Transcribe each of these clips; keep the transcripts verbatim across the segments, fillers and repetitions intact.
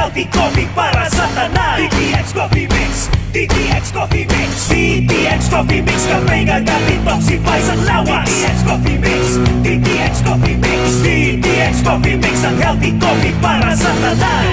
Di coffee para sa tanan. D T X Coffee Mix. D T X Coffee Mix. D T X Coffee Mix. Kape nga ga-detoxify sang lawas. D T X Coffee Mix. D T X Coffee Mix. D T X Coffee Mix. Ang healthy coffee para sa tanan.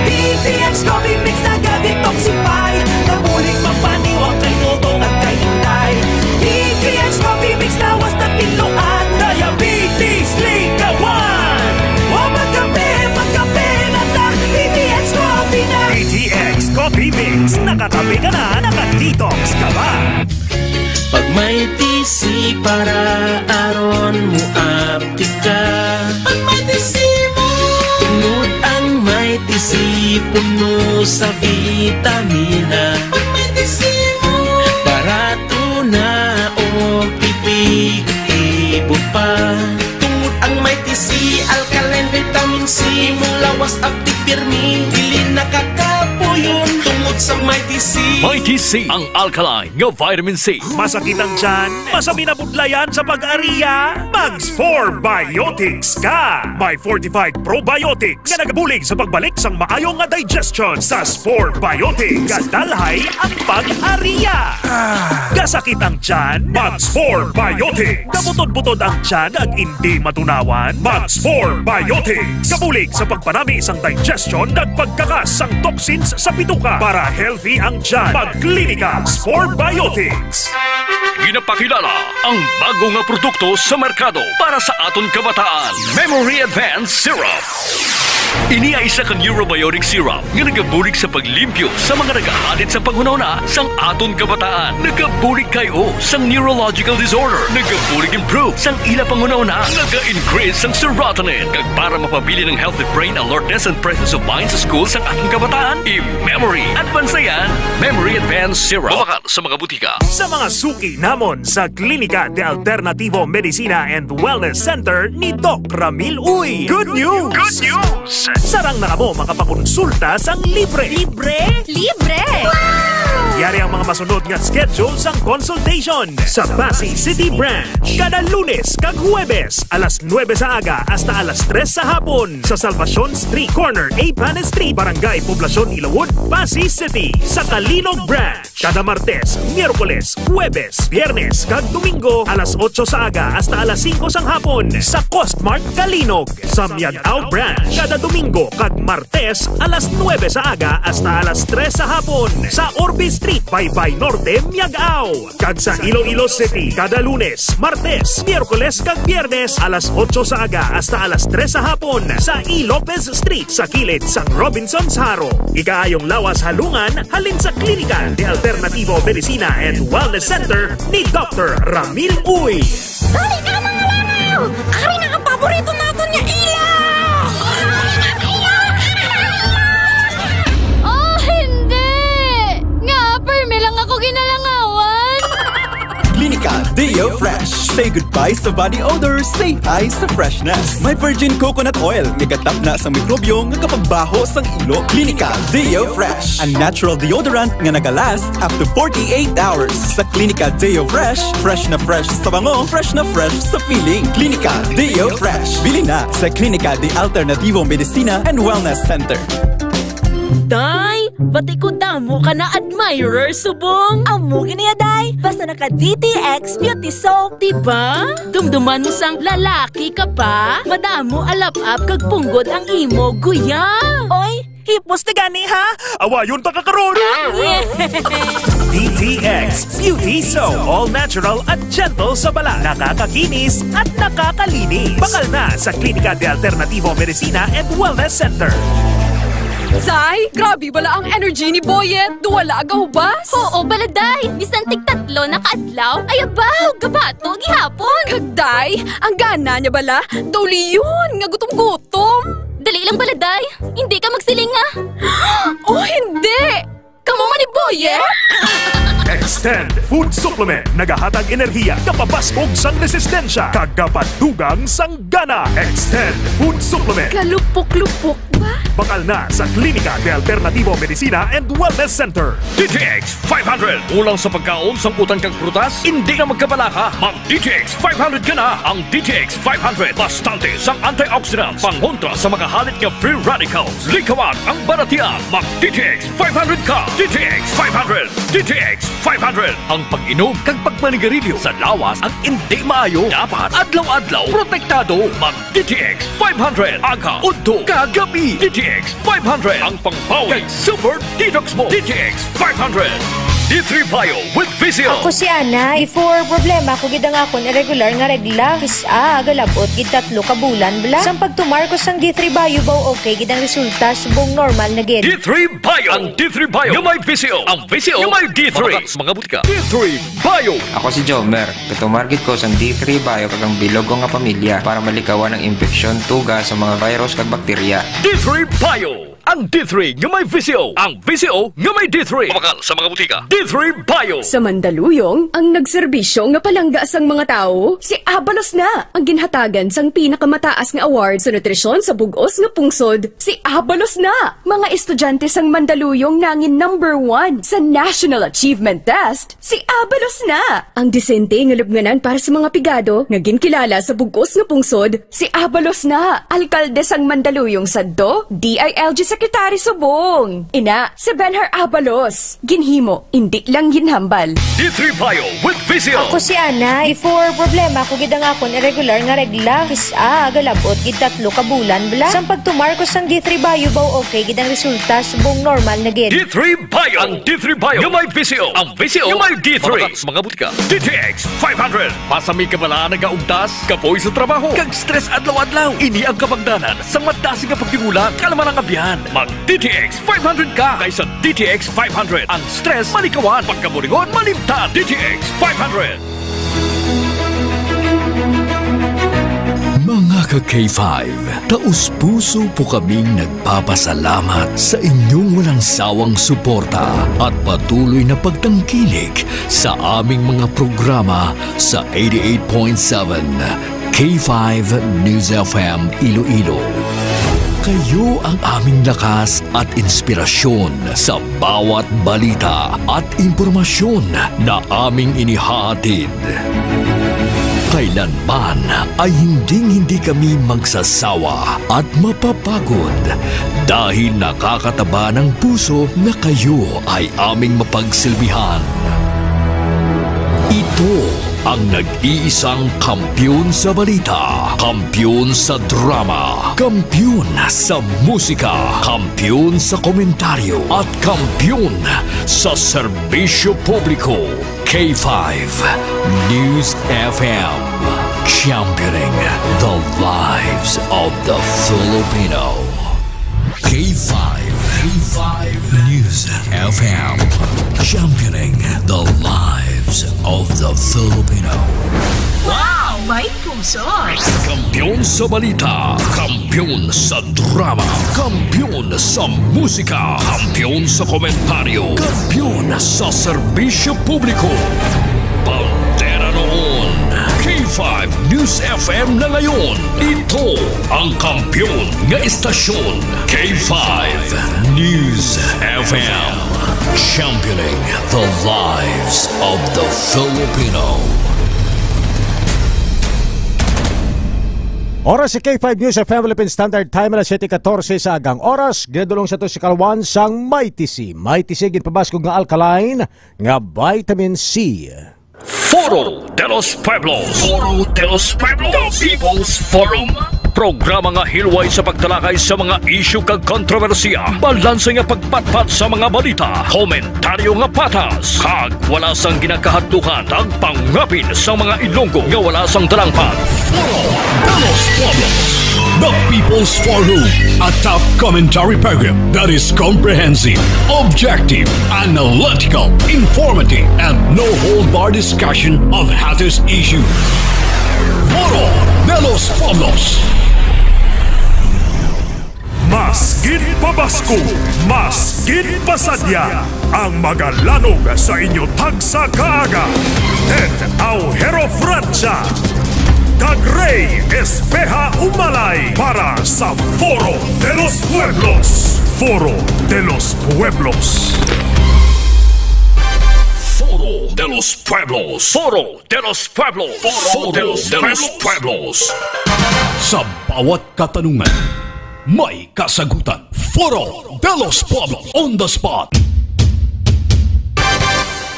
D T X Coffee Mix naga-detoxify. Nabulig magpaniwang kay Toto at kay Inday. D T X Coffee Mix lawas na tinuan. Diabetes, likawan. Wa magkape, magkape na ta. D T X Coffee na. D T X Coffee Mix. Nakakape ka na, naka-detox ka pa. Pag may T C para aron mo aptika. Pag may T C mo. Tungod ang may T C puno sa vitamina. Pag may T C mo. Barato na o epektibo pa. Tungod ang may T C, alkaline vitamin C, mong lawas aptik pirmi, dili nakakapuyon. Tungod sa may T C. May T C, ang alkaline nga vitamin C. Masakit ang tiyan? Masami na budlayan sa pag-ariya? Mag Spore Biotics ka! May fortified probiotics nga nagabulig sa pagbalik sang maayo nga digestion. Sa Spore Biotics, gadalhay ang pag-ariya. Gasakit ang tiyan? Mag Spore Biotics. Gabutod-butod ang tiyan ag indi matunawan? Mag Spore Biotics. Kabulig sa pagpanami sang digestion kag pagkakas sang toxins sa bituka para healthy ang tiyan. Mag Clinica Spore Biotics. Ginapakilala ang bago nga produkto sa merkado para sa aton kabataan, Memory Advance Syrup. Ini ay isa ka neurobiotic syrup nga nagabulig sa paglimpyo sa mga nagahadit sa panghunahuna sang aton kabataan. Nagabulig kay o sang neurological disorder. Nagabulig improve sang ila panghunahuna. Naga-increase sang serotonin. Kag para mapabilin ang healthy brain alertness and presence of mind sa school sang aton kabataan, i-memory. Advance na yan. Memory Advance Syrup. Mabakal sa mga butika. Sa mga suki namon sa Klinika de Alternativo Medicina and Wellness Center ni Doc Ramil Uy. Good news! Good news! Sarang na kamo makapakonsulta sang libre. Libre? Libre! Yari ang mga masunod nga schedule sang consultation sa Passi City Branch kada Lunes kag Huwebes alas nuebe sa aga hasta alas tres sa hapon sa Salvacion Street, corner Apanes Street, Barangay Poblacion, Ilawod, Passi City. Sa Calinog Branch, kada Martes, Miyerkules, Huwebes, Biyernes, kag Domingo, alas otso sa aga hasta alas singko sang hapon, sa Costmart Calinog. Sa Miag-ao Branch, kada Domingo kag Martes, alas nuebe sa aga hasta alas tres sa hapon, sa Orbe Street, Baybay Norte, Miag-ao. Kag sa Iloilo City, kada Lunes, Martes, Miyerkules, kag Biyernes, alas otso sa aga hasta alas tres sa hapon, sa E. Lopez Street, sa kilid sang Robinsons Jaro. Ikaayong lawas halungan halin sa Klinika de Alternativo Medicina and Wellness Center ni Doctor Ramil Uy. Dali na, mga langaw! Ari na ang paborito naton nga ilaw! Oh, hindi! Nga, permi lang ako ginalangawan! Klinika Deo Fresh. Say goodbye sa body odor, say hi sa freshness. May virgin coconut oil nga gatapna sa mikrobyo nga kapagbaho sang ilo. Klinika Deo Fresh, a natural deodorant nga nagalast up to forty-eight hours. Sa Klinika Deo Fresh, fresh na fresh sa bango, fresh na fresh sa feeling. Klinika Deo Fresh. Bili na sa Klinika de Alternativo Medicina and Wellness Center. Day, bati ko damo ka na admirer subong. Amo gani ya, day. Basta naka D T X Beauty Soap, di ba? Dumduman mo sang lalaki ka pa. Madamo alap-ap kag punggod ang imo guya. Oy, hipos na gani, ha? Awayon ta ka karon. D T X Beauty Soap. All natural at gentle sa balat. Nakakakinis at nakakalinis. Bakal na sa Klinika de Alternativo Medicina and Wellness Center. Say, grabe bala ang energy ni Boyet. Duwala gahubas. Oo bala, day. Bisan tig tatlo na ka adlaw, ay abaw, gabato gihapon. Kag day, ang gana niya bala, daw liyon nga gutom-gutom. Dali lang bala, day. Hindi ka magsiling nga. Oh, hindi! Kamo man ni Boyet? Extend Food supplement, nagahatag enerhiya, kapabaskog sang resistensya, kag gapadugang sang gana. Extend Food Supplement. Kalupok-lupok ba? Bakal na sa Klinika de Alternativo Medicina and Wellness Center. D T X five hundred. Kulang sa pagkaon, sangkutan kag prutas? Hindi na magkabalaka. Mag D T X five hundred ka na. Ang D T X five hundred, bastante sang antioxidants, pangontra sa mga halit nga free radicals. Likawan ang balatian. Mag D T X five hundred ka. D T X five hundred. D T X five hundred. Ang pag-inom kag pagmanigarilyo sa lawas ang hindi maayo. Dapat adlaw-adlaw protektado. Mag D T X five hundred. Aga, udto, kag gabi. D T X five hundred. Ang pangbawi kag super detox mo. D T X five hundred. D three Bio with Visil. Ako si Ana. Before, problema ko gid ang akon irregular nga regla. Kis-a, agalabot gid tatlo ka bulan bala. Sang pagtumar ko sang D three Bio, baw okay gid ang resulta, subong normal na gid. D three Bio. Ang D three Bio nga may Visil. Ang Visil nga may D three. Mabakal sa mga butika. D three Bio. Ako si Jomer. Gatumar gid ko sang D three Bio kag ang bilog ko nga pamilya para malikawan ang impeksyon, tuga sa mga virus kag bakterya. D three Bio. Ang D three nga may Visil. Ang Visil nga may D three. Mabakal sa mga butika. D three Bio. Sa Mandaluyong, ang nagserbisyo nga palangga sang mga tawo, si Abalos na. Ang ginhatagan sang pinakamataas nga award sa nutrisyon sa bug-os nga pungsod, si Abalos na. Mga estudyante sang Mandaluyong nangin number one sa National Achievement Test, si Abalos na. Ang disente nga lubnganan para sa mga pigado nga ginkilala sa bug-os nga pungsod, si Abalos na. Alkalde sang Mandaluyong sadto, D I L G Secretary subong. Ina, si Benhur Abalos. Ginhimo, indi lang ginhambal. D three Bio with Visil. Ako si Ana. Before, problema ko gid ang akon irregular nga regla. Kis-a, agalabot gid tatlo ka bulan bala. Sang pagtumar ko sang D three Bio, baw okay gid ang resulta, subong normal na gid. D three Bio. Ang D three Bio nga may Visil. Ang Visil nga may D three. Mabakal sa mga butika. D T X five hundred. Pasami ka bala nagaugtas, kapoy sa trabaho, kag stress adlaw-adlaw. Ini ang kabangdanan sang madasig nga pagdingula, kalma nga abyan. Mag D T X five hundred ka kaysa D T X five hundred. Ang stress malikawan, pagkaburingon malimtan. D T X five hundred. Mga ka K five, taos-puso po kaming nagpapasalamat sa inyong walang sawang suporta at patuloy na pagtangkilik sa aming mga programa sa eighty-eight point seven K five News F M Iloilo. Kayo ang aming lakas at inspirasyon sa bawat balita at impormasyon na aming inihahatid. Kailanman ay hinding-hindi kami magsasawa at mapapagod dahil nakakataba ng puso na kayo ay aming mapagsilbihan. Ito ang nag-iisang kampiyon sa balita, kampiyon sa drama, kampiyon sa musika, kampiyon sa komentaryo, at kampiyon sa serbisyo publiko. K five News F M, championing the lives of the Filipino. K five, K five News F M, championing the lives of the Filipino. Wow! May puso! Kampiyon sa balita, kampiyon sa drama, kampiyon sa musika, kampiyon sa komentaryo, kampiyon sa serbisyo publiko. Bandera noon, K five News F M na ngayon. Ito ang kampiyon nga istasyon, K five News F M. Championing the lives of the Filipino. Oras sa K five News F M Philippine Standard Time, alas siyete katorse sa agang oras. Ginadulong sa to si Kalwan sang Mighty C. Mighty C, ginpabaskog nga alkaline nga vitamin C. Foro de los Pueblos. Foro de los Pueblos. The People's Forum. Programa nga hilway sa pagtalakay sa mga isyu kag kontrobersiya. Balanse nga pagpatpat sa mga balita. Komentaryo nga patas. Kag wala sang ginakahadlukan. Tagpangapin sa mga Ilonggo nga wala sang talangpan. Foro de los Pueblos. The People's Forum. A top commentary program that is comprehensive, objective, analytical, informative, and no-hold-bar discussion of hottest issues. Foro de los Pueblos. Mas Ginpabasko, mas ginpasadya ang magalanog sa inyo tagsa kaaga. Ted Aujero Francia kag Rey Espeha Umalay para sa Foro de los Pueblos. Foro de los Pueblos. Foro de los Pueblos. Foro de los Pueblos. Foro de los Pueblos. Sa bawat katanungan, may kasagutan. Foro de los Pueblos on the spot.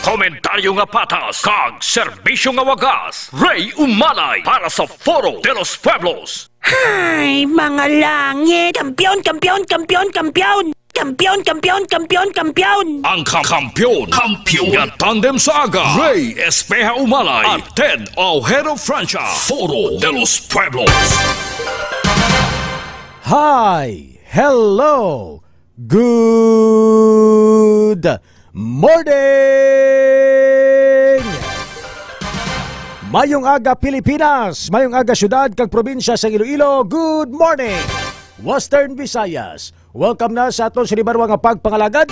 Komentaryo nga patas kag serbisyo nga wagas. Rey Umalay para sa Foro de los Pueblos. Ay, mga langit! Kampiyon, kampiyon, kampiyon, kampiyon! Kampiyon, kampiyon, kampiyon, kampiyon! Ang kam- kampiyon, kampiyon nga tandem sa aga, Rey Espeha Umalay at Ted Aujero Francia, Foro de los Pueblos. Hi! Hello! Good morning! Mayong aga, Pilipinas! Mayong aga, syudad kag probinsya sang Iloilo! Good morning, Western Visayas! Welcome na sa aton sini barwa nga pagpangalagad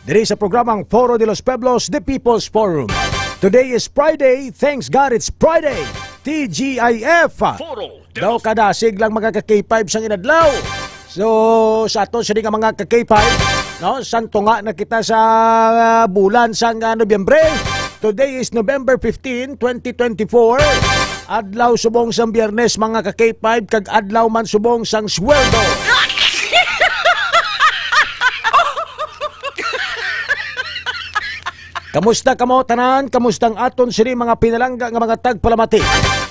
diri sa programang Foro de los Pueblos, The People's Forum. Today is Friday. Thanks God it's Friday. T G I F. Foro de Daw los kadasig lang mga ka-K five sang inadlaw. So, sa aton sini nga mga ka-K five, no, santunga na kita sa, ah, bulan sang, ah, Nobyembre. Today is November fifteen, twenty twenty-four. Adlaw subong sang Biyernes, mga ka-K five, kag adlaw man subong sang sweldo. Kamusta kamo tanan? Kamusta ang aton sini mga pinalangga nga mga tagpalamati?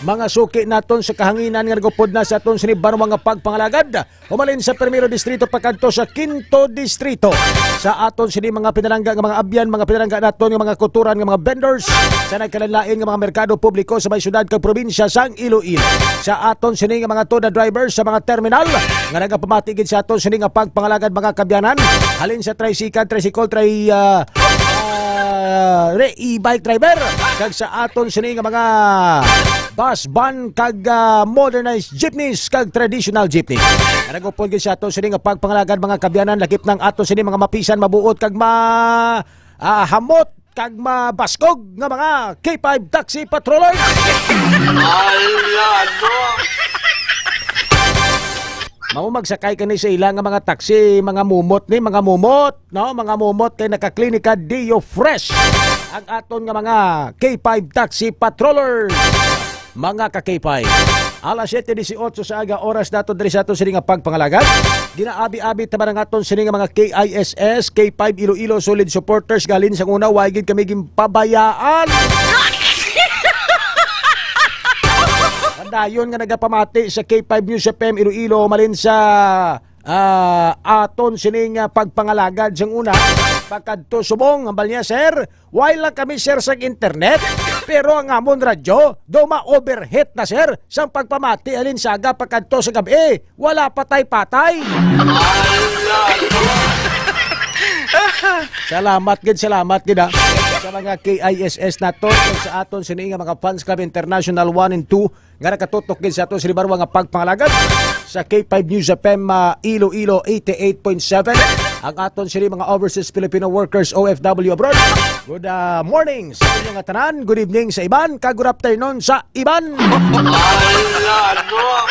Mga suki naton sa kahanginan nga nagupod na sa aton sini banwa nga pagpangalagad. Humalin sa Primero Distrito pakadto sa Quinto Distrito. Sa aton sini mga pinalangga nga mga abyan, mga pinalangga naton nga mga kutoran nga mga vendors sa nagkalain-lain nga mga merkado publiko sa may syudad kag probinsya sang Iloilo. Sa aton sini nga mga toda drivers sa mga terminal nga nagapamati gid sa aton sini nga pagpangalagad, mga kabyanan. Halin sa tricycle, tricycle, tri-, ah, ah, re-, e-bike driver, kag sa aton sini nga mga bus, van, kag, ah, modernized jeepneys kag traditional jeepney. Nagupod gid sa aton sini nga pagpangalagad, mga kabyanan, lakip nang aton sini mga mapisan, mabuot kag ma-, ah, hamot kag mabaskog nga mga K five taxi patroller. Ala, no? Mao magsakay kani sa ila nga mga taxi, mga mumot ni, mga mumot, no? Mga mumot kay naka-Klinika Deo Fresh ang aton nga mga K five taxi patroller. Mga ka-K five, alas siyete dieciocho sa aga, oras nato diri sa aton sini nga pagpangalagad. Ginaabi-abi ta man ang aton sini nga mga K I S S, K five Iloilo, solid supporters. Galin sa una, wa gid kami ginpabayaan. Padayon nga nagapamati sa K five News F M Iloilo, malin sa, ah, aton sining, ah, pagpangalagad sang una, pagkadto subong, ang balya, sir, way lang kami, sir, sa internet, pero ang amon radyo, daw ma-overheat na, sir, sang pagpamati, halin sa aga, pagkadto sa gab-i, wala patay-patay. Salamat gid, salamat gid, ha, sa mga K I S S nato, sa aton sini nga mga Fans Club International one and two, nga nakatutok gid sa aton sini barwa nga pagpangalagad sa K five News F M, ah, Iloilo eighty-eight point seven. Ang aton sini mga overseas Filipino workers, O F W abroad. Good, ah, morning sa inyo nga tanan. Good evening sa iban, kag good afternoon sa iban. Ala, no?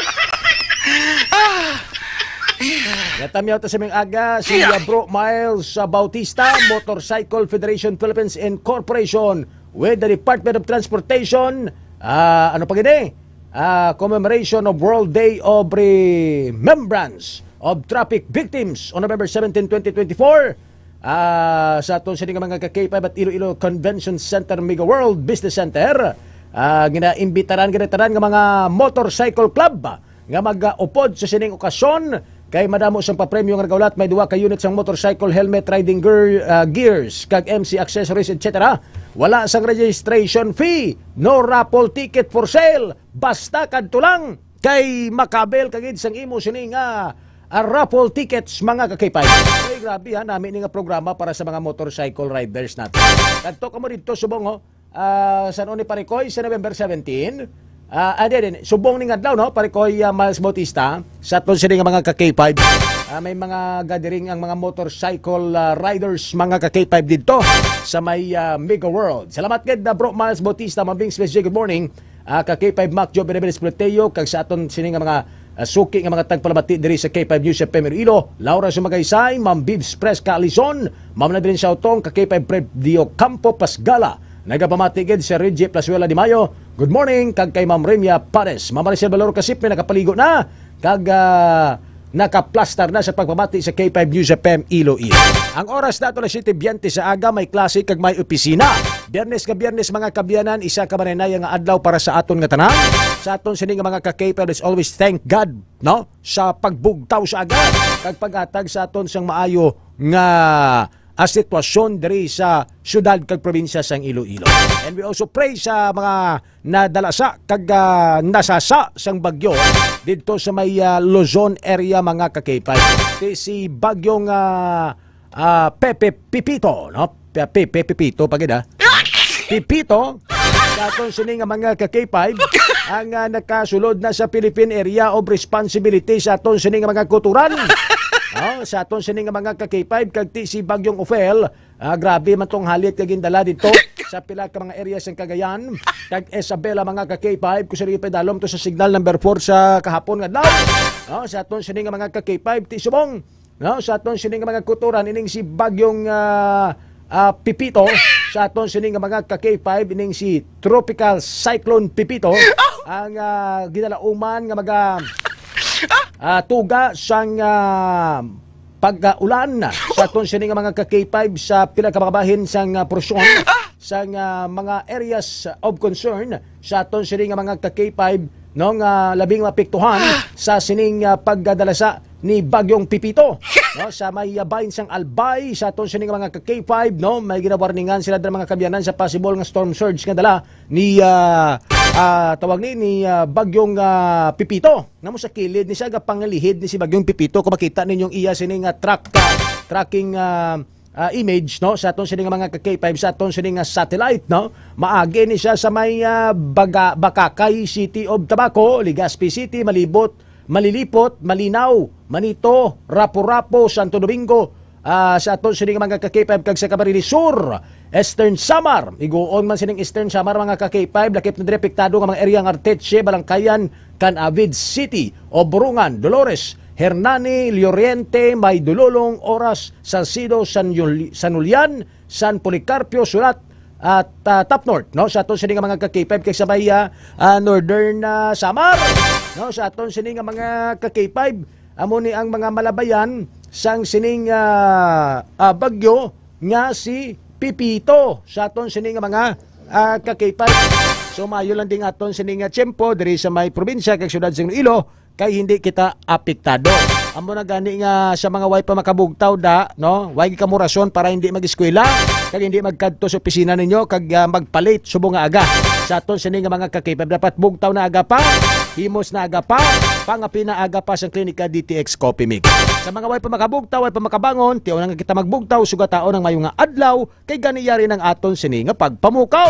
Natamyaw ta sa ming aga si, ah, Bro Miles, ah, Bautista, Motorcycle Federation Philippines Incorporation, with the Department of Transportation, ah, ano pa gini? Ah, commemoration of World Day of Remembrance of Traffic Victims on November seventeen, twenty twenty-four. Ah, sa aton sini nga mga ka-K five at Iloilo Convention Center, Mega World Business Center, ah, ginaimbitaran gid tanan nga mga motorcycle club nga mag-upod sa sining okasyon, kay madamo sang papremyo nga nagaulat. May duha ka unit sang motorcycle helmet, riding gear, ah, gears, kag M C accessories, et cetera. Wala sang registration fee, no raffle ticket for sale. Basta kadto lang, kay makabil ka gid sang imo sini nga, ah, raffle tickets, mga ka-K five. Ay, grabe ha, nami ni nga programa para sa mga motorcycle riders natin. Kadto kamo didto subong, oh. Ah, san-o ni, Pare Koy? Sa November seventeen. Ah, ah, di, di, subong ning adlaw, no, Pare Koy, ah, Miles Bautista, sa aton sini nga mga ka-K five. May mga gathering ang mga motorcycle, ah, riders, mga ka K five, dito sa may, ah, Mega World. Salamat gid na Bro Miles Bautista, Mambing Space J, good morning. Ah, ka K five Mac Joe Benavides Pluteo, kag sa aton sini nga mga, ah, suki nga mga tagpalamati diri sa K five News F M Iloilo, Laura Sumagaysay, Ma'am Bibs Fresca Alison, Ma'am Nadrin Sautong, ka K five Fred Dio Campo Pasgala, nagapamati gid si Reggie Plazuela de Mayo, good morning, kag kay Ma'am Remia Pares. Ma'am Maricel Valor Kasip may nakapaligo na, kag, ah, nakaplastar na sa pagpamati sa K five News F M Iloilo. Ang oras nato na siyete biyente sa aga, may klase kag may opisina. Biyernes nga Biyernes, mga kaabyanan, isa ka marinaya nga adlaw para sa aton nga tanan. Sa aton sini nga mga ka K five, let's always thank God, no? Sa pagbugtaw sa aga kag paghatag sa aton sang maayo nga, ah, sitwasyon diri sa syudad kag probinsya sang Iloilo. And we also pray sa mga nadalasa kag, ah, nasasa sang bagyo didto sa may, ah, Luzon area, mga ka K five. Ti si bagyong, ah, ah, Pepe Pipito, no? Pe-, Pepe Pipito pa gid, ah. Pipito, sa aton sini nga mga ka K five, ang, ah, nakasulod na sa Philippine Area of Responsibility sa aton sini nga mga kutoran. No? Sa aton sini nga mga ka K five, kag ti si bagyong Ophel, ah, grabe man tong halit nga gindala dito sa pila ka mga area sang Cagayan kag Isabela, mga ka K five, kung sino padalom to sa signal number four sa kahapon nga adlaw. No, sa aton sini nga mga ka K five, ti subong, no, sa aton sini nga mga kutoran, ining si bagyong, ah, ah, Pipito, sa aton sini nga mga ka K five, ining si Tropical Cyclone Pipito, ang, ah, ginalauman nga maga, ah, tuga sang, ah, pag-ulan sa aton sini nga mga ka K five sa pila ka mga bahin sang, ah, porsyon sang, ah, mga areas of concern sa aton sini nga mga ka K five, no, nga labing maapektuhan sa sining, ah, pagdalasa ni Bagyong Pipito, no, sa may, ah, bahin sang Albay sa aton sini nga mga ka K five, no, may ginawarningan sila dira, mga kaabyanan, sa possible nga storm surge nga dala ni, ah, ah, tawag ni, ni, ah, Bagyong, ah, Pipito. Namo sa kilid ni siya, gapangalihid ni si Bagyong Pipito. Kung makita ninyong iya sini nga track, ah, tracking, ah, ah, image, no, sa aton sini nga mga ka K five, sa aton sini nga satellite, no, maagi ni siya sa may, ah, Baga-, Bacacay, City of Tabaco, Legazpi City, Malibot, Malilipot, Malinaw, Manito, Rapu-Rapu, Santo Domingo, ah, sa aton sini nga mga ka K five, kag sa Camarines Sur, Eastern Samar. Iguon man sining Eastern Samar, mga ka K five, lakip na diri apektado nga mga area ang Arteche, Balangkayan, Canavid City, Obrungan, Dolores, Hernani, Llorente, Maydololong, Oras, Salcedo, San Yul-, San Julian, San Policarpio, Surat, at, ah, Top North, no? Sa aton sini nga mga ka K five, kay sa may, ah, ah, Northern, ah, Samar, no? Sa aton sini nga mga ka K five, amo ni ang mga malabayan sang sining, ah, ah, bagyo nga si Pipito sa aton sini nga mga, ah, ka K five. So, maayo lang ding aton sini nga tiyempo diri sa may probinsya kag syudad sa Iloilo, kay hindi kita apektado. Amo na gani nga sa mga way pa makabugtaw da, no? Way gid kamo rason para hindi mag-eskwela, kag hindi magkadto sa opisina ninyo, kag, ah, magpalit subong nga aga. Sa aton sini nga mga ka K five, dapat bugtaw na aga pa, himos na aga pa, pangapi na aga pa sa klinika D T X Coffee Mix. Sa mga way pa makabugtaw, way pa makabangon, tion na nga kita magbugtaw, sugataon ang mayo nga adlaw, kay gani yari nang aton sini nga pagpamukaw.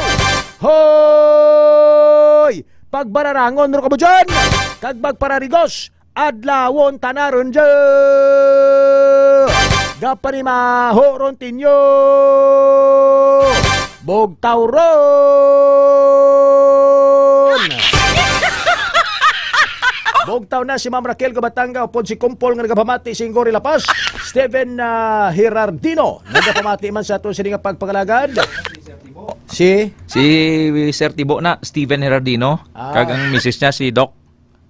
Hoy! Pagbararangon ro kamo dyan! Kag magpararigos, adlawon ta na ron dyan! Gapanimaho ron tinyo! Bugtaw ron! Bugtaw na si Ma'am Raquel Gubatanga upod si Kumpol nga nagapamati sing Gori La Paz, Steven, ah, Herardino. Nagapamati man sa aton sini nga pagpangalagad. Si? Si Sir Tibo na, Steven Herardino. Ah. Kag ang misis niya si Doc.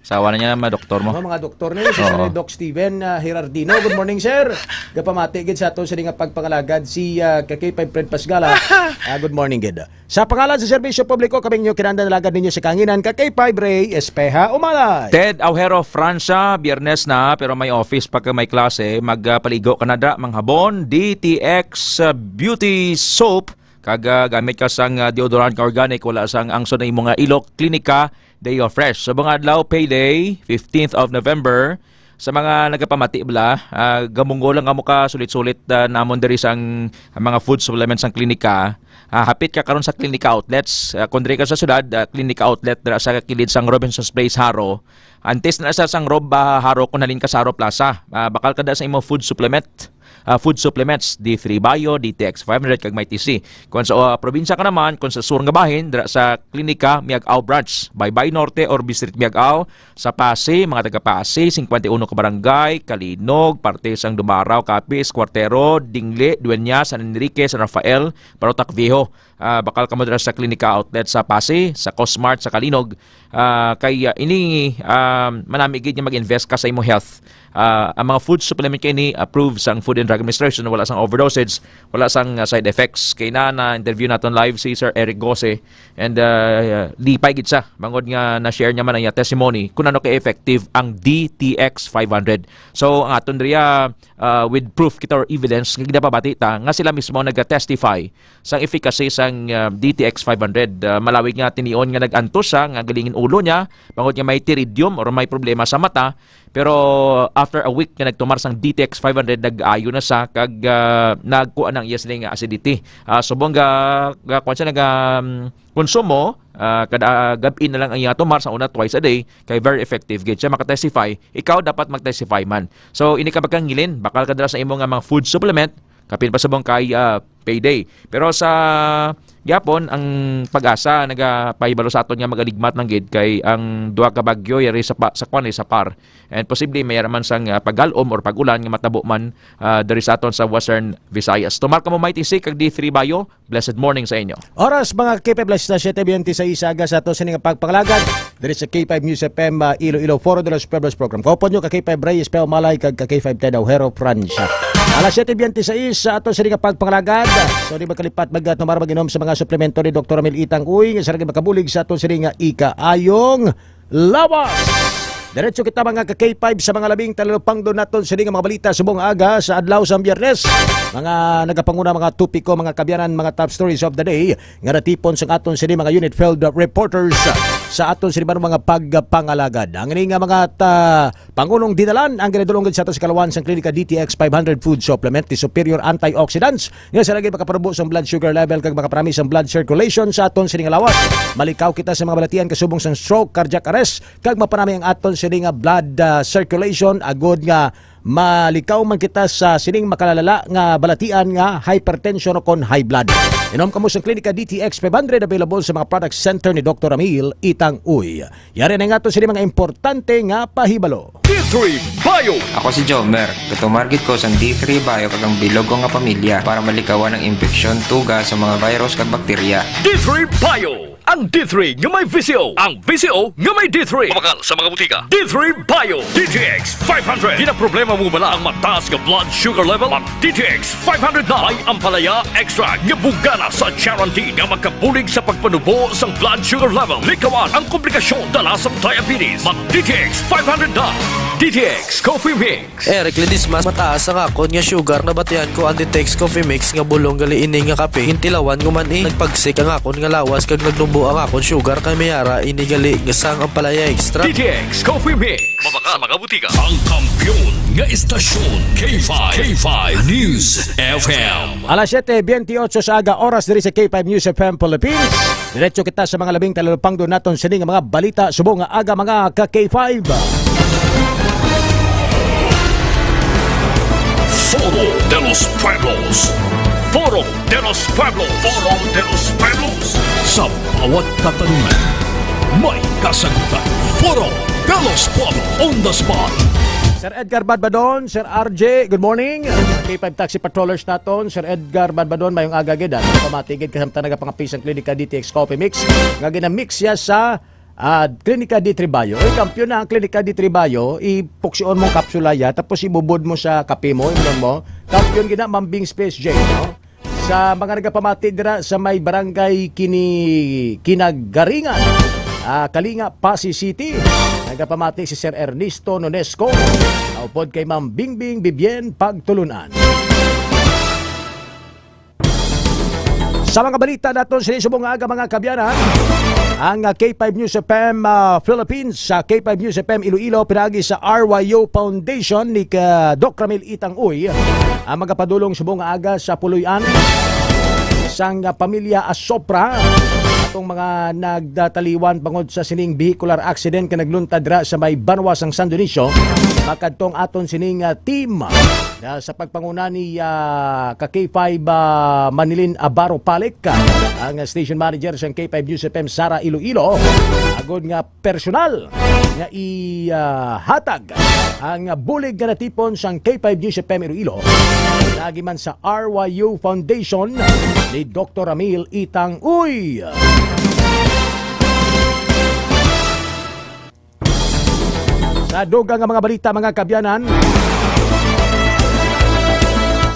Asawa na niya, mga doktor mo. Oh, mga doktor niya, si Oo. Sir Doc Steven, ah, Herardino. Good morning, sir. Gapamati gid sa aton sini nga pagpangalagad si, ah, ka K five Fred Pasgala. Ah, good morning gid. Sa pangalan sa serbisyo publiko, kaming inyo kinahanglan, alagad ninyo sa kahanginan, ka K five Ray Espeha Umalay. Ted Aujero, Francia, Biyernes na, pero may office pa ka, may klase. Magpaligo ka na da, manghabon, D T X, uh, Beauty Soap, kag, uh, gamit ka sang, uh, deodorant nga organic, wala sang angso na imo nga ilok, Klinika, Day of Fresh. Sa mga adlaw, payday, fifteenth of November, sa mga nagapamati bala, ah, gamunggo lang kamo ka sulit-sulit, ah, namon diri sang mga food supplements sang klinika. Ah, hapit ka karon sa klinika outlets. Ah, kung diri ka sa syudad, ah, klinika outlet dira sa kilid sang Robinson's Place, Jaro. Antes na sa sang Rob, ah, Jaro, kung halin ka sa Jaro Plaza. Ah, bakal ka da sa imo food supplement. Ah, food supplements, D three Bio, D T X five hundred, kag Mighty C. Kung sa, ah, probinsya ka naman, kung sa sur nga bahin, dira sa klinika, Miag-ao Branch, Baybay Norte or Bistrit Miag-ao, sa Pasi, mga taga Pasi, singkwenta y uno ka barangay, Kalinog, parte sang Dumaraw, Capiz, Cuartero, Dingli, Dueñas, San Enrique, San Rafael, Parotac Viejo. Ah, bakal kamo dira sa Klinika Outlet sa Pasi, sa Cosmart, sa Kalinog. Ah, kay, ah, ini, ah, manami gid nga mag-invest ka sa imong health. Ah, ang mga food supplement kay ini approved sang Food and Drug Administration, wala sang overdosage, wala sang, ah, side effects. Kay na, na-interview naton live si Sir Eric Gose, and, ah, lipay gid siya bangod nga na-share niya man ang iya testimony kung ano ka-effective ang D T X five hundred. So, ang aton diri, ah, ah, with proof kita or evidence nga ginapabati ta nga sila mismo naga-testify sang efficacy sang, ah, D T X five hundred. Ah, malawig nga tinion nga nag-antos siya nga galingin ulo niya bangod nga may pterygium or may problema sa mata, pero after a week nga nagtumar sang D T X five hundred, nag-ayo na siya kag, ah, nagkuha ng iya sila nga acidity. Ah, subong ga, ga, kuwan siya, naga, um, konsumo, ah, kada gab-i na lang ang iya tumar, sa una twice a day, kay very effective gid siya, maka-testify. Ikaw dapat mag-testify man. So, ini ka magkangilin, bakal ka dira sa imo nga mga food supplement, kapin pa subong kay, ah, payday. Pero sa gyapon, ang PAGASA nagapahibalo sa aton nga magaligmat lang gid kay ang duha ka bagyo yari sa pa, sa kwan, eh, sa par. And posible may man sang, ah, paghalom or pag-ulan nga matabo man, ah, diri sa aton sa Western Visayas. Tumar kamo, Mighty C kag D three Bio. Blessed morning sa inyo. Oras, mga K five, alas siyete biyente sa isa, aga sa ato sini nga pagpangalagad diri sa K five News F M, ah, Iloilo, Foro de los Pueblos program. Kaupod nyo ka K five Reyes Peo Malay kag ka K five Ted Aujero Francia. Alas siyete biyente sa isa sa ato sini nga pagpangalagad. So, di magkalipat, mag-, ah, tumar mag-inom sa mga suplemento ni Doktor Ramil Itang Uy, nga sa lagi makabulig sa ato sini nga ikaayong lawas. Diretso kita, mga ka K five, sa mga labing talupangdo naton sini nga mga balita subong aga sa adlaw sa Biyernes. Mga nagapanguna, mga topiko, mga kabyanan, mga top stories of the day nga natipon sa aton sini mga unit field reporters sa aton sini man mga pagpangalagad. Ang ini nga mga ta-, pangunong dinalan ang ginadulong sa aton sa kalawan sang Klinika D T X five hundred Food Supplement ni Superior Antioxidants nga sa lagi makaparubo sang blood sugar level kag makaparami sang blood circulation sa aton sini nga lawas. Malikaw kita sa mga balatian kasubong sang stroke, cardiac arrest, kag mapanami ang aton sini nga blood, ah, circulation, agod nga malikaw man kita sa sining makalalala nga balatian nga hypertension o kon high blood. Inom kamo sang Klinika D T X five hundred, available sa mga product center ni Doktor Ramil Itang Uy. Yari na nga to sini mga importante nga pahibalo. D three Bio. Ako si Jomer. Gatumar gid ko sang D three Bio kag ang bilog ko nga pamilya para malikawan ang impeksyon, tuga sa mga virus kag bakterya. D three Bio, ang D three nga may V C O, ang V C O nga may D three. Mabakal sa mga butika. D three Bio, D T X five hundred. Ginaproblema mo bala ang mataas nga blood sugar level? Mag D T X five hundred na. May ampalaya extract nga bugana sa charantin nga makabulig sa pagpanubo sang blood sugar level. Likawan ang komplikasyon dala sang diabetes. Mag D T X five hundred na. D T X Coffee Mix. Eric Ledesma, mataas ang akon nga sugar. Nabatian ko ang D T X Coffee Mix nga bulong gali ini nga kape. Gintilawan ko man, eh. Nagpagsik ang akon nga lawas kag nagnubo ang akon sugar kay may ara ini gali nga sang ampalaya extract. D T X Coffee Mix. Mabakal sa mga butika. Ang kampiyon nga istasyon, K five, K five News F M. Alas siyete biyente otso sa aga, oras diri sa K five News F M Philippines. Diretso kita sa mga labing talupangdo naton sini nga mga balita subong nga aga, mga ka K five. Foro de los Pueblos. Foro de los Pueblos. Foro de los Pueblos. Sa bawat katanungan, may kasagutan. Foro de los Pueblos on the spot. Sir Edgar Badbadon, Sir R J, good morning. K five taxi patrollers naton, Sir Edgar Badbadon, mayong aga gid, ah. Pamati gid, kasamtang nagapangapi sang Klinika D T X Coffee Mix nga ginamix siya sa, ah, Klinika D three Bio. Uy, kampiyon na ang Klinika D three Bio, ipuksion mo ang kapsula ya, tapos ibubod mo sa kape mo, imnon mo. Kampiyon gid na, Mambing Space J, no? Sa mga nagapamati dira sa may barangay Kini-, Kinagaringan, ah, Kalinga, Passi City, nagapamati si Sir Ernesto Nonesco, upod kay Ma'am Bingbing Bibien Pagtulunan. Sa mga balita naton sa subong nga aga, mga kabyanan, ang, ah, K five News F M, ah, Philippines, sa K five News F M Iloilo, pinaagi sa R Y O Foundation ni ka Doc Ramil Itang Uy, ang magapadulong subong nga aga sa puloy-an sang, ah, pamilya Asopra, atong mga nagdataliwan bangod sa sining vehicular accident nga nagluntad dira sa may banwa sang San Dionisio. Makadtong aton sining, ah, team na sa pagpanguna ni, ah, ka K five, ah, Manilin Abaro Palik, ah, ang station manager sang K five News F M Sara Iloilo, agod nga personal nga ihatag ang bulig nga natipon sang K five News F M Iloilo, lagi man sa R Y U Foundation ni Doktor Ramil Itang Uy. Sa dugang nga mga balita, mga kabyanan,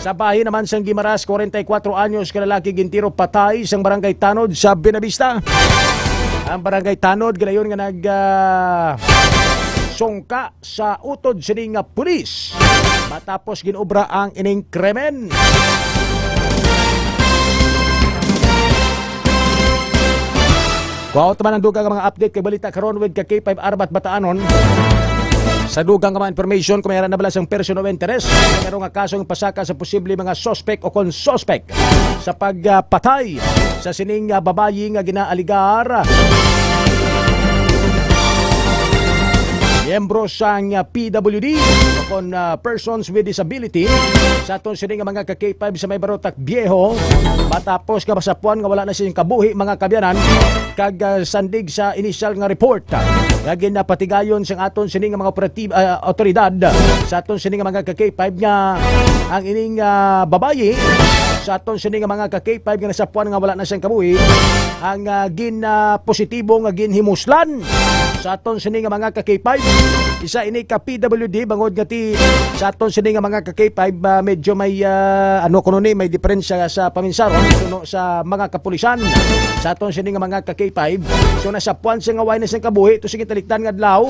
sa bahin naman sang Guimaras, kwarenta y kuwatro anyos ka lalaki gintiro patay sang Barangay Tanod sa Buenavista. Ang Barangay Tanod ginayon nga nag, ah, sungka sa utod sini nga pulis matapos ginobra ang ining krimen. Kuhaon ta man ang dugang nga mga update kag balita karon with ka K five Arbat Bataanon. Sa dugang nga mga information, kung may ara na bala sang person of interest, pero nga kasong pasaka sa posible mga suspect o kon suspect sa pagpatay sa sining, ah, babayi nga ginaaligar miyembro sang, ah, P W D o kon, ah, persons with disability sa aton sini nga mga ka K five sa may Barotac Viejo, matapos nga masapuan nga wala na siyang kabuhi, mga kabyanan, kag, ah, sandig sa inisyal nga report, ah, nga ginapatigayon sang aton sini nga mga operatiba, ah, otoridad sa aton sini nga mga ka K five nga ang ining, ah, babayi sa aton sini nga mga ka K five nga nasapuan nga wala na siyang kabuhi, ang, ah, gin, ah, positibo nga ginhimuslan sa aton sini nga mga ka K five. Isa ini ka P W D, bangod nga ti sa aton sini nga mga ka K five, ah, medyo may, ah, ano kuno ni, may diferensya sa paminsaron kuno sa mga kapulisan sa aton sini nga mga ka K five. So, nasapuan siya nga wala na siyang kabuhi to, sige, talikdan nga adlaw,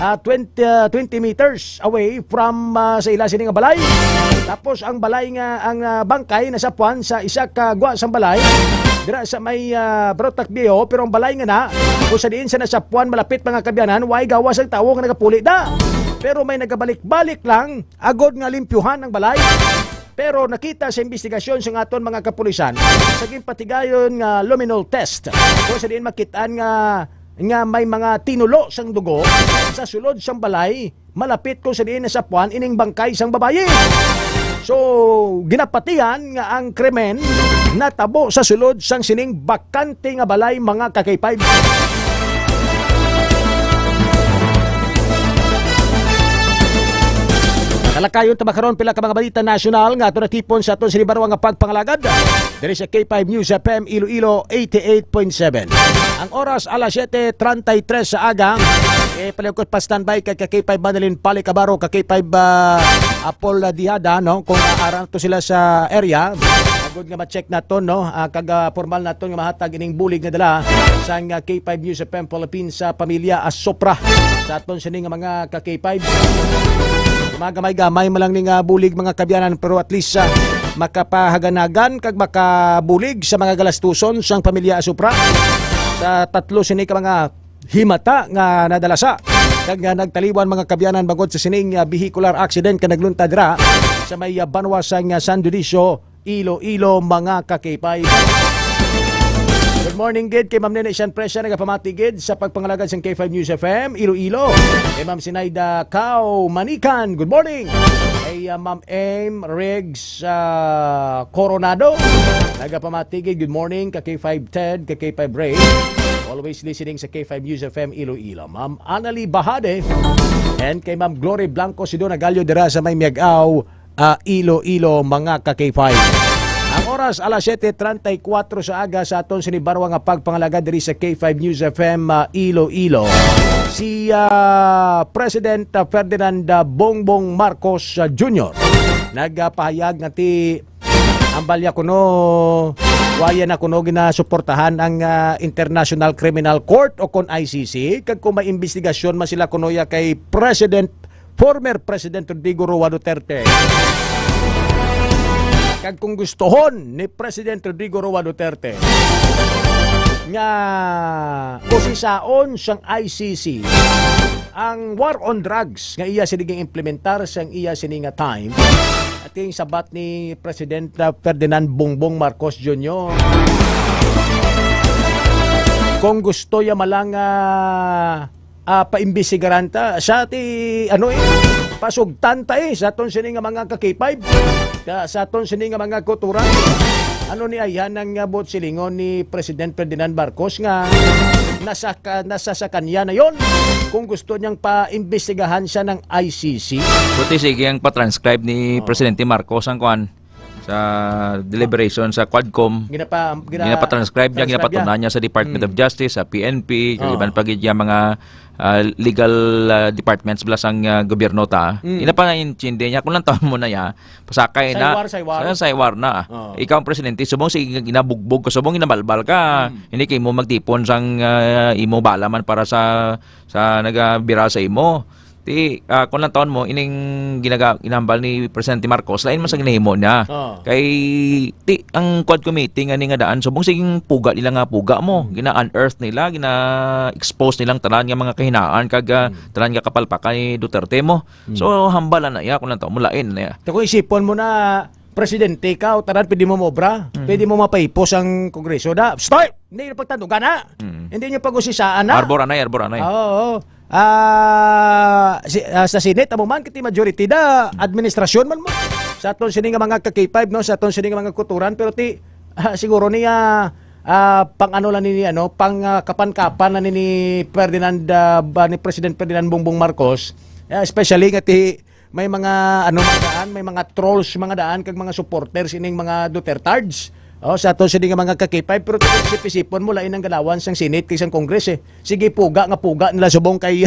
ah, twenty, ah, twenty meters away from, ah, sa ila sini nga balay. Tapos ang balay nga, ang, ah, bangkay nasapuan sa isa ka gwa sang balay dira sa may, ah, Brotac Viejo, pero ang balay nga na kung sa diin sa nasapuan malapit, mga kabyanan, way gawas ang tawo nga nagapuli da. Pero may nagabalik-balik lang agod nga limpyuhan ang balay. Pero nakita sa investigasyon sa aton mga kapulisan sa ginpatigayon nga luminol test kung sa diin makitaan nga, nga may mga tinulo sang dugo sa sulod sang balay malapit kung sa diin nasapuan ining bangkay sang babayi. So, ginapatihan nga ang krimen natabo sa sulod sang sining bakante nga balay, mga ka K five. Talakayon ta ba karon pila ka mga balita nasyonal nga ato natipon sa aton sini baro nga pagpangalagad diri sa K five News F M Iloilo eighty-eight point seven. Ang oras alas siete treinta y tres sa aga. Eh, palihog ko pa standby kay ka K five Manilin Pali Cabaro, ka K five, ah, Apol Dihada, no? Kung aarang to sila sa area, agod nga ma-check naton, no? Ah, kag, ah, formal naton nga mahatag ining bulig nga dala sang, ah, K five News F M Philippines sa pamilya Asopra sa aton sini nga mga ka K five. Magamay-gamay man lang ni nga bulig, mga kabyanan, pero at least, ah, makapahaganagan kag makabulig sa mga galastuson sang pamilya Asopra. Sa tatlo sini ka mga himata nga nadala sa kag nga nagtaliwan, mga kabyanan, bangod sa sining, ah, vehicular accident nga nagluntad dira sa may, ah, banwa sang, ah, San Dionisio, Iloilo, mga ka K five. Good morning gid kay Ma'am Nene Sian Presya, nagapamati gid sa pagpangalagad sang K five News F M Iloilo. Kay Ma'am Sinaida Kao Manikan, good morning. Kay, ah, Ma'am M Riggs, ah, Coronado, nagapamati gid, good morning ka K five Ted, ka K five Ray. Always listening sa K five News F M Iloilo. Ma'am Annalie Bahade and kay Ma'am Glory Blanco Sidon Agallo dira sa may Miag-ao, ah, Iloilo, mga ka K five. Ang oras, alas siete treinta y cuatro sa aga sa aton sini baro nga pagpangalagad diri sa K five News F M, ah, Iloilo. Si, ah, President, ah, Ferdinand, ah, Bongbong Marcos, ah, Junior nagapahayag nga ti ang balya kuno, waya na kuno ginasuportahan ang, ah, International Criminal Court o kon I C C, kag kung may imbestigasyon man sila kuno ya kay President, former President Rodrigo Roa Duterte. Kag kung gustohon ni President Rodrigo Roa Duterte nga usisaon sang I C C ang war on drugs nga iya sini gin-implementar sang iya sini nga time, ating sabat ni President, uh, Ferdinand Bongbong Marcos Junior. Kung gusto ya malang, ah, ah, paimbestigaran ta sa ti, ano, eh, pasugtan ta, eh, sa aton sini nga mga ka-K five, sa, sa aton sini nga mga kultura. Ano ni, ayan ang, ah, buot silingon ni President Ferdinand Marcos nga nasa ka-, nasa sa kanya na yon kung gusto niyang paimbestigahan siya ng I C C. Buti sige ang pa-transcribe ni Oo. Presidente Marcos ang kwan sa deliberation sa Quadcom. Ginapa-, gina-, Ginapatranscribe niya, transcribe ginapatunay niya. niya sa Department Mm. of Justice, sa P N P, kag Oo. iban pa gid niya mga, ah, legal, ah, departments bala sang, ah, gobyerno ta. Mm. Ginapa-intindi niya kung lang taon mo na ya, pasakay na. Saywar, saywar. Sa saywar na. Oo. Ikaw ang presidente, subong si ginabugbog ka, subong ginabalbal ka. Mm. Hindi kay mo magtipon sang, ah, imo bala man para sa, sa nagabira sa imo. Ti, ah, kung lang taon mo, ining ginaga-, ginahambal ni Presidente Marcos, lain man sa ginahimo niya. Oo. Kay, ti, ang Quad Committee nga ni nga daan, subong siging puga nila nga puga mo. Mm. Gina-unearth nila, gina-expose nilang tanan nga mga kahinaan, kag, ah, Mm. tanan nga kapalpakan ni Duterte mo. Mm. So, hambal na iya, kung lang taon mo, lain na iya. Ti kung isipon mo na, presidente ka, o tanan, pwede mo mobra, Mm. pwede mo mapaipos ang Kongreso. Da, start! Hindi na pagtandugan na. Mm. Hindi niyo pag-usisaan na. Arbor anay, arbor anay. Oo, oo. Ah, si, ah, sa Senate, amo man, kiti majority da, administrasyon man mo. Sa aton sini nga mga ka-K five, no? Sa aton sini nga mga kuturan, pero ti, ah, siguro niya, ah, pang ano lang ni, ano, pang, ah, kapan-kapan lang ni, ni Ferdinand, ah, ba, ni President Ferdinand Bongbong Marcos, ah, especially nga ti, may mga, ano, mga daan, may mga trolls, mga daan, kag mga supporters ining mga Dutertards. Oh, sa aton sini nga mga ka-K five, pero kung isip-isipon mo, lain ang galawan sang Senate kay sang Congress, eh. Sige, puga nga puga nila subong kay,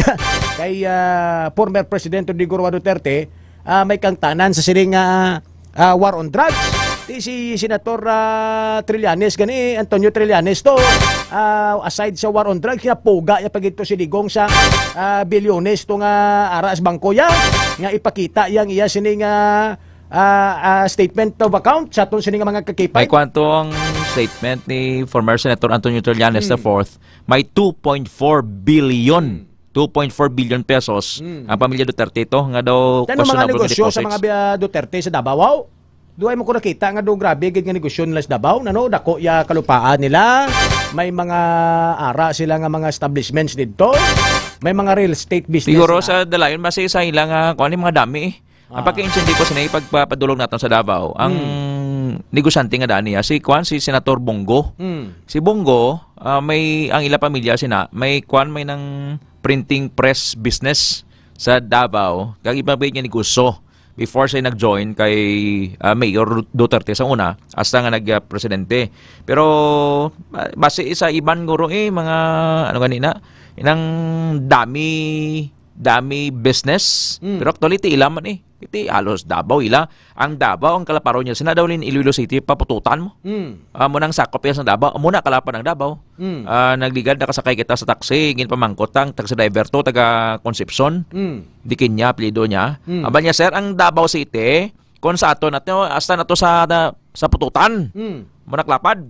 kay, ah, former President Rodrigo Roa Duterte, ah, may kangtanan sa sini nga, ah, war on drugs. Ti si Senator, ah, Trillanes gani, Antonio Trillanes to, ah, aside sa war on drugs, kinapuga niya pa gid to si Digong sa, ah, bilyones to nga ara sa bangko ya, nga ipakita yang iya sini nga, ah, ah, statement of account sa aton sini nga mga ka-K five. May kwanto ang statement ni former Senator Antonio Trillanes Hmm. the fourth? May two point four billion, Hmm. two point four billion pesos Hmm. ang pamilya Duterte to nga daw Tan mga questionable nga negosyo sa deposits. mga biya Duterte sa Davao, aw? Duay mo ko nakita nga do grabe gid nga negosyo nila sa Davao, nano, dako ya kalupaan nila. May mga ara sila nga mga establishments didto. May mga real estate business Siguro sila. sa dalayon, basi sa ila nga, kuwan, yung mga dami, eh. Ang Ah. pagka-intindi ko sa nai pagpapadulog naton sa Davao, ang Hmm. negosyante nga daan niya, si, kuwan, si Senator Bong Go. Hmm. Si Bong Go, ah, may, ang ila pamilya sina, may, kuwan, may nang printing press business sa Davao, kag iba pa niya negosyo before siya nag-join kay, ah, Mayor Ru-, Duterte sa una, hasta nga nag, ah, presidente. Pero, ah, base sa iban guro, eh, mga, ano ganina, inang dami, dami business. Mm. Pero actually, ti ila man, eh. Ti halos Davao ila. Ang Davao, ang kalaparo niya, sina daw lin Iloilo City, papututan mo. Mm. Ah, mo nang sakop yan sa Davao. Amo na, kalapan ang Davao. Mm. Ah, nagligad, nakasakay kita sa taxi, ginpamangkot ang taxi driver to, taga Concepcion. Mm. Dikin niya, apelyido niya. Mm. Aba niya, "Sir, ang Davao City, kung sa ato na to, hasta na to sa, sa pututan." Mm. Mo naklapad.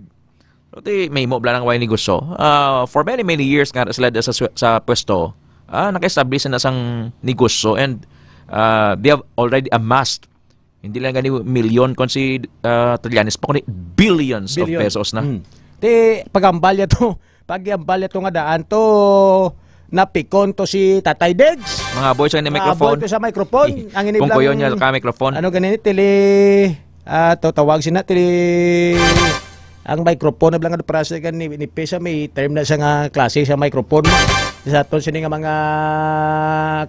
Pero ti, may mo bala ng way negosyo. Ah, for many, many years nga sila da sa swe-, sa pwesto, ah, naka-establish na sang negosyo and, ah, they have already amassed, hindi lang gani milyon, kung si, ah, Trillanes pa, kundi billions of Billion. pesos na. Mm. Ti, pagambal niya to, pagambal niya to nga daan to, napikon to si Tatay Diggs. Mga boys, ang Mga microphone. boy to sa microphone. Ang iniblang Kung kuyo niya ka microphone. Ano ganini, tili, ah, to tawag sina, tili, ang microphone na bala nga para sa kan ni, ni Pesa, may term na sa nga klase sa microphone. Sa aton sini nga mga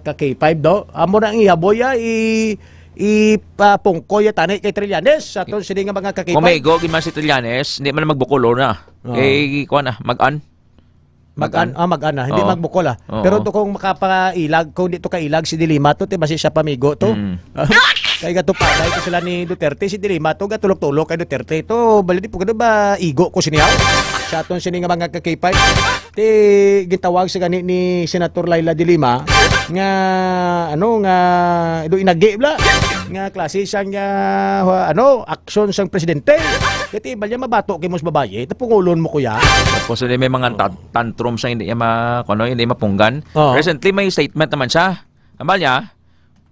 ka K five, do. Amo na ang ihaboy, ah, i, i, pa, pungkoy, ah, tani kay Trillanes. Sa aton sini nga mga ka K five. Kung may igo, gid man si Trillanes, hindi man magbukulo na. Oo. Eh, kuha na, mag-an. Mag-an, Mag-an. ah, mag-an na. Hindi Oo. magbukol, ah. Oo. Pero to kung makapailag, kung di to kailag si Dilima to, ti basi siya pamigo to. Mm. Kay gatupaday ko sila ni Duterte, si Dilima to, gatulok-tulok kay Duterte to. Bali di po gado ba igo ko siniya? Sa aton sini nga mga ka K five, ti gitawag sa gani ni Senator Leila Dilima nga, ano, nga do inagi bla. nga klase sang, ah, ano, aksyon sang presidente. Kay ti, bali mabato kay mo sa babayi, tapungulon mo, kuya. Tapos, hindi, may mga tan-, tantrum sa hindi niya ma-, kuno, hindi mapunggan. Oo. Recently, may statement naman siya. Ambal niya,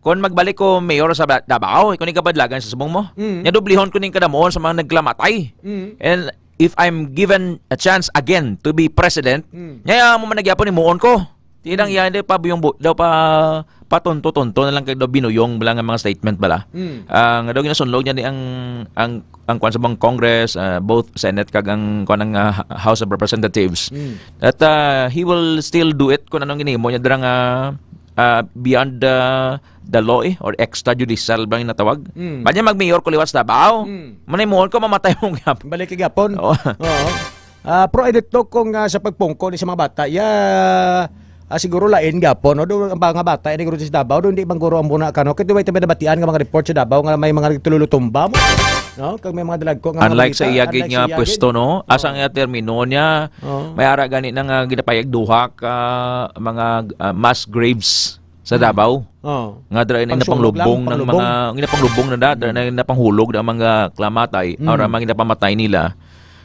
"Kung magbalik ko mayor sa Ba-, Davao, ikaw ni kabadlagan sa subong mo. Mm. Nya dublihon ko ning kadamuon sa mga naglamatay. Mm. And if I'm given a chance again to be president, Mm. nya mo man nagyapon, himuon ko." Tinang Mm. yan, di pa buyong bu-, daw pa, patunto-tunto na lang kay daw binuyong bala nga mga statement bala. Mm. Ah, nga daw ginasunlog niya ni ang, ang, ang kwan sa bang Congress, ah, both Senate kag ang kwan ng, ah, House of Representatives. Mm. That, ah, he will still do it kung anong ginimo niya dira nga, ah, beyond the, the law, eh, or extrajudicial ba yung natawag? Mm. Ba niya mag-mayor ko liwat sa Davao? Mm. Manay mo ko, mamatay mo gyapon. Balik kagapon. Oo. Oo. Ah, pero ay dito kung, ah, sa pagpungko ni sa mga bata, ya, ah, siguro lain gapon, no? Do, ang mga bata, ini guro sa Davao, do, hindi bang guro ang muna ka, no? Kaya may tabi nabatian nga mga report sa Davao nga may mga nagtululutumba mo, no? Kag may mga dalagko nga mga Unlike sa balita, iyagid unlike nga sa iyagid. pwesto, no? Oo. Asa nga termino niya, Oo. may ara gani na nga ginapayag duha ka mga, ah, mass graves sa Hmm. Davao. Oo. Nga dira na Pangsulog lang, ginapanglubong ng pangulubong. mga, ginapanglubong na da, dira Hmm. na ginapanghulog ng mga klamatay, Hmm. or ang mga ginapamatay nila.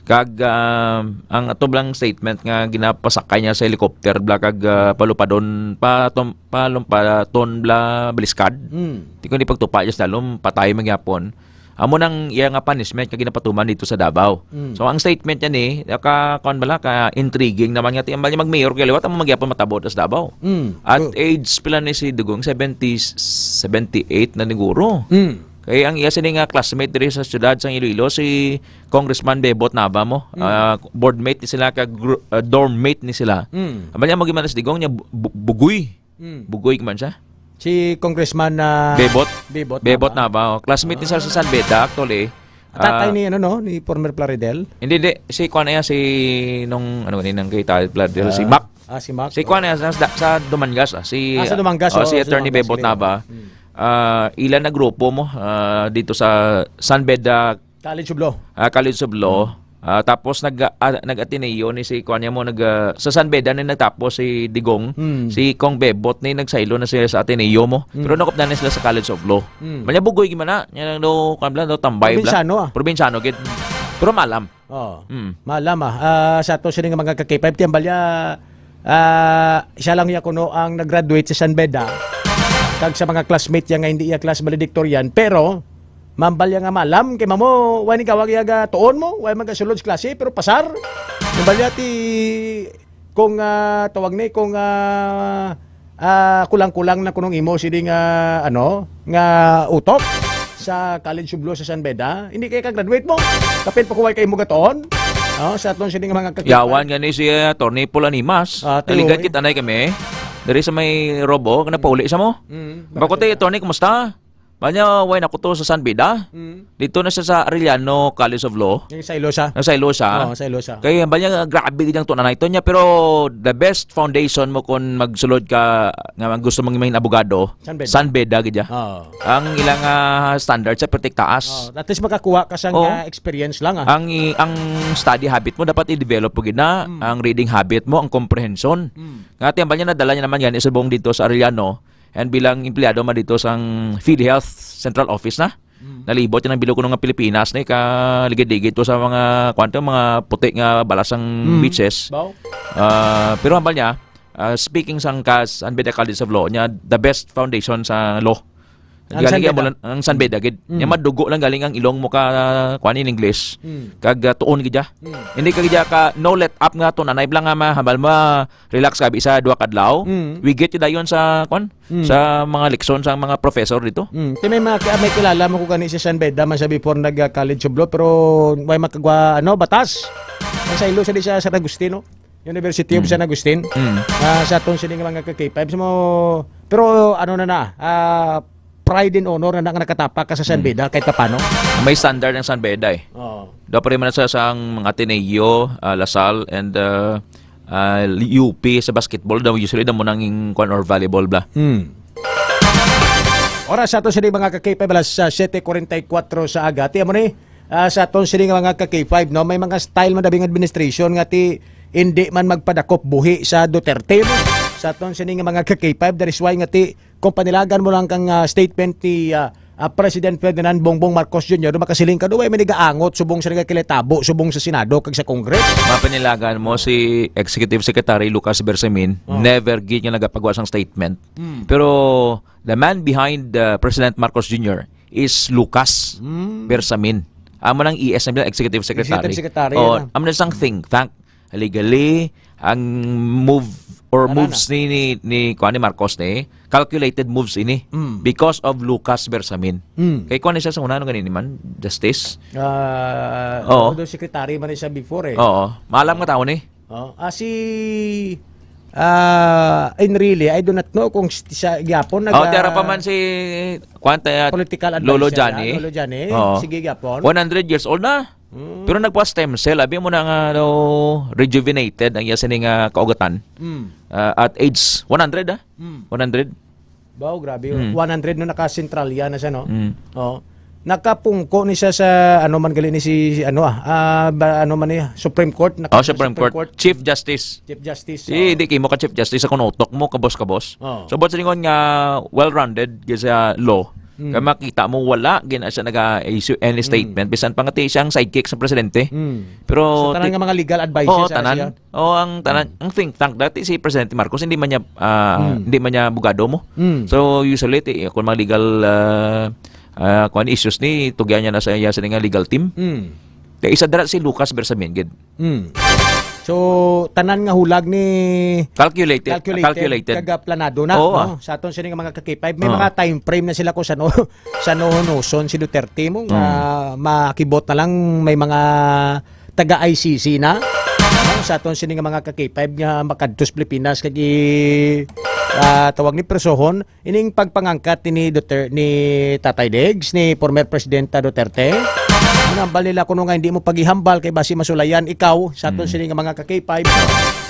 Kag, ah, ang ato blang statement nga ginapasakay niya sa helicopter bla kag, ah, palupadon, patom-, palumpaton bla baliskad. Hmm. Di ko ni pagtupa niya sa dalom, patay man gyapon. Amo nang iya nga punishment nga ginapatuman dito sa Davao. Mm. So, ang statement niya ni, ka, kuwan bala, ka intriguing naman nga, ti, ambal niya mag-mayor kay liwat, amo man gyapon matabo sa Davao. Mm. At So age, pila ni si Dugong? Seventy, seventy-eight na niguro. Mm. Kay ang iya sini nga classmate diri sa siyudad sang Iloilo, si Congressman Bebot Nava mo. Mm. Ah, board mate ni sila, ka gru-, ah, dorm mate ni sila. Mm. Ambal niya, mag-iman si Digong niya, bu-, bu-, bugoy. Mm. Bugoy man siya. Si Congressman, ah, Bebot. Bebot Bebot Nava. Nava, oh. Classmate ni siya sa Ah. San Beda, actually. Tatay Ah. ni, ano, no? Ni former Plaridel? Hindi, hindi. Si kuwan na yan, si nung, ano, ni nang kay Tal Plaridel, si Ah. Mac. Ah, si Mac. Si kuwan na yan, sa, sa Dumangas, ah. Si, Ah, sa Dumangas, oh, oh, si si Attorney Dumangas, Bebot sige. Nava. Mm. Ah, ilan na grupo mo, ah, dito sa San Beda College of Law. Ah, College of Law. Hmm. Ah, tapos nag, ah, nag-Ateneo ni si kuwan niya mo, nag, ah, sa San Beda na nagtapos si Digong, Hmm. si Cong Bebot ni nagsaylo na siya sa Ateneo mo. Hmm. Pero nakupdan na sila sa College of Law. Hmm. Manya bugoy gid man na. Nya lang daw, kuwan bla, daw tambay bla. Probinsyano, ah. Probinsyano gid. Pero malam. Oo. Hmm. Malam, ah. Ah, sa ato sini nga mga ka-K five, ti ambal ya, ah, siya lang ya kuno ang nag-graduate sa San Beda. Kag sa mga classmate ya nga hindi ya class valedictorian, pero mambal ya nga malam kay mamo, wa ni kawag ya ga tuon mo, wa man gasulod sa klase, pero pasar. Mambal ya ti kung, ah, tawag ni, kung, ah, ah, kulang-kulang na kunong imo sini nga, ano, nga utok sa College of Law sa San Beda, hindi kay ka-graduate mo. Kapin pa kuway kay mo gatuon. Oh, sa aton sini nga mga kakita. Yawan gani si, ah, Attorney Polanimas. Ah, Naligat tiyo, eh. Kita na kami. Diri sa may Robo, kanapauli sa mo. Mm, Bako bakit tayo, ka? Attorney, kumusta? Banya, way na ko to sa San Beda. Mm. Dito na siya sa Arellano College of Law. Nagsaylo siya? Nagsaylo siya. Oo, saylo siya. Kaya banya, grabe gid ang tunanay to niya. Pero the best foundation mo kung magsulod ka, nga gusto mong maging abogado, San Beda. San Beda gid ya. Oo. Ang ilang, ah, standard sa pertik taas. Oo, at least makakuha ka sang, Oo. ah, experience lang, ah. Ang i-, ang study habit mo dapat i-develop mo gid na, Mm. ang reading habit mo, ang comprehension. Mm. Nga ti, ang banya nadala niya naman yan, isubong dito sa Arellano, and bilang empleyado man dito sang PhilHealth Central Office na. Mm. Nalibot yan ang bilo kuno nga Pilipinas na ikaligid-ligid to sa mga, kwanto, mga puti nga balas ang Mm. beaches. Bao? Ah, pero hambal niya, ah, speaking sang kas, ang Beda College of Law, niya, the best foundation sa law. Ang Galing San Beda. Amo lang, ang San Beda gid. Mm. Niya madugo lang galing ang ilong mo ka, kuwan in English. Mm. Kag, ah, tuon gid ya. Mm. Hindi ka gid ya ka, no let up nga to, nanay lang nga mahambal mo, relax ka, bisa duha kadlaw. Mm. Wigit yun dayon sa, kwan, Mm. sa mga leksyon sa mga professor dito. Mm. Ti may mga, may kilala mo ko gani si San Beda man sa before nag, ah, College of Law, pero may makagwa, ano, batas. Ang saylo sa di sa San Agustin, no? University of Mm. San Agustin. Mm. Ah, sa aton sini nga mga ka-K five mo, pero ano na na, ah, pride and honor na, na nakatapak ka sa San Mm. Beda kahit paano. May standard ang San Beda eh. Oo. Daw pa rin man sa, sa ang mga Ateneo, ah, La Salle, and, ah, ah, U P sa basketball, daw usually daw mo nang kwan or volleyball bla. Hmm. Oras sa ato sini mga ka-K five, alas, ah, siyete kuwarenta y kuwatro sa aga. Ti, amo ni, ah, sa aton sini nga mga ka-K five, no, may mga style man dabi nga administration nga ti hindi man magpadakop buhi sa Duterte, no? Sa aton sini nga mga ka-K five, that is why nga ti kung panilagan mo lang kang, ah, statement ni, ah, ah, President Ferdinand Bongbong Marcos Junior, makasiling ka, "Duway may nagaangot subong sa nagakilitabo, subong sa Senado kag sa Congress." Mapanilagan mo si Executive Secretary Lucas Bersamin, Oh. never gid nga nagapagawa sang statement. Mm. Pero the man behind, uh, President Marcos Junior is Lucas Mm. Bersamin. Amo nang E S na bilang Executive Secretary. Executive Secretary, Oh, yan, ah. amo na sang think tank. Halili, ang move or Tara moves na. ni, ni, ni, kuwan, ni Marcos ni, calculated moves ini Mm. because of Lucas Bersamin. Mm. Kay kuwan ni siya sa una, ano gani ni man? Justice? Ah, Oo. although secretary man ni siya before eh. Oo. Maalam nga tao ni. Oh, ah, si, ah, in really, I do not know kung s-, siya gyapon Oh, naga- tiyara pa man si, kuwan, ta-, Political Lolo advisor Johnny. niya, Lolo Johnny. Oo. Sige gyapon. One hundred years old na. Mm. Pero nagpa-stem cell, abi mo na nga, ano, rejuvenated ang iya sini nga kaugatan. Mm. Ah, at age one hundred, ah. Mm. One hundred. Baw, grabe. Mm. One hundred no, nakasentralya na siya, no? Mm. Oh. Nakapungko ni siya sa, ano man gali ni si, si ano, ah, ah, ba, ano man niya, Supreme Court, naka- Oh, Supreme Supreme Court. Court. Chief Justice. Chief Justice, Eh, oh. di kimo ka Chief Justice sa kunutok mo, kabos-kabos. Oh. So, buot silingon nga well-rounded gyud sa law, Mm. kay makita mo wala gina siya naga-issue any Mm. statement, bisan pa nga ti siya ang sidekick sa presidente. Mm. Pero So, tanan ti-, nga mga legal advices, Oo, ano tanan. siya? Oo, ang tanan, Mm. ang think tank dati si Presidente Marcos, hindi man niya, ah, Mm. hindi man niya abogado mo. Mm. So, usually, ti-, kung mga legal, ah, ah, kuwan, issues ni, tugyan niya na sa iya sini nga legal team. Mm. Kay isa dira si Lucas Bersamin gid. Mm. So, tanan nga hulag ni Calculated, Calculated, calculated. kag, ah, planado na, Oo, no? ah. Sa aton sini nga mga ka-K five, may Oo. mga time frame na sila kung sano, sano hunuson si Duterte mo, nga Mm. makibot na lang may mga taga I C C na. No? Sa aton sini nga mga ka-K five nga makadto sa Pilipinas kag i-, ah, tawag ni presohon, ining pagpangangkat ni Duter-, ni Tatay Diggs, ni former Presidenta Duterte. Ang hambal nila kuno nga hindi mo paghihambal kay basi masulayan ikaw sa aton Mm. sini nga mga ka-K five.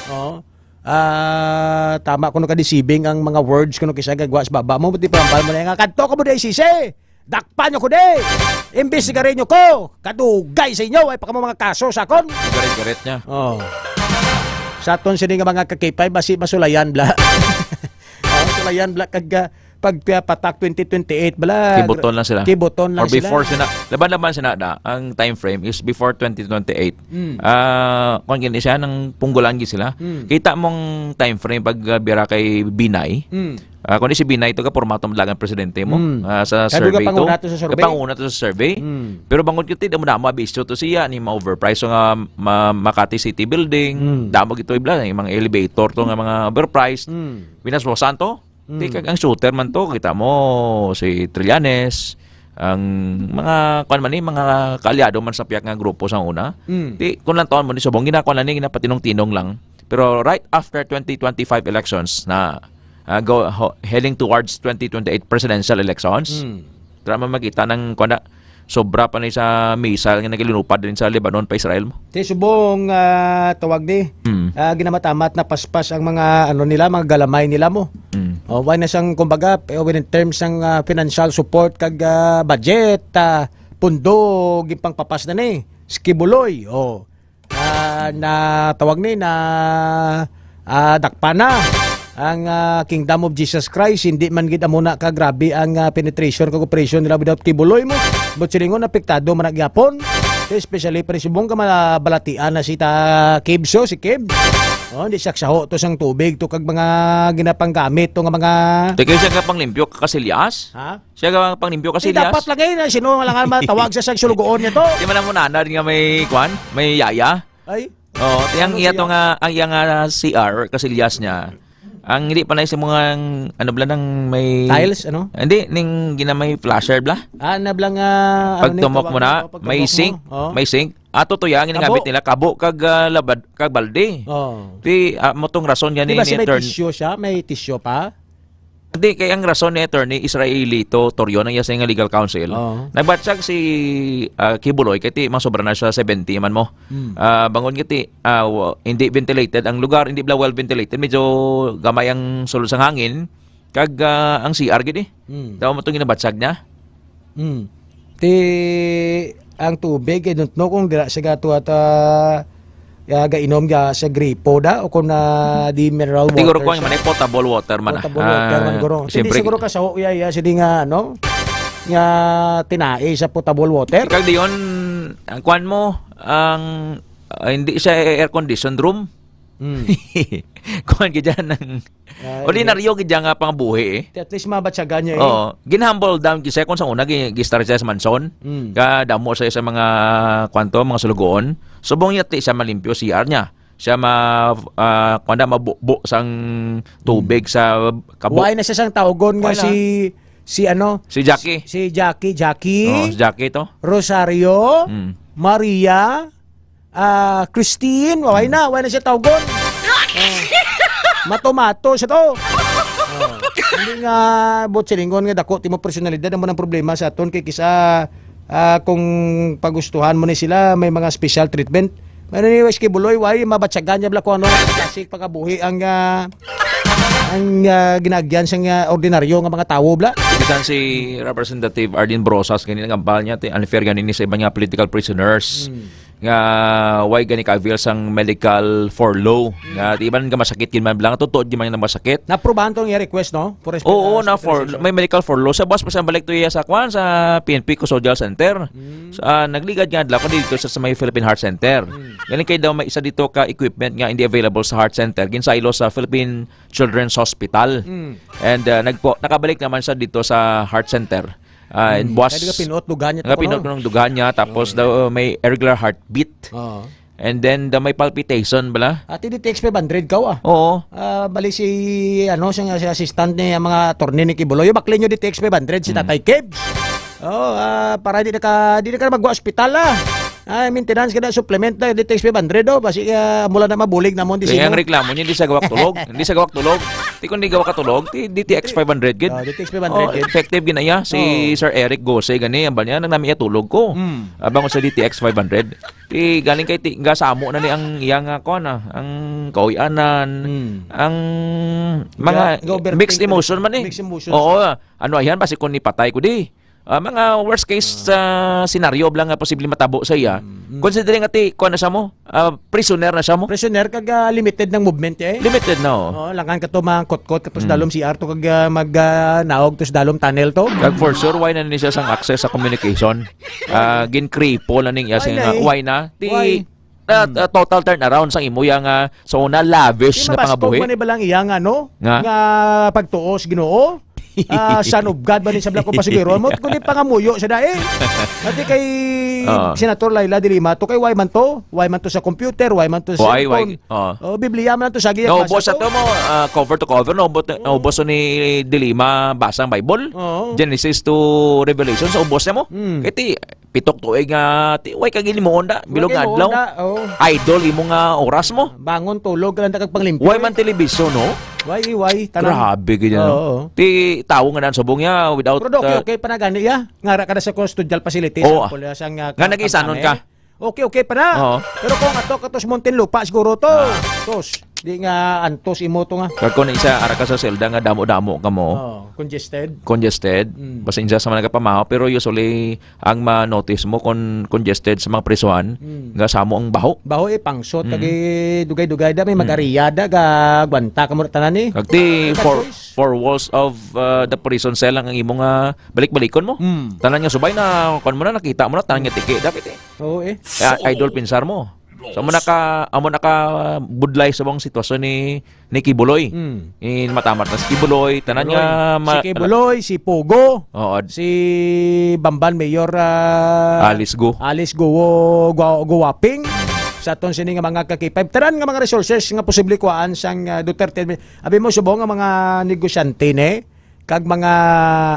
Oh. Ah, tama kuno ka deceiving ang mga words kuno kisa gagwa sa baba mo, di pa hambal mo na nga, "Kadto ka mo di I C C! Dakpan niyo ko di! Imbestigarin niyo ko! Kadugay sa inyo, ay pa kamo mga kaso sa akon!" Garit-garit niya. Oh. Sa aton sini nga mga ka-K five, basi masulayan bla. Oh, sulayan bla kag, ah, pag, ah, patak twenty twenty-eight bla. Kibuton lang sila. Kibuton lang Or before sila. sila. Laban-laban sila na. Ang time frame is before twenty twenty-eight. Mm. Ah, kung gini siya, nang punggulan gid sila. Mm. Kita mong time frame pag, ah, bira kay Binay. Mm. Ah, kung di si Binay to ka, pormato madlagan presidente mo. Mm. Ah, sa Kaya survey doon ka to. panguna to sa survey. Kapanguna to sa survey. Mm. Pero bangod ko, ti, damo na mo abisyo to siya, ni ma-overprice so nga ma-, Makati City Building, Mm. damo gito ibla, yung mga elevator to nga mga overpriced. Mm. Pinaswasan to. Mm. Di kag ang shooter man to, kita mo si Trillanes, ang mga, kuwan man ni, mga kaalyado man sa piyak nga grupo sa una. Mm. Di, kung lang taon mo ni subong, ginakuha na ni, ginapatinong-tinong lang. Pero right after twenty twenty-five elections na, ah, go, ho-, heading towards twenty twenty-eight presidential elections, Mm. Tara man makita ng, kuwan na, sobra pa ni sa missile nga nagilinupad din sa Lebanon pa Israel mo. Ti subong, ah, tawag di, Mm. ah, ginamatamat na paspas ang mga, ano nila, mga galamay nila mo. Mm. O, why na siyang, kumbaga, eh, when in terms ng, ah, financial support kag, ah, budget, ah, pundo, gipangpapas na ni, skibuloy, o. Ah, na tawag ni na, ah, dakpa na ang, ah, Kingdom of Jesus Christ. Hindi man gid amo na ka grabe ang, ah, penetration kag operation nila without kibuloy mo. But silingon, apektado man na gyapon. Especially pa ni subong ka mabalatian na si ta Kib, so si Kib. Oh, hindi siya saho to sang tubig to kag mga ginapanggamit to nga mga Teka, siya ka panglimpyo ka kasilyas? Ha? Siya ka panglimpyo Di kasilyas? dapat lagi na sino nga lang matawag sa sang sulugoon niya to. Di man mo nanad nga may kwan? May yaya? Ay. Oh, tiyang Ano iya to siya? nga, ang iya nga C R or kasilyas niya. Ang hindi pa na sa mga, ano bla, nang may Tiles, ano? Hindi, ning gina may flasher bla. Ah, na bla nga, ano ni, Pagtumok tawag mo na, mo, pagtumok may mo. sink, Oh. may sink. Ato to ya, ang ginagamit Kabo. nila, kabo kag, ah, labad, kag balde. Oh. Di, ah, mo tong rason gani Di ba ni si may attorney. tissue siya? May tissue pa? Di, kay ang rason ni Attorney Israelito Torion, ang iya nga legal counsel, Oo. nagbatyag si, ah, Kibuloy, kay ti, masobra na siya seventy man mo. Hmm. Ah, bangon nga ti, ah, wa-, hindi ventilated ang lugar, hindi bla well ventilated, medyo gamay ang sulod sang hangin, kag, ah, ang C R gid eh. Hmm. Daw mo itong ginabatyag niya. Hmm. Ti, ang tubig, I don't know kung dira siya gato at, ah, ah, gainom ga sa gripo da o kung na di mineral water Siguro ko ang siya. man, eh, potable water man, ah. Potable water man, Ah, guro. Hindi siyempre. siguro kasaho, iya, iya, sini nga, ano? nga tinai sa potable water. Kag diyon, ang kwan mo, ang, ah, hindi siya air conditioned room. Mm. Kwan ka dyan ng Ah, ordinaryo gid dyan nga pangabuhi, eh. At least mabatyagan niya, eh. Oo. Gin-humble down gid siya kung sa una, gi-, gi-start siya sa Manson. Mm. Kadamo siya sa mga, kwan to, mga sulugoon. Subong niya, ti siya malimpyo C R niya. Siya ma-, ah, kwan na, mabubo sang tubig Mm. sa kabo. Why na siya sang tawgon nga Wala. si, si ano? Si Jackie. Si Jackie, Jackie. Oo, si Jackie to. Rosario, Mm. Maria, ah, Christine, why Mm. na? Why na siya tawgon? Oh. Mato-mato siya to. Oh. Hindi nga, buot silingon nga dako timo personalidad, amo nang problema sa aton kay kisa, ah, kung pagustuhan mo ni sila, may mga special treatment. Ano ni Wes Kibuloy, why mabatyagan niya bala kung ano, kasi pagabuhi ang, ah, ang, ah, ginagyan sang, ah, ordinaryo nga mga tawo bla? Bisan si Representative Arlene Brosas, ganyan ang ambal niya, ti-, unfair gani ni sa iban nga political prisoners. Hmm. Nga, why gani ka-avail sang medical furlough? Hmm. Nga, di ba nga masakit gid man bla, nga totoo gid man nga masakit? Naprobahan to nga request, no? For Oo, na for, may medical furlough. Sa bus pa sa balik to iya sa kwan, sa P N P Custodial Center. Hmm. Sa, ah, nagligad nga adlaw ko dito sa, sa may Philippine Heart Center. Hmm. Galing kay daw may isa dito ka equipment nga hindi available sa Heart Center. Ginsaylo sa Philippine Children's Hospital. Mm. And, uh, nagpo-, nakabalik naman siya dito sa Heart Center. Uh, Mm. buwas Kaya di ka pinuot, dughan niya nga to, pinuot no? Ng dughan niya, tapos Oo. daw, uh, may irregular heartbeat. Oo. And then, daw may palpitation bala. Ati di T X five hundred ka, ah. Oo. Ah, bali si, ano, siya nga, si assistant ni, ang mga attorney ni Kibuloy. Yung bakli nyo di T X five hundred, si Mm. Tatay Kebs. Oh, ah, para di na ka, di na ka magwa ospital, ah. Ay, maintenance ka na, supplement na, D T X five hundred, oh. Basi, ah, mula na mabulig na mo, di Kaya sino? Ang reklamo niya, hindi sa gawak tulog. Hindi sa gawak tulog. Di kung di gawak katulog, di, D T X five hundred, gid. Oh, D T X five hundred, Oh, gid. Effective gid na iya, si Oh. Sir Eric Gose, gani, ang banya, nang nami iya tulog ko. Mm. Abang ko sa D T X five hundred. Di, galing kay, ti, gasamo na ni ang iya nga, kuwan, ah, ang kauyanan, Mm. ang mga Ga-, ga-overthink mixed ka na. Emotion man, eh. Mixed emotions. Oo, ah. Ano, ayan, basi kung nipatay ko, di. Ah, mga worst case, Ah. ah, scenario lang nga posible matabo sa iya. Mm, mm. Considering nga ti, kuwan na siya mo, ah, prisoner na siya mo. Prisoner kag, ah, limited ng movement, eh. Limited na, oh. Oh, langan ka to, mga kotkot, ka to sa Mm. dalom C R to, kag, ah, mag, ah, naog to sa dalom tunnel to. Kag for sure, why na ni siya sang access sa communication? Ah, gin-cripple na ning iya Why siya na, nga, eh? Why na? Ti, Why? ah, Mm. ah, total turnaround sang imo iya nga, sa una, lavish Di nga mabaskog pangabuhi. Man ni balang iya nga, no? Nga? Nga pagtuos, Ginoo? Ah, Son of God ba ni sa Blanco Pasiguero? Mo, kundi pangamuyo sa dai. Ati kay Oo. Senator Leila de Lima to, kay why man to? Why man to sa computer? Why man to sa Why, why? Cellphone? Oo. Oh, Biblia man to, sagi Naubos sa to mo, ah, cover to cover, naubos, Oo. naubos ni de Lima basa ang Bible. Oo. Genesis to Revelation, sa ubos na mo. Hmm. Kay ti, pitok tuig nga, ti, way ka gilimuon da, bilog Way nga adlaw. Gilimuon da, oo. Idol imo nga oras mo. Bangon, tulog ka lang, kag panglimpyo, Way eh. Man television, no? Way, way, tanan. Grabe, gid yan, no? Oo. Ti, tawo nga nan subong niya without, Pero okay, uh, okay pa na gani, ya. Ngara ka na sa custodial facility, Oo, sa ah. Pulya, sa nga Nga nag-isanon ka. Okay, okay pa na. Oo. Pero kung ato ka to sa Muntinlupa, siguro to. Ah. Tos, di nga antos imo to nga. Kag kung isa, ara ka sa selda nga damo-damo ka mo. Oo, congested. Congested. Mm. Pasensya sa mga nagapamahaw, pero usually, ang ma-notice mo kung congested sa mga prisuhan, Mm. nga samo ang baho. Baho, eh, pangsot, Mm. kag, eh, dugay-dugay da, may Mm. mag-ariada, ga, gwanta ka mo tanan, eh. Kag ti, Ay, for, choice. Four walls of, uh, the prison cell ang imo nga balik-balikon mo. Mm. Tanan nga subay na, kwan mo na, nakita mo na, tanan nga tiki. Dapat, eh. Oo, eh. Ah, idol, pinsar mo. So, amo na ka, amo na ka budlay sa mga sitwasyon ni, ni Kibuloy. Mm. In matamat na si Kibuloy, tanan Kibuloy. nga ma-, Si Kibuloy, si Pugo, Oo. si Bamban Mayor, ah, Alice Go. Alice Go, Gua-, Guwaping. Sa aton sini nga mga ka-K five. Tanan nga mga resources nga posible kuhaan sang, ah, Duterte. Abi mo, subong nga mga negosyante ni, kag mga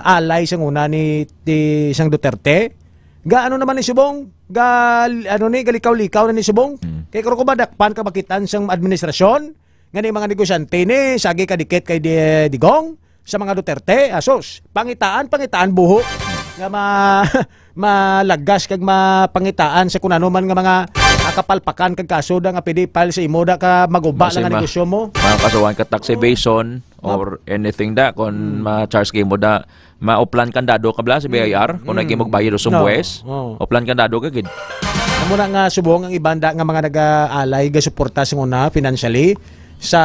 alay sang una ni, ni sang Duterte. Ga, ano naman ni subong? Ga, ano ni, galikaw-likaw na ni subong? Mm. Kay kung kumadakpan ka makitaan sang administrasyon, nga ni mga negosyante ni, sagi kadikit kay Di-, Digong, sa mga Duterte, asos, pangitaan, pangitaan buho, nga ma-, malagas kag mapangitaan sa kung ano man nga mga, ah, kapalpakan kag kaso da nga pwede file sa imo da ka maguba Basta lang ang mga, negosyo mo. Mga kasuhan ka tax evasion Map- or anything da, kung Hmm. ma-charge ka mo da, ma-oplan kandado ka bla sa Hmm. B I R, kung Hmm. naging magbayad o sa No. buwes, Oh. oplan kandado ka gid. Amo na nga subong ang iban da nga mga nag-aalay, gasuporta sa una financially sa,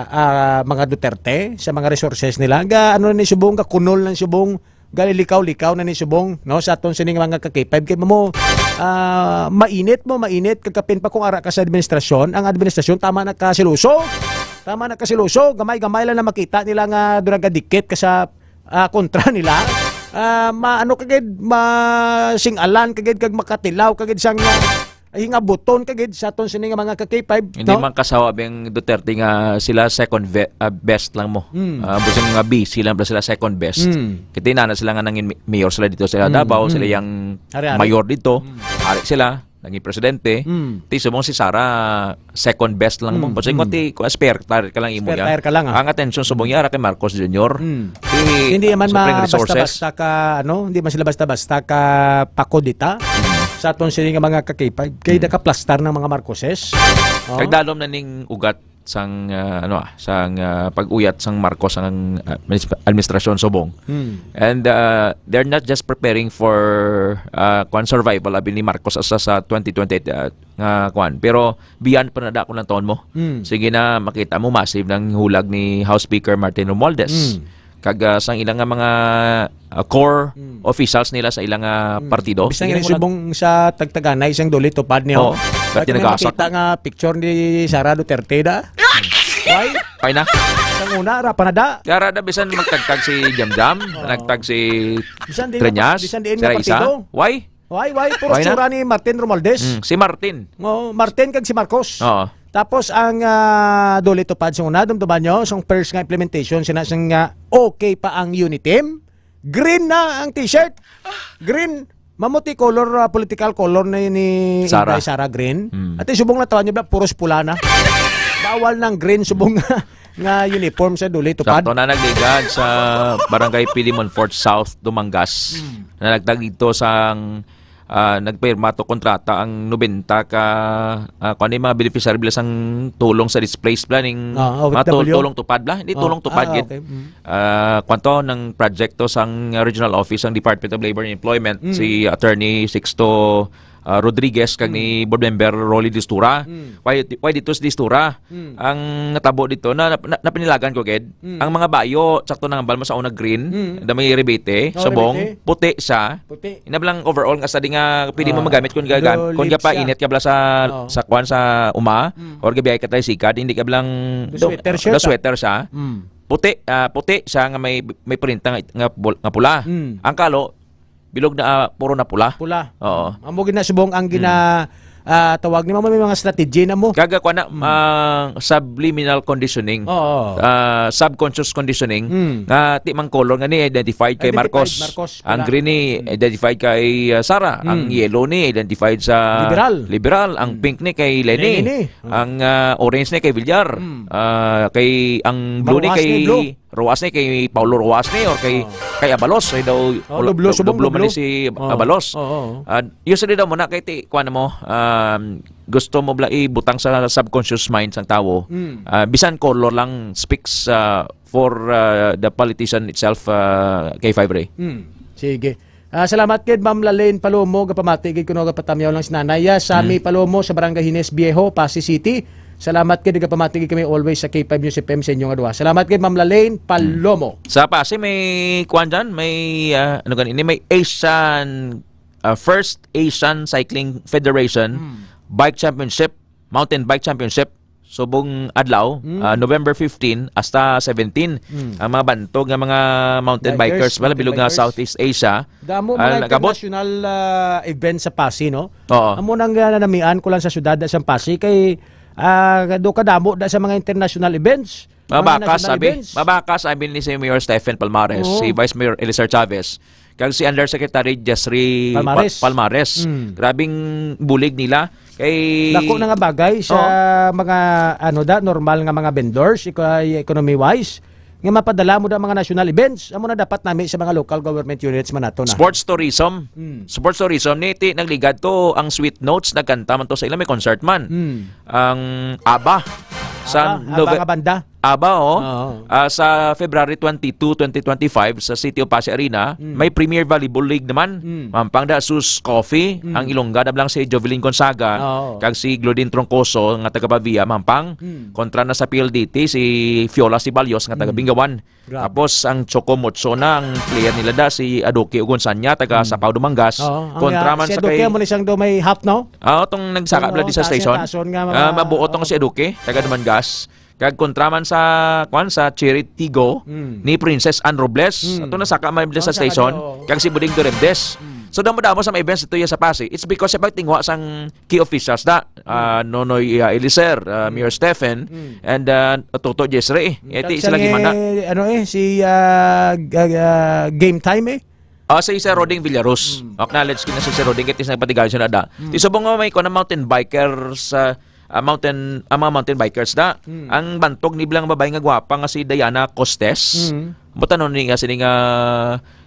ah, mga Duterte, sa mga resources nila. Ga, ano ni subong, ga kunol ng subong Gali likaw-likaw na ni subong, no, sa aton sining mga ka-K five. Kay mo, ah, mainit mo, mainit. Kag kapin pa kung ara ka sa administrasyon, ang administrasyon tama na ka siloso. Tama na ka siloso. Gamay-gamay lang na makita nila nga dura ka dikit ka sa, ah, kontra nila. Ah, ma-, ano ka gid, masing-alan ka gid, kag makatilaw ka gid sang, ah, hingabuton ka gid sa aton sini nga mga ka-K five, Hindi no? man kasawa ang Duterte nga sila second ve-, ah, best lang mo. Mm. Ah, busing nga busy lang pala sila second best. Mm. Kita na, na sila nga nangin mi-, mayor sila dito sa Mm, Davao, mm. sila yung Hari-hari. mayor dito. Mm. Hari sila, naging presidente. Mm. Ti subong si Sara, second best lang mo. Mm, Busing mm. ko ti, kung spare tire ka lang imo Spare ya. tire ka lang, ah. Ang atensyon subong niya, ara kay Marcos Junior. Mm. Ti, Hindi man siyempre, ma-, resources. basta-basta ka, ano, hindi man sila basta-basta ka pakodita Mm. sa aton sini nga mga ka-K five. Kay Mm. nakaplastar ng mga Marcoses. Oh. Kay dalom na ning ugat sang, ah, ano, ah, sang, ah, pag-uyat sang Marcos ang, ah, administ-, administrasyon subong. Mm. And, ah, they're not just preparing for, ah, kwan, survival, abi ni Marcos, asa sa twenty twenty-eight, ah, nga kwan. Pero beyond pa na da kung lang taon mo. Mm. Sige na, makita mo, massive nang hulag ni House Speaker Martin Romualdez. Mm. Kag, ah, sang ilang nga mga, ah, core Mm. officials nila sa ilang nga Mm. partido. Bisan Sige nga na mo nag- subong sa tagtaganay sang Dole Tupad niyo. Oh, Kag ba't kami tinagasak? makita nga picture ni Sara Duterte da? Why? Pay na. Sang una, ra pa na da. Kaya ra da, bisan magtagtag si Jamjam, Oh. nagtag si Bisan di Treñas, nga, bisan di si nga Raisa. partido. Why? Why, why? Puro Why na? tsura ni Martin Romualdez. Mm, si Martin. Oo, Martin kag si Marcos. Oo. Tapos ang, ah, Dole Tupad sa una, dumduman nyo, sang first nga implementation, sina-, sang, ah, okay pa ang Uniteam. Green na ang t-shirt. Green. Mamuti color, ah, political color na yun ni Sara. Inday Sara Green. Mm. At subong na tawan nyo ba, puros pula na. Bawal ng green, subong nga, nga uniform sa Dole Tupad. Sakto na nagligad sa Barangay Pilimon Fort South, Dumangas. Mm. Na nagtag dito sang, ah, nagpirma to kontrata ang nobenta ka, ah, kung ano yung mga beneficiary bila sang tulong sa displaced planning, Ah, mga tul-, O F W. tulong tupad bla? Hindi Oh, tulong tupad, ah, gid. okay. Mm. Ah, kwanto ng proyekto sang regional office sang Department of Labor and Employment, Mm. si Attorney Sixto, ah, Rodriguez kag Mm. ni Board Member Rolly Distura. Mm. Why, why dito si Distura? Mm. Ang natabo dito, na, na, napinilagan ko, gid. Mm. Ang mga bayo, sakto nang hambal mo sa una green, Mm. da may rebete, Oh, subong, rebete. puti siya. Puti. Ina blang overall nga sa di nga pwede mo Ah, magamit kung gagan-, blue kung lips siya. gapainit ka bla sa, Oh. sa kwan sa uma, Mm. or gabiyahe ka tricycle, hindi ka blang The do-, sweater shirt, the ah. sweater siya. Mm. Puti, ah, puti siya nga may, may printa nga, nga pul-, nga pula. Mm. Ang kalo, bilog na, ah, puro na pula. Pula. Oo. Amo gid na subong ang Mm. gina-, ah, tawag ni, may mga strategy na mo. Kaga kwa na, Mm. ah, subliminal conditioning. Oo. Ah, subconscious conditioning. Mm. Nga, ti mang color nga ni identified kay Identified Marcos. Marcos Ang pula. green ni Mm. identified kay, ah, Sara. Ang Mm. yellow ni identified sa Liberal. Liberal. Ang Mm. pink ni kay Leni. Leni ni. Mm. Ang, ah, orange ni kay Villar. Mm. Ah, kay, ang blue ni Maruas kay ni, blue. Roas ni, kay Paulo Roas ni, or kay, Oh. kay Abalos, ay daw, Oh, ulo-, dublo, du-, subong dublo man dublo. ni si Oh. Abalos. Oh, oh, oh. Ah, usually daw mo na kay ti, kuwan mo, um, gusto mo bla ibutang sa subconscious mind sang tawo. Mm. Ah, bisan color lang speaks, ah, for, ah, the politician itself, ah, K five Ray. Mm. Sige. Ah, salamat gid, Ma'am Lalaine Palomo, gapamati gid kuno, gapatamyaw lang si Nanay. Ya, Sammy Mm. Palomo sa Barangay Hines Viejo, Passi City. Salamat gid, gapamati gid kami always sa K five News F M sa inyo nga duha. Salamat gid, Ma'am Lalaine Palomo. Mm. Sa Passi may kuwan dyan, may, ah, ano gani, may Asian, ah, First Asian Cycling Federation Mm. Bike Championship, Mountain Bike Championship. Subong adlaw, Mm. ah, November fifteen hasta seventeen, Mm. ang mga bantog nga mga mountain Bikers, bikers, pala, mountain bilog nga bikers. Southeast Asia, Damo ah, mga nagabot. international, ah, events sa Passi, no? Oo. Amo nang, ah, nanamian ko lang sa syudad sa Passi kay, ah, do kadamo da sa mga international events, mga Mabakas, national abi. events. Mabakas, abi ni si Mayor Stephen Palmares, Oo. si Vice Mayor Eliezer Chavez, kag si Undersecretary Jesry Pa-, Palmares. Palmares. Mm. Grabing bulig nila. Kay Dako na nga bagay sa Oo. mga, ano da, normal nga mga vendors, eco-, economy-wise, nga mapadala mo da mga national events. Amo na dapat nami sa mga local government units man nato na. Sports tourism. Mm. Sports tourism, ni ti nagligad to ang Sweet Notes, nagkanta man to sa ila, may concert man. Mm. Ang ABA sa Aba, Nove-, Aba nga banda. Aba, oh. Oo. Ah, sa February twenty-two, twenty twenty-five, sa City of Passi Arena, Mm. may Premier Volleyball League naman. Mm. Mampang da sus Coffee, Mm. ang Ilongga na lang si Jovelyn Gonzaga, Oo. kag si Glodin Troncoso nga taga Pavia, mampang. Mm. Kontra na sa P L D T, si Fiola Siballos nga taga Mm. Bingawan. Grabe. Tapos ang Choco Mocho na ang player nila da, si Aduki Ugunsanya, taga Mm. Sapaw, Dumangas. Oo, ang, Kontra ah, man si sa Aduki kay mo ni siyang do may half, no? Ah, tong nagsaka Ano, bala di sa taas niya, station. taas on nga mga Ah, mabuo tong si Aduki, taga Dumangas. Kag kontra man sa, kwan, sa Cherry Tigo Mm. ni Princess Anne Robles. Mm. Ato nasaka man bala sa Oh, saka station, do. kag si Buding Duremdes. Mm. So, damo-damo sa mga events dito sa Passi. It's because sa pagtingwa sang key officials da, ah, Mm. Nonoy, ah, Eliser, ah, Mm. Mayor Stephen, Mm. and, ah, Toto Jesre. Mm. Iti Kag sila siya gimana. eh, ano eh, si, ah, g-, ah, Game Time eh. Ah, si Sir Roding Villarus. Mm. Acknowledge ko na si Sir Roding, kaya isang patigayon siya na da. Mm. Ti subong nga may kuwan ang mountain bikers, ah, ah, mountain, ang mga mountain bikers na. Mm. Ang bantog ni bilang babae nga gwapa nga si Diana Costes. Mm. Buta nun ni nga sini nga,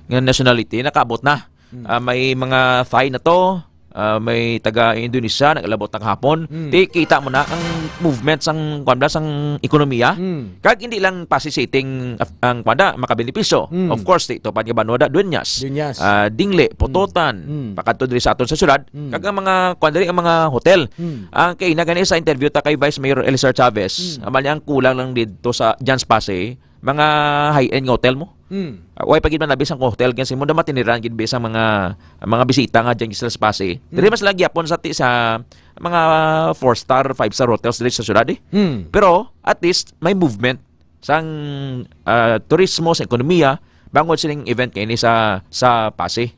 nga nationality, nakaabot na. Mm. Ah, may mga Thai na to, ah, may taga Indonesia, nagalabot na kahapon. Mm. Ti, kita mo na ang movement sang, kuwan ba, sang ekonomiya. Mm. Kag hindi lang Passi City ang, ang, kuwan da, makabenepisyo. Mm. Of course, ti, tupad nga banwa da, Dueñas. Dueñas. Ah, Dingle, Mm. Pototan, Mm. pakadto diri sa aton sa syudad. Mm. Kag ang mga, kuwan diri, ang mga hotel. Mm. Ang kay na gani sa interview ta kay Vice Mayor Elisar Chavez, Mm. amal niya ang kulang lang dito sa, dyan sa Passi, mga high-end nga hotel mo. Mm. Ah, way pa gid man labi sang hotel, kasi mo na matiniran gid bisang mga, mga bisita nga dyan sila sa Passi. Mm. Diri mas lagi apon sa ti-, sa mga four-star, five-star hotels diri sa syudad, eh. Mm. Pero, at least, may movement sang, ah, turismo, sa ekonomiya, bangod sining event kay ini sa, sa Passi.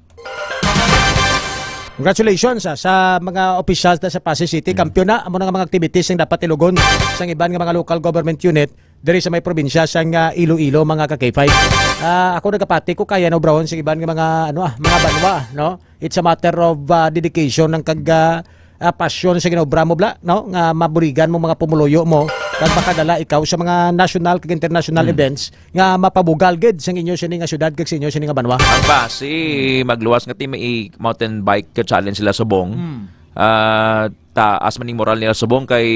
Congratulations, ah, sa mga officials na sa Passi City. Mm. Kampiyon na amo na nga mga activities nga dapat ilugon sang iban nga mga local government unit diri sa may probinsya sang, ah, Iloilo, mga ka-K five. Ah, ako nagapati ko kaya na obrahon sa iban nga mga, ano, ah, mga banwa, no? It's a matter of, ah, dedication ng kag, ah, ah, pasyon sa ginobra mo, bla, no? Nga mabuligan mo mga pumuluyo mo, kag makadala ikaw sa mga national kag international Mm. events nga mapabugal gid sa inyo sini nga syudad kag sa inyo sini nga banwa. Ang Passi, magluwas nga ti may mountain bike ka challenge sila subong. Mm. Ah, taas man ning moral nila subong kay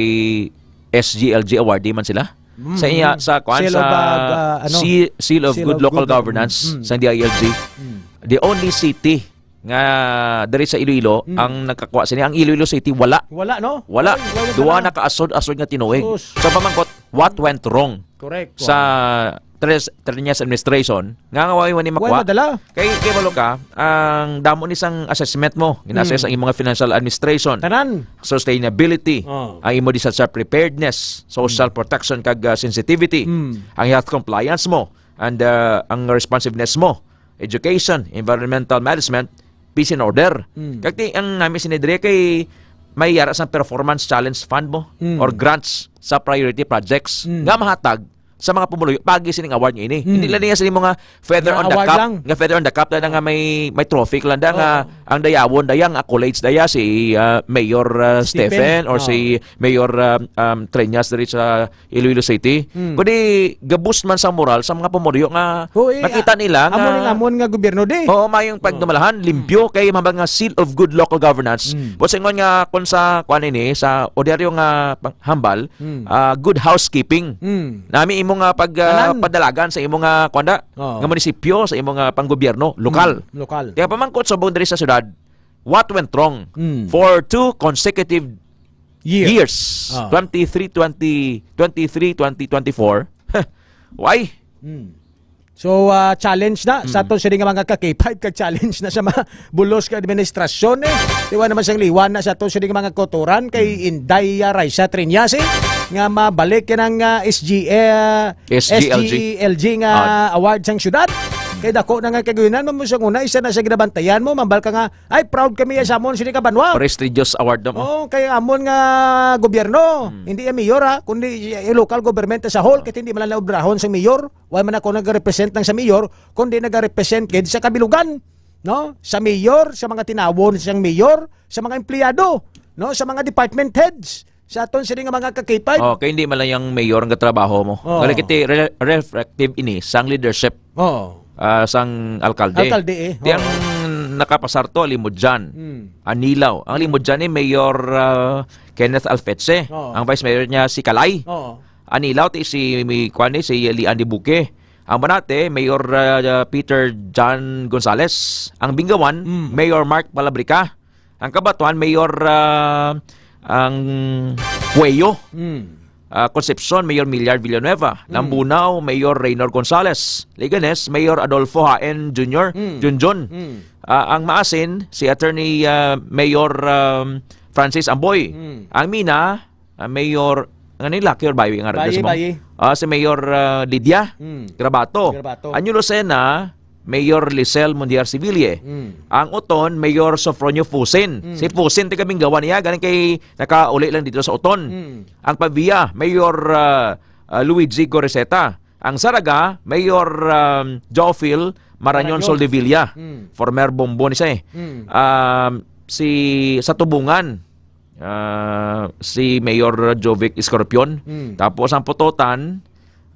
S G L G awardee man sila. Mm. Sa iya, sa kuan, Seal of, sa ah, ano? Se-, Seal of Seal Good of Local Good, Governance mm. sa D I L G. Mm. The only city nga diri sa Iloilo Mm. ang nakakuha sini. Ang Iloilo City, wala. Wala, no? Wala. Ay, wala Duha pala. na kaasod-asod nga tinuig. Sus. So, pamangkot, what went wrong Correct. sa Tres-, Treñas administration nga nga way ni Way makuha? madala. Kay, kay malo ka, ang damo ni sang assessment mo, gina-assess Mm. ang imong financial administration, Tanan. sustainability, Oh. ang imo disaster preparedness, social Mm. protection kag, ah, sensitivity, Mm. ang health compliance mo, and, ah, ang responsiveness mo, education, environmental management, peace and order. Mm. Kag ti-, ang nami sini diri kay may yara sa performance challenge fund mo Mm. or grants sa priority projects Mm. nga mahatag sa mga pumuluyo pagi sining award nga ini. Mm. Hindi lang niya sini mga feather Nga on the award cap, lang. nga feather on the cap na nga may, may trophy lang da nga Oo. ang dayawon daya, ang accolades daya si, ah, Mayor, ah, Stephen. Stephen or Oo. si Mayor, ah, um, Treñas diri sa Iloilo City. Mm. Kundi gabus man sa moral sa mga pumuluyo nga Oo, eh, nakita nila amo nga ning amon nga gobyerno di. Oo, mayong Oo. pagdumalahan, Mm. limpyo, kay mabag nga seal of good local governance. Mm. But sa ingon nga kung sa kuan ini, sa ordinaryo nga pang-, hambal, Mm. ah, good housekeeping. Mm. Nami imo nga pag, ah, Tanan. padalagan sa imo nga kuan da, Oo. nga munisipyo, sa imo nga panggobyerno, lokal. Mm, lokal. Kaya pamangkot subong diri sa syudad, what went wrong Mm. for two consecutive Year. years, Ah. twenty-three, twenty, twenty-three, twenty twenty-four. Why? Mm. So, ah, challenge na sa Mm. aton sini nga mga ka-K five, kag challenge na sa mga bulos ka administrasyon, eh. Tiwa naman sang liwan na sa aton sini nga mga kotoran kay Mm. Inday, ah, Raisa Triñas, eh, nga mabalik yan ang, ah, S G, eh, S G L G. S G L G nga Ah. award sang syudad. Kay dako na nga kaguyunan, mo sa una, isa na sa ginabantayan mo, mambal ka nga, "Ay, proud kami sa amon sini ka banwa." Prestigious award na mo. Oo, kay amon nga gobyerno, Hmm. hindi ang mayor, ha, kundi yung local government as a whole, kay hindi man lang obrahon sa mayor. Wala man ako nag-represent lang sa mayor, kundi nag-represent gid sa kabilugan, no? Sa mayor, sa mga tinawon siyang mayor, sa mga empleyado, no? Sa mga department heads, sa aton sini nga mga ka-K five. Oh, kay hindi man lang yung mayor ang katrabaho mo. Oh. Kaya kiti re-, reflective ini sang leadership. Oh. Ah, sang alkalde. Alkalde, eh. Di ang Oo. nakapasar to, Alimodyan. Hmm. Anilaw. Ang Alimodyan ni Mayor, ah, Kenneth Alfetse. Oo. Ang vice mayor niya si Kalay. Oo. Anilao, ti si, mi-, kuwan ni, si Lian de Buque. Ang Banate, Mayor, ah, Peter John Gonzales. Ang Bingawan, Mm. Mayor Mark Palabrica. Ang Cabatuan, Mayor, ah, ang Cuello. Mm. Ah, Concepcion, Mayor Millard Villanueva. Mm. Lambunao, Mayor Reynor Gonzales. Leganes, Mayor Adolfo Haen Junior, Mm. Junjun. Mm. Ah, ang Maasin, si Attorney, ah, Mayor, um, Francis Amboy. Mm. Ang Mina, ah, Mayor, ano ni, Lucky or Bayi nga Bayi, address mo? Bayi. Ah, si Mayor, ah, Lydia Mm. Grabato. Grabato. Ang New Lucena, Mayor Lisel Mundiar Seville. Mm. Ang Oton, Mayor Sofronio Fusin. Mm. Si Fusin, taga Mingawan niya, galing kay nakauli lang dito sa Oton. Mm. Ang Pavia, Mayor, ah, ah, Luigi Goriseta. Ang Saraga, Mayor, um, Jophil Marañon Marañon. Soldevilla. Mm. Former bombo ni siya eh. Mm. Um, si, sa Tubungan, ah, si Mayor Jovic Escorpion. Mm. Tapos ang Pototan,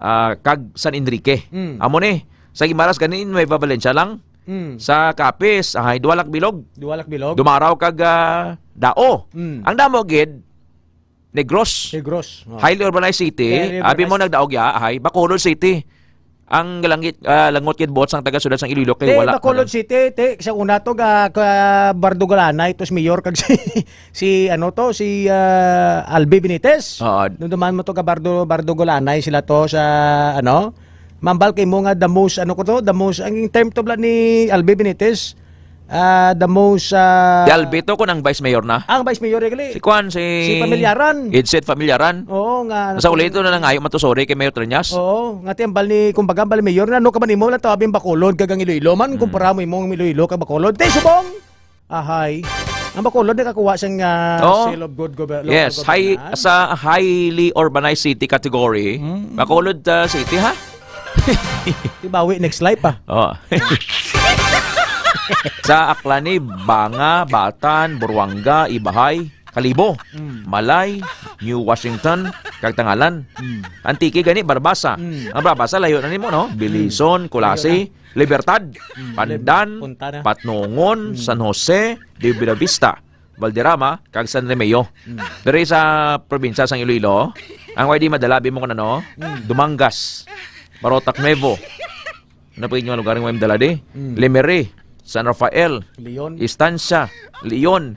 ah, kag San Enrique. Mm. Amo ni, sa Guimaras gani, Nueva Valencia lang. Mm. Sa Capiz, ay, duha lang bilog. Duha lang bilog. Dumaraw kag, ah, Dao. Mm. Ang damo gid, Negros. Negros, oh. Highly urbanized city. Highly urbanized. Abi mo nagdaog ya, ay, Bacolod City. Ang langit, ah, langot gid buot sang taga-siyudad sang Iloilo kay Te, wala Bacolod man. City, te, sa una to ga, ka Bardo Galanay, tos mayor kag si, si, ano to, si, ah, Albi Benitez. Oo. Nung duman mo to ga Bardo, Bardo Galanay, sila to sa, ano, mambal kay mo nga the most, ano ko to, the most, ang term to bala ni Albi Benitez, ah, the most, ah, Si Albi to kung ang vice mayor na. Ang vice mayor, gali. Si Kwan, si Si Familiaran. Ed Seth Familiaran. Oo, nga Sa uli ito na lang ayo man to, sorry, kay Mayor Treñas. Oo, nga ti ang bal ni, kumbaga, ang bal ni Mayor na, ano ka man imo lang tawabing Bacolod, kag ang Iloilo man, Hmm. kumpara mo imong Iloilo kag Bacolod. Te, subong! Ahay. Ang Bacolod nakakuha sang, ah, Oo. seal of good gover-, local Yes, high, governance. Sa highly urbanized city category, Hmm. Bacolod, ah, City, ha? Tibawi, next life, ah. Oh. Sa Aklan ni, Banga, Batan, Buruanga, Ibahay, Kalibo, Mm. Malay, New Washington, kag Tangalan. Mm. Antique gani, Barabasa. Mm. Ang Barabasa, layo na nimo, no? Belison, Mm. Culasi, Layo na. Libertad, Mm. Pandan, Punta na. Patnongon, Mm. San Jose, de Buenavista, Valderrama, kag San Remigio. Mm. Diri sa probinsya sang Iloilo, ang Y D madala, abi mo kung ano? Mm. Dumangas, Marotac Nuevo. Ano pa yung mga lugar nga may madala di? Mm. Lemery, San Rafael, Leon. Estancia, Leon.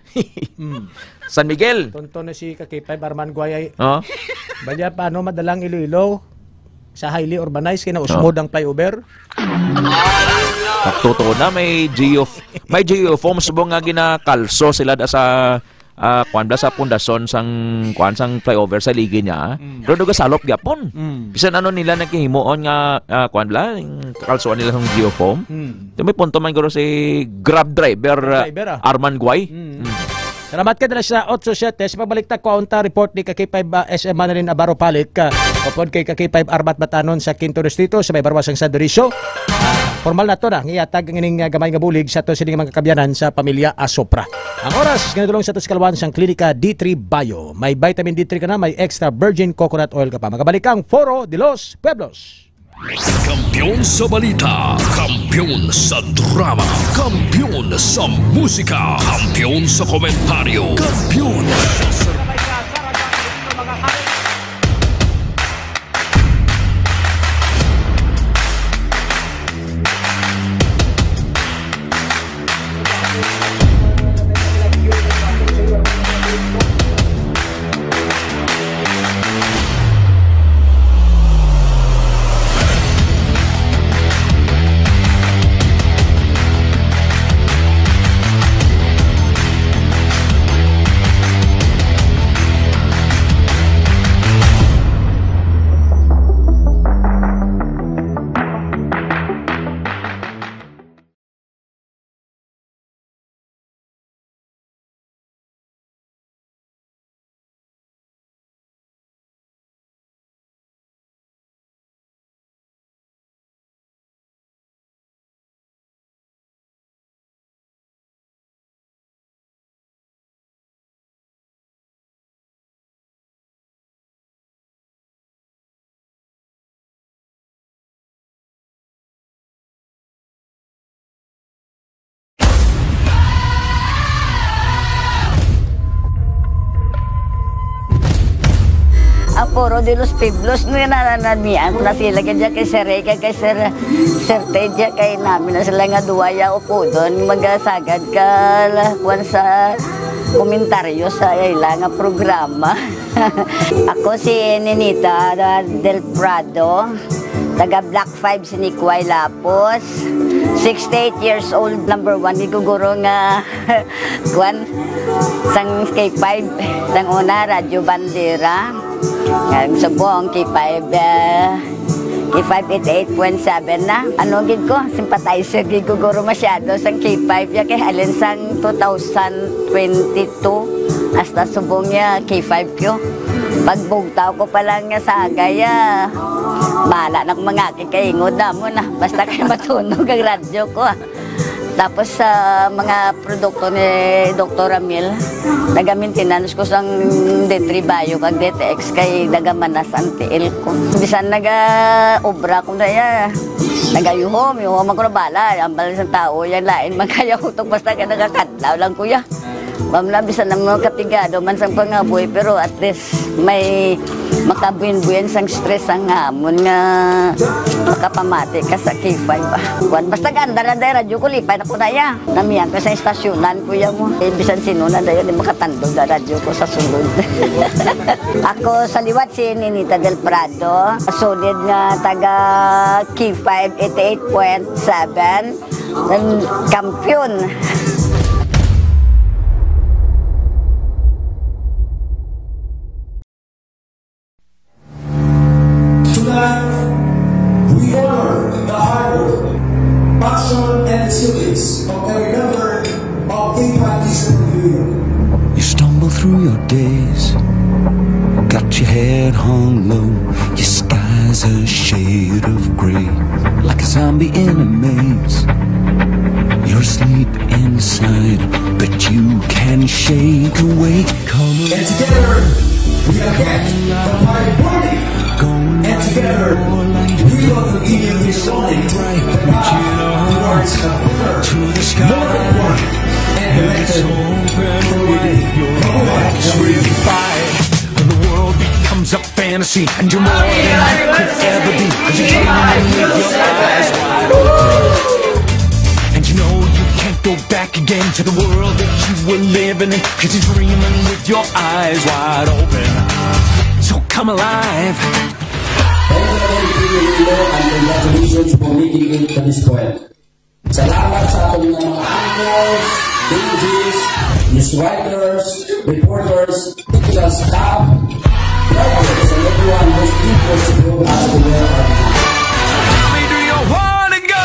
Mm. San Miguel. Tonto na si Kakipay Barman Guay ay. Oh. Balya, paano madalang Iloilo sa highly urbanized kay nausmod Oh. ang flyover? Totoo na, may geo-, may geofoam subong nga ginakalso sila da sa, ah, kwan bala sa pundasyon sang, kwan, sang flyover sa ligi niya. Mm. Pero nagasalop gyapon. Mm. Bisan ano nila naghihimuon nga, ah, kwan bala, yung kalsuan nila sang geofoam. Mm. Ito may punto man guro si Grab driver, Grab ah, driver, ah. Arman Guay. Mm. Mm. Salamat ka dala sa otso siete. Sa pagbalik ta, kuha unta report ni Kakipay ba S M Manalin Abaro Palik, ah, upod kay Kakipay Arbat Batanon sa Quinto Distrito sa may Barwa sang San Dionisio. Ah, formal na to na, ngiyatag ang ining, ah, gamay nga bulig sa to sining mga kabyanan sa pamilya Asopra. Ang oras, ginadulong sa to sa kalwan sang Klinika D three Bio. May vitamin D three ka na, may extra virgin coconut oil ka pa. Magabalik ang Foro de los Pueblos. Kampiyon sa balita, kampiyon sa drama, kampiyon sa musika, kampiyon sa komentaryo, kampiyon sa Puro de los Pueblos, no, na, na, na, niya, na sila, kaya kay Sir Ray, kay, kay Sir, Sir Ted, kay namin na sila nga duwa, ya, upodon, magasagad ka, la, kwan sa komentaryo sa ila nga programa. Ako si Ninita Del Prado, taga Block five, Sinikway, Lapos, sixty-eight years old, number one, giguguro nga kwan, sang K five, sang una, Radyo Bandera. Ang subong, K five, eh, K five eighty-eight point seven na. Ano gid ko, sympathizer gid ko guro masyado sang K five, ya kay halin sang two thousand twenty-two, hasta subong ya K five ko. Pagbugtaw ko pa lang nga sagay, ah, bala na kung mga kikaingod na mo na. Basta kay matunog ang radyo ko, ah. Tapos sa mga produkto ni Doktor Ramil, naga-maintenance ko sang D three Bio kag D T X kay nagamanas ang tiil ko. Bisan naga-obra ko na ya, nagayuhom, yuhom ako na bala. Ang bala sang tao, yan lain man kaya utok basta ka nagakadlaw lang, kuya. Ma'am, na bisan ang mga kapigado man sang pangabuhi, pero at least may makabuin-buin sang stress ang hamon nga makapamati ka sa K five, ah. Kuwan, basta ganda na dahil radyo ko, lipay na ko na ya. Namiyan ko sa estasyonan, kuya mo. Eh, bisan sino na dayon, di makatandog na radyo ko sa sulod. Ako sa liwat si Ninita Del Prado, solid nga taga K five eighty-eight point seven. Ang kampiyon. Tonight, we honor the hard work, passion, and resilience of every member of K five Vision Review. You stumble through your days, got your head hung low, your sky's a shade of gray, like a zombie in a maze. You're asleep inside, but you can shake awake. Come And together, we are back. The party burning. And together, we will continue this morning. The path towards a better, more informed, and elected community. Mabuhay. When the world becomes a fantasy and you're more than you could ever be, 'cause you're dreaming with your eyes wide open. And you know you can't go back again to the world that you were living in, 'cause you're dreaming with your eyes wide open. So come alive. Hello, hello, hello, and congratulations for making it to this point. Salamat sa aton nga mga anchors, D Js, news writers, reporters, technical staff, drivers, and everyone who's equal to bring us to where are we. Tell me, do you wanna go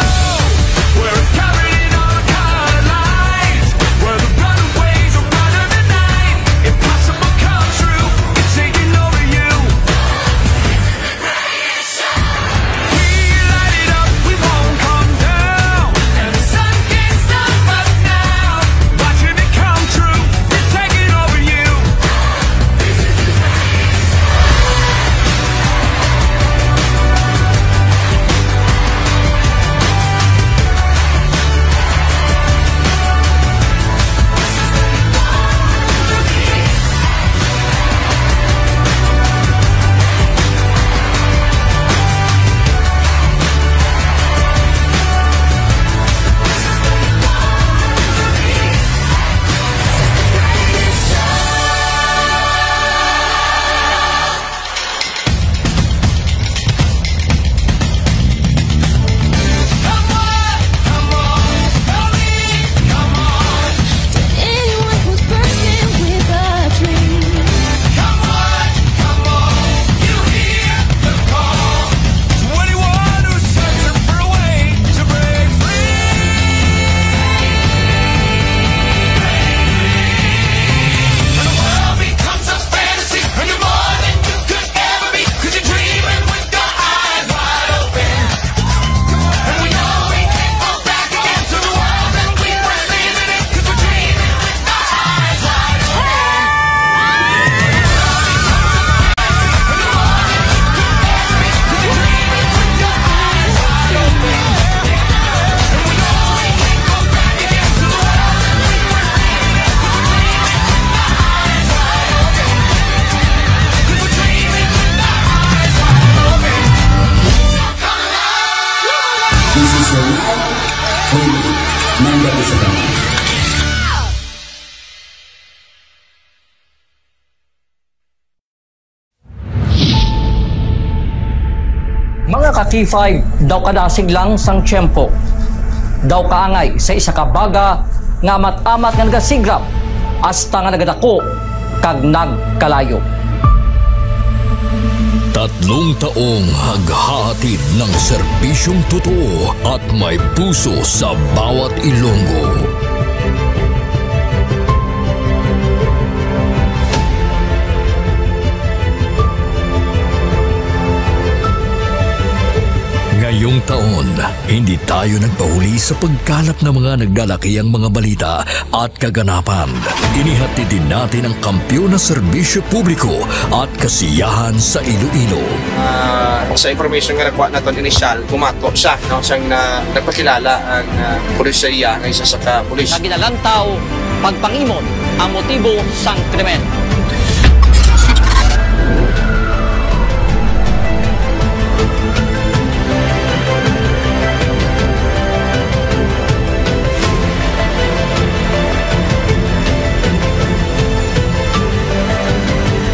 where it's covered in all colored lights, where the runaways are running the night? Impossible comes true, it's taking over you. We light it up, we won't come down, and the sun can't stop us now. Watching it come true, it's taking over you. Mga ka K five, daw kadasig lang sang tiyempo. Daw kaangay sa isa ka baga nga amat-amat nga nagasigrap hasta nga nagadako kag nagkalayo. Tatlong taong naghahatid ng serbisyong totoo at may puso sa bawat Ilonggo. Ngayong taon, hindi tayo nagpahuli sa pagkalap ng mga naglalakihang mga balita at kaganapan. Inihatid din natin ang kampiyon na serbisyo publiko at kasiyahan sa Iloilo. Ah, sa information nga nakuha naton initial, bumato siya, no, siyang na, nagpakilala ang, ah, pulisya nga isa sa ka pulis. Nga ginalantaw pagpangimon ang motibo sang krimen.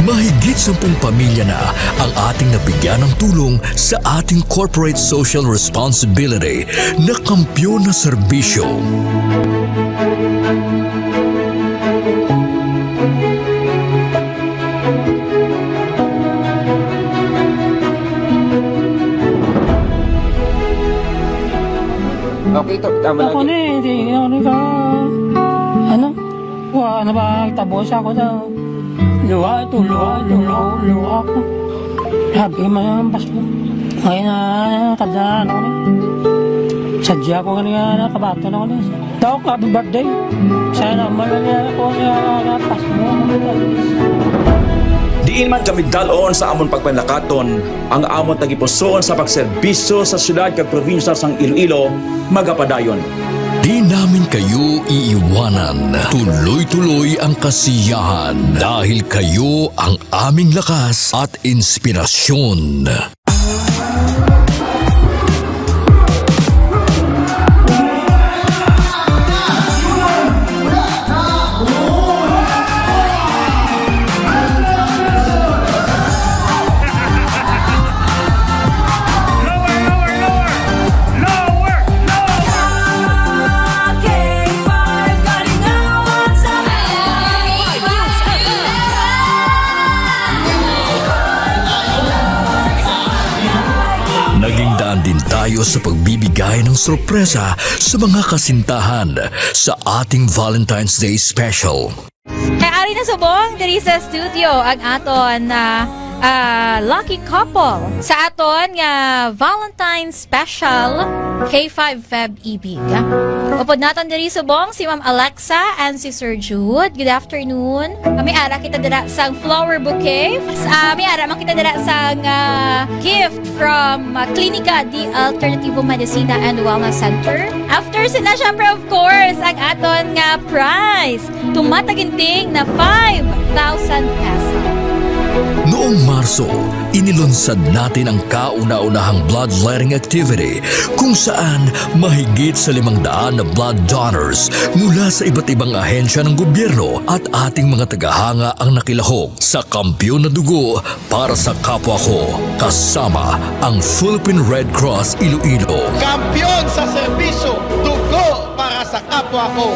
Mahigit sampung pamilya na ang ating nabigyan ng tulong sa ating corporate social responsibility na kampiyon na serbisyo. Okay, to, tama Ako lang. Ni, hindi ako ni ka, ano, wa, ano ba, tabo siya ako daw. Luha, ito, luha, ito, luha, luha ako. Sabi mo yung Pasko. Ngayon na, kada ano ni. Sadya ko kanina, kabato na ako ni. Daw ka, happy birthday. Sana man lang yan ako niya, Pasko. Diin man kami dalon sa amon pagpanlakaton, ang amon tagipusoon sa pagserbisyo sa siyudad kag probinsya sang Iloilo magapadayon. Di namin kayo iiwanan. Tuloy-tuloy ang kasiyahan dahil kayo ang aming lakas at inspirasyon. Naging daan din tayo sa pagbibigay ng sorpresa sa mga kasintahan sa ating Valentine's Day Special. Kay ari na subong diri sa studio ang aton, ah, ah, lucky couple sa aton nga Valentine's Special K five Feb Ibig. Upod naton diri subong si Ma'am Alexa and si Sir Jude. Good afternoon. May ara kita dira sang flower bouquet. Ah, may ara man kita dira sang, ah, gift from, ah, Klinika de Alternativo Medicina and Wellness Center. After sila, syempre, of course, ang aton nga prize. Tumataginting na five thousand pesos. Noong Marso, inilunsad natin ang kauna-unahang bloodletting activity, kung saan mahigit sa limang daan na blood donors mula sa iba't ibang ahensya ng gobyerno at ating mga tagahanga ang nakilahok sa Kampiyon na Dugo para sa Kapwa Ko, kasama ang Philippine Red Cross Iloilo. Kampiyon sa serbisyo, dugo para sa kapwa ko.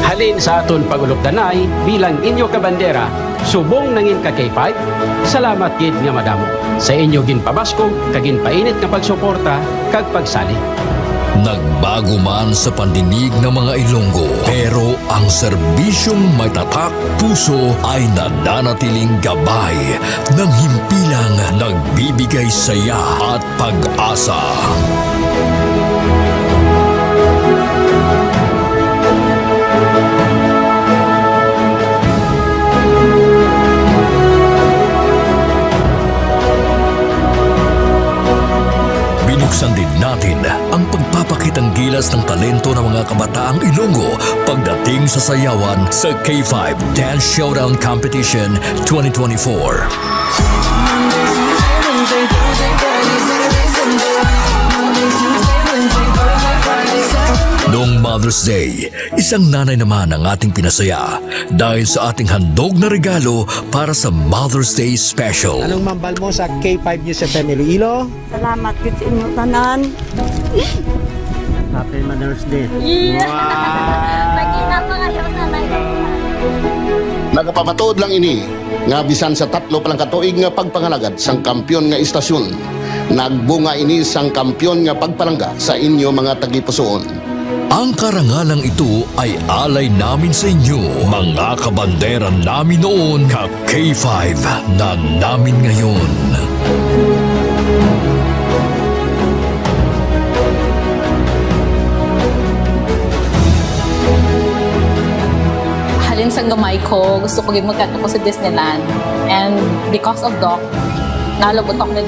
Halin sa aton pag-ulupdanay bilang inyo kabandera, subong nangin ka K five, salamat gid nga madamo sa inyo ginpabaskog kag ginpainit nga pagsuporta kag pagsalig. Nagbago man sa pandinig ng mga Ilonggo, pero ang serbisyong may tatak puso ay nananatiling gabay ng himpilang nagbibigay saya at pag-asa. Binuksan din natin ang pagpapakitang gilas ng talento ng mga kabataang Ilonggo pagdating sa sayawan sa K five Dance Showdown Competition twenty twenty-four. Noong Mother's Day. Isang nanay naman ang ating pinasaya dahil sa ating handog na regalo para sa Mother's Day special. Anong mambal mo sa K five News F M Iloilo? Salamat gid sa inyo tanan. Happy Mother's Day. Yeah. Wow. Mag-ina pa kayo, Nanay. Nagapamatuod lang ini nga bisan sa tatlo pa lang ka tuig nga pagpangalagad sang kampiyon nga istasyon, nagbunga ini sang kampiyon nga pagpalangga sa inyo mga tagipusoon. Ang karangalang ito ay alay namin sa inyo, mga kabandera namin noon, ka K five na namin ngayon. Halin sang gamay ko, gusto ko gid magkadto ko sa Disneyland. And because of Doc, nalabot ako na.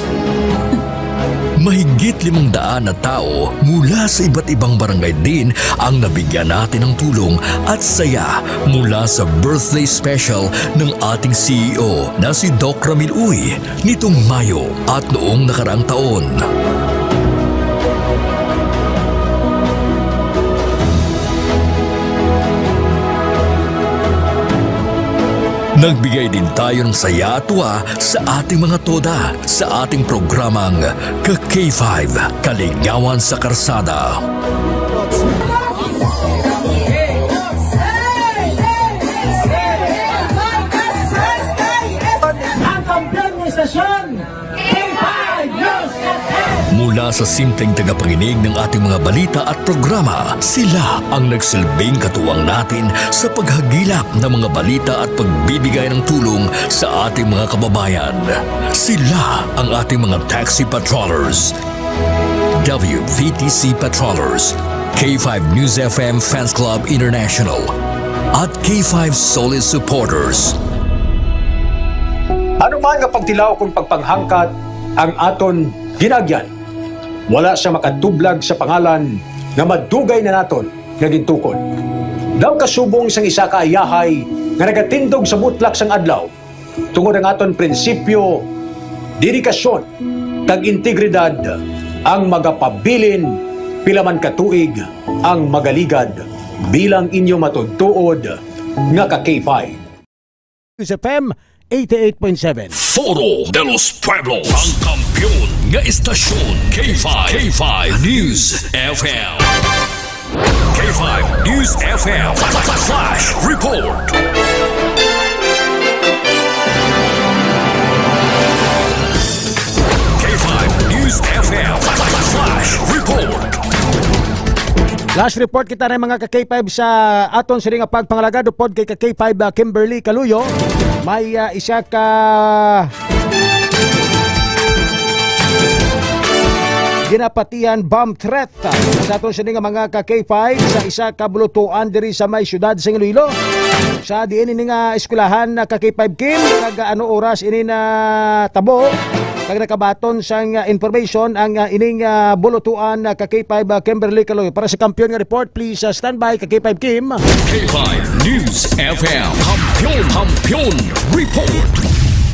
Mahigit limang daan na tao mula sa iba't ibang barangay din ang nabigyan natin ng tulong at saya mula sa birthday special ng ating C E O na si Doc Ramil Uy nitong Mayo at noong nakaraang taon. Nagbigay din tayo ng saya at tuwa sa ating mga toda sa ating programang Ka K five, Kaligawan sa Karsada. Ang kampiyon ng istasyon, K five News F M. Mula sa simpleng tagapakinig ng ating mga balita at programa, sila ang nagsilbing katuwang natin sa paghagilap ng mga balita at pagbibigay ng tulong sa ating mga kababayan. Sila ang ating mga taxi patrollers, W V T C patrollers, K five News F M Fans Club International, at K five Solid Supporters. Ano man nga pagtilaw kon pagpanghangkat ang aton ginagyan, wala sia makatublag sa pangalan nga madugay na naton nga gintukod. Daw kasubong sang isa ka ayahay nga nagatindog sa butlak sang adlaw, tungod ang aton prinsipyo, dedikasyon, kag integridad ang magapabilin pila man ka tuig ang magaligad bilang inyo matuod-tuod nga ka K five. News F M eighty-eight point seven. Foro de los Pueblos, ang kampiyon nga istasyon, K five, K five News F M. K five News F M Flash Report. K five News F M Flash Report. Flash report kita na, mga ka K five, sa aton sini nga pagpangalagad upod kay ka K five, ah, Kimberly Caluyo. May, ah, isa ka ginapatihan bomb threat, ah, sa aton sini nga mga ka K five sa isa ka bulutuan diri sa may siyudad sa Iloilo. Sa diin ini nga eskwelahan, ah, ka K five Kim, kag, ah, ano oras ini natabo? Kag nakabaton sang, ah, information ang, ah, ining, ah, bulutuan, ah, ka K five, ah, Kimberly Caluyo. Para sa kampiyon nga report, please, ah, standby, ka K five Kim. K five News F M. Kampiyon, kampiyon report.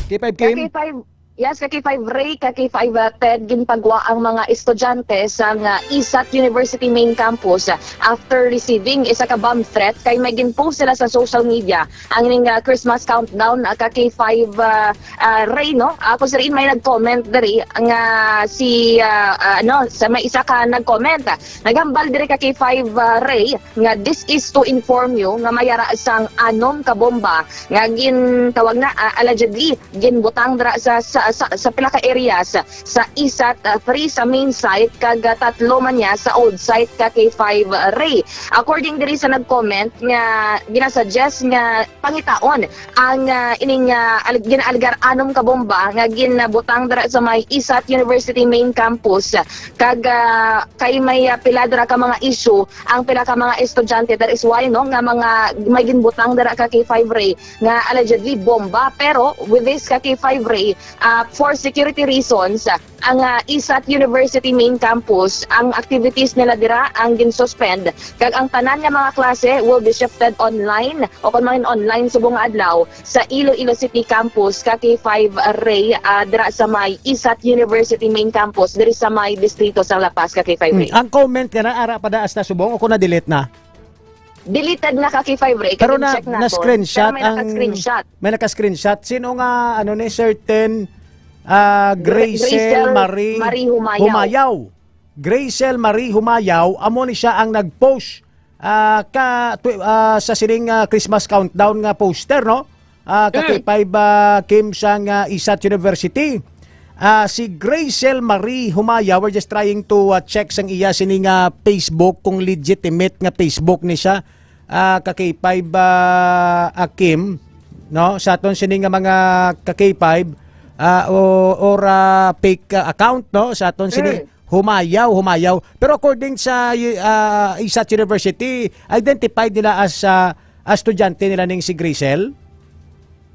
K five Kim. Ka K five, yes, ka K five Ray, ka K five, ah, Ted, ginpagwa ang mga estudyante sa, ah, isat University main campus, ah, after receiving isa ka bomb threat kay may ginpost sila sa social media ang ining, ah, Christmas countdown, ah, ka K five, ah, ah, Ray, no? Ako, sir, may nag-comment diri nga si, ah, ah, ano, sa may isa ka nag-comment, ah, naghambal diri ka K five, ah, Ray, nga this is to inform you nga may ara sang anom ka bomba nga gintawag na, ah, allegedly ginbutang dira sa, sa, sa, sa pila ka areas sa isat, ah, three sa main site, kag, ah, tatlo man niya sa old site ka K five, ah, Ray. According diri sa nag-comment nga ginasuggest nga pangitaon ang, ah, ining, ah, al-, ginaalegar anom ka bomba nga ginabutang dira sa may isat University main campus, kag, ah, kay may, ah, pila dira ka mga issue ang pila ka mga estudyante. That is why, no, nga mga may ginbutang dira ka K five Ray nga allegedly bomba. Pero with this ka K five Ray, Uh, for security reasons, ang, ah, ISAT University main campus, ang activities nila dira ang gin-suspend, kag ang tanan nga mga klase will be shifted online o kon mangin online subong nga adlaw sa Iloilo City campus, ka K five Ray, ah, dira sa may ISAT University main campus diri sa may distrito sa La Paz, ka K five Ray. Hmm, ang comment nga na ara pa da hasta subong o kung na-delete na? Deleted na, ka K five Ray. Pero na, na-screenshot. Pero may naka-screenshot. Sino nga, ano ni, certain, ah, Grace-, Grace Marie Marie Humayaw. Humayaw. Grace Marie Humayaw, amo ni siya ang nag-post, ah, ka, tw-, ah, sa sining, ah, Christmas countdown nga poster, no? Ah, ka K five, ah, Kim, sang, ah, ISAT University. Ah, si Grace Marie Humayaw, we're just trying to, ah, check sang iya sini nga Facebook, kung legitimate nga Facebook ni siya, ah, ka K five, ah, ah, Kim, no? Sa aton sini nga mga ka K five, ah, o, or, ah, fake, ah, account, no? Sa aton sini, Humayaw, Humayaw. Pero according sa, ah, ISAT University, identified nila as, ah, as estudyante nila ning si Grisel?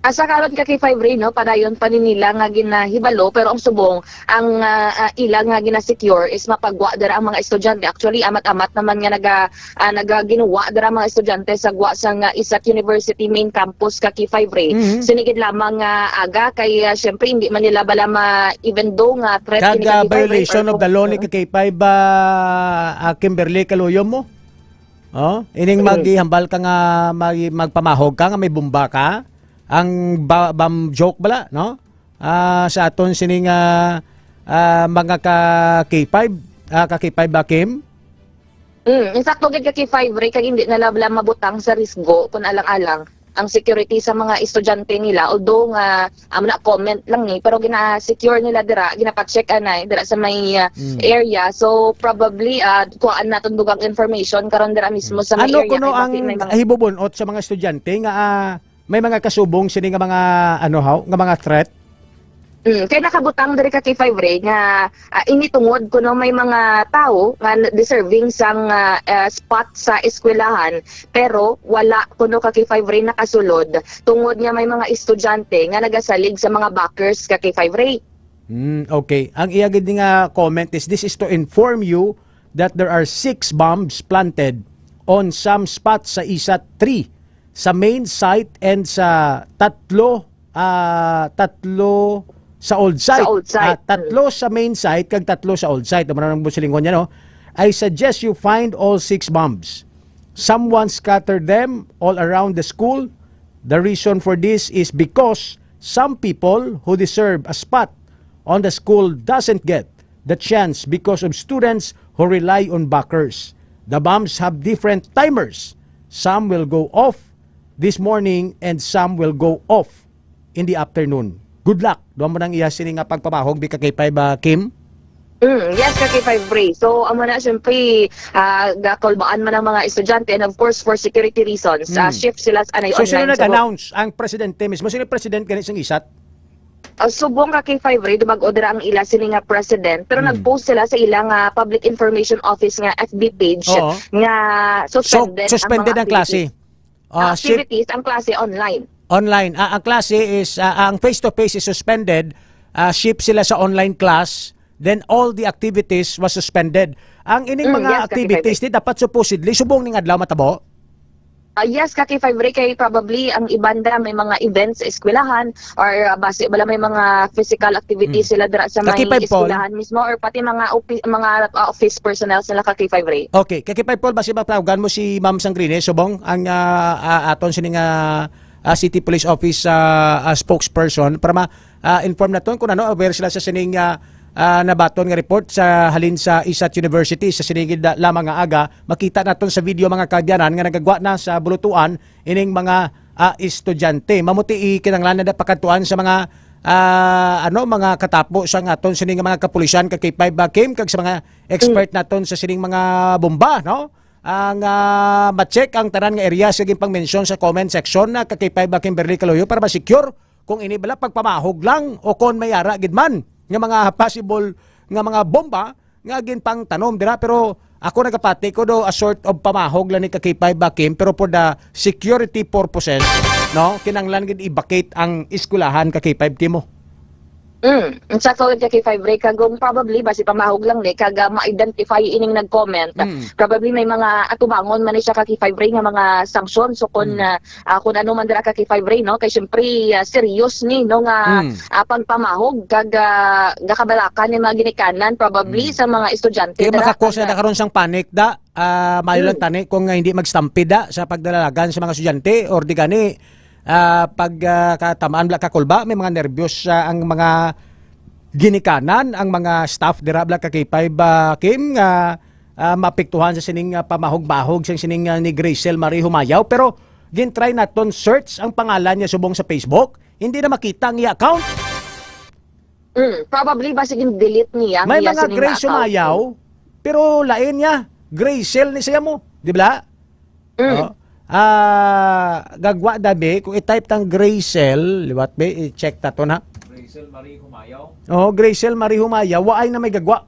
Asa karon, ka K five Ray, no, padayon pa ni nila nga ginahibalo, pero ang subong, ang, ah, ah, ila nga ginasecure is mapagwa dira ang mga estudyante. Actually, amat-amat naman nga naga-, ah, nagaginwa dira ang mga estudyante sa gwa sang, ah, ISAT University main campus, ka K five Ray. Mhm. Sinigid lamang nga aga kay, ah, syempre, hindi man nila bala ma-, even though nga threat Kag, ini, ka ah, K five Ray, violation or of the law ni, ah, ka K five, ah, ah, Kimberly Kaluyo mo? Oh, ining Mm. maghambal ka nga mag-, magpamahog ka nga may bomba ka? Ang ba-, bam joke bala, no? Ah, sa aton sining, ah, ah, mga ka K five, ah, ka K five ba, Kim? Mm, insakto gid, ka K five Ray, kag hindi na lang mabutang sa risgo kung alang-alang ang security sa mga estudyante nila. Although nga, amo na, comment lang ni, pero gina-secure nila dira, ginapacheck anay dira sa may, ah, Mm. area. So, probably, ah, kuhaan naton dugang information karon dira mismo Mm. sa may Ano area, kuno kay basi ang may mga hibubunot sa mga estudyante nga, ah, may mga kasubong sini nga mga, ano, haw, nga mga threat? Mm, kay nakabutang diri, ka K five Ray, nga, ah, ini tungod kuno may mga tawo nga n-, deserving sang, ah, ah, spot sa eskwelahan, pero wala kuno, ka K five Ray, nakasulod tungod nga may mga estudyante nga nagasalig sa mga backers, ka K five Ray. Hmm, okay. Ang iya gid nga comment is, "This is to inform you that there are six bombs planted on some spots sa ISAT three, sa main site and sa tatlo, ah, tatlo sa old site." Sa old site. Ah, tatlo Mm. sa main site kag tatlo sa old site. Amo na ang silingon niya, no? "I suggest you find all six bombs. Someone scattered them all around the school. The reason for this is because some people who deserve a spot on the school doesn't get the chance because of students who rely on backers. The bombs have different timers. Some will go off this morning and some will go off in the afternoon. Good luck." Duha mo nang iya sini nga pagpamahog, bi, ka K five, ah, Kim? Mm, yes, ka K five Ray. So, amo na, syempre, ah, gakulbaan man ang mga estudyante, and of course, for security reasons, ah, Mm. shift sila sa anay So, sino online. So, nag-announce? Ang presidente mismo? Sino yung president gani sang ISAT? Ah, subong, ka K five Ray, dumag-o dira ang ila sini nga president, pero Mm. nag-post sila sa ila nga public information office nga F B page Oo. nga So, suspended ang suspended mga ang klase. activities. Ah, Ang shift activities, ang klase online. Online. Ah, ang klase is, ah, ang face-to-face is suspended. Ah, shift sila sa online class. Then all the activities was suspended. Ang ining Mm, mga yes, ka K five Ray. activities di dapat supposedly subong ning adlaw matabo? Ah, yes, ka K five Ray, kay probably ang iban da may mga events sa eskwelahan or, ah, basi bala may mga physical activities Mm. sila dira sa Ka K five may Paul? eskwelahan mismo or pati mga opi-, mga, ah, office personnel sila, ka K five Ray. Okay, ka K five Paul, basi matawagan mo si Ma'am Sangrines Subong, ang, ah, ah, aton sining, ah, ah, City Police Office, ah, ah, spokesperson para ma-, ah, inform naton kung ano, aware sila sa sining, ah, ah, nabaton nga report sa halin sa ISAT University sa sinigid lamang nga aga. Makita naton sa video, mga kaabyanan, nga nagagwa na sa bulutuan ining mga, ah, estudyante. Mamuti, kinahanglan na pakadtuan sa mga, ah, ano, mga katapo sa aton sining mga kapulisan, ka K five Kim, kag sa mga expert Mm. naton sa sining mga bomba, no? Ang, ah, ma-check ang tanan nga areas nga ginpang-mention sa comment section na, ka K five Kimberly Kaluyo, para ma-secure kung ini bala pagpamahog lang o kon may ara gid man nga mga possible nga mga bomba nga ginpangtanom dira. Pero ako nagapati ko do a sort of pamahog lang ni, ka K five Kim, pero for the security purposes, no, kinahanglan gid i-vacate ang eskwelahan, ka K five Kim, mo. Mm, sa tuod ka, K five Ray, kag kung probably, basi pamahog lang ni, kag, ah, ma-identify ining nag-comment. Mm. Probably may mga atubangon man ni siya ka, K five Ray, nga mga sanction. So, kung, Mm. ah, ah, kung ano man dira ka, K five Ray, no? Kay syempre, ah, serious ni, no, nga, Mm. ah, pagpamahog, kag, ah, gakabalakan ni mga ginikanan, probably, Mm. sa mga estudyante Kaya dira, makakos na kag, ah, nagkaroon sang panic, da. Ah, maayo lang Mm. tani kung, ah, hindi magstampede, da, sa pagdalalagan sa mga estudyante, or di gani, ah, pag, ah, katamaan bala ka kulba, may mga nervyos, ah, ang mga ginikanan, ang mga staff dira bala ka K five, ah, Kim, nga, ah, maapektuhan sa sining, ah, pamahog-mahog sang sining, ah, ni Gracel Marie Humayaw. Pero gin-try naton search ang pangalan niya subong sa Facebook, hindi na makita ang iya account. Mm, probably, basi gin-delete niya ang May iya mga sining Grace account. Humayaw, pero lain niya. Gracel ni siya mo, di ba? Mm. Oh. Ah, gagwa da, be, kung i-type tang Gracel, liwat, be, i-check ta to na. Gracel Marie Humayaw? Oh, Gracel Marie Humayaw, waay na may gagwa.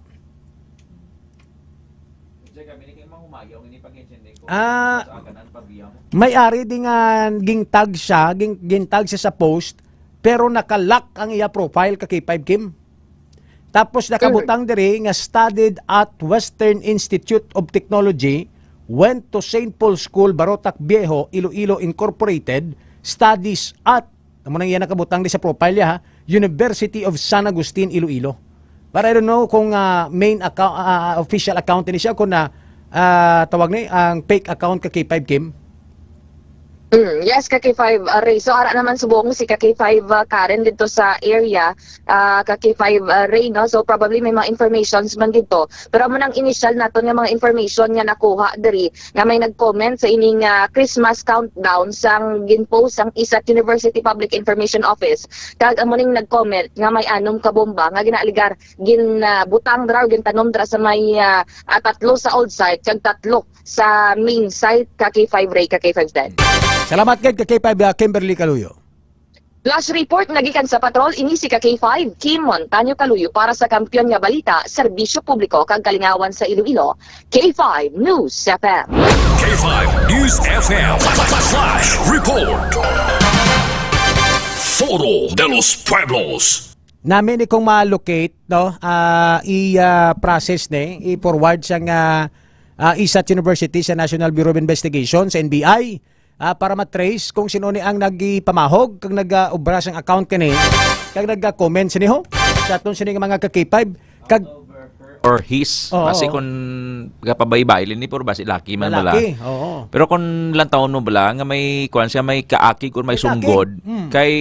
Check kami ni kay Mang Humayaw, ini pag-intindi ko. Ah, Sa kanan, pabiyang. May ari di nga gintag siya, ging-, gintag siya sa post, pero naka-lock ang iya profile ka K five Kim. Tapos nakabutang diri nga studied at Western Institute of Technology, went to Saint Paul School, Barotac Viejo, Iloilo Incorporated, studies at, amo nang iya nakabutang di sa profile niya, ha, University of San Agustin, Iloilo. But I don't know kung, ah, main account, ah, official account ni siya, kung na, ah, tawag ni, ang fake account ka K five Kim. Mm, yes, ka K five, uh, Ray. So, ara naman subong si ka K five, uh, Karen dito sa area, uh, ka K five, uh, Ray, no? So, probably may mga informations man dito. Pero amo nang initial naton nga mga information nga nakuha diri nga may nag-comment sa ining, uh, Christmas countdown sang gin-post sang isat University Public Information Office. Kag amo ning nag-comment nga may anom ka bomba nga ginaaligar gin, uh, butang dra o gintanom dra sa may, uh, uh, tatlo sa old site kag tatlo sa main site, ka K five Ray, ka K five Ten. Salamat gid ka K five, ah, Kimberly Kaluyo. Flash report nga gikan sa patrol, ini si ka K five, Kim Montaño Kaluyo para sa Kampiyon nga Balita, Serbisyo Publiko kag Kalingawan sa Iloilo, K five News F M. K five News F M Flash Report. Foro de los Pueblos. Nami ni kung ma-locate, no, ah, i, ah, process ni, i-forward sang, ah, ah, isat University sa National Bureau of Investigation, sa N B I, ah, para ma-trace kung sino ni ang nagipamahog kag nag-, ah, obra sang account kani, kag nag-, ah, comment sini ho sa aton sini nga mga ka K five, kag or his. Oo. Basi kung gapabaybay, lini, pero basi laki man bala. Lalaki, oo. Pero kung lantawon mo bala, nga may, kuwan siya, may kaakig or may May kaakig. sunggod, Mm. kay,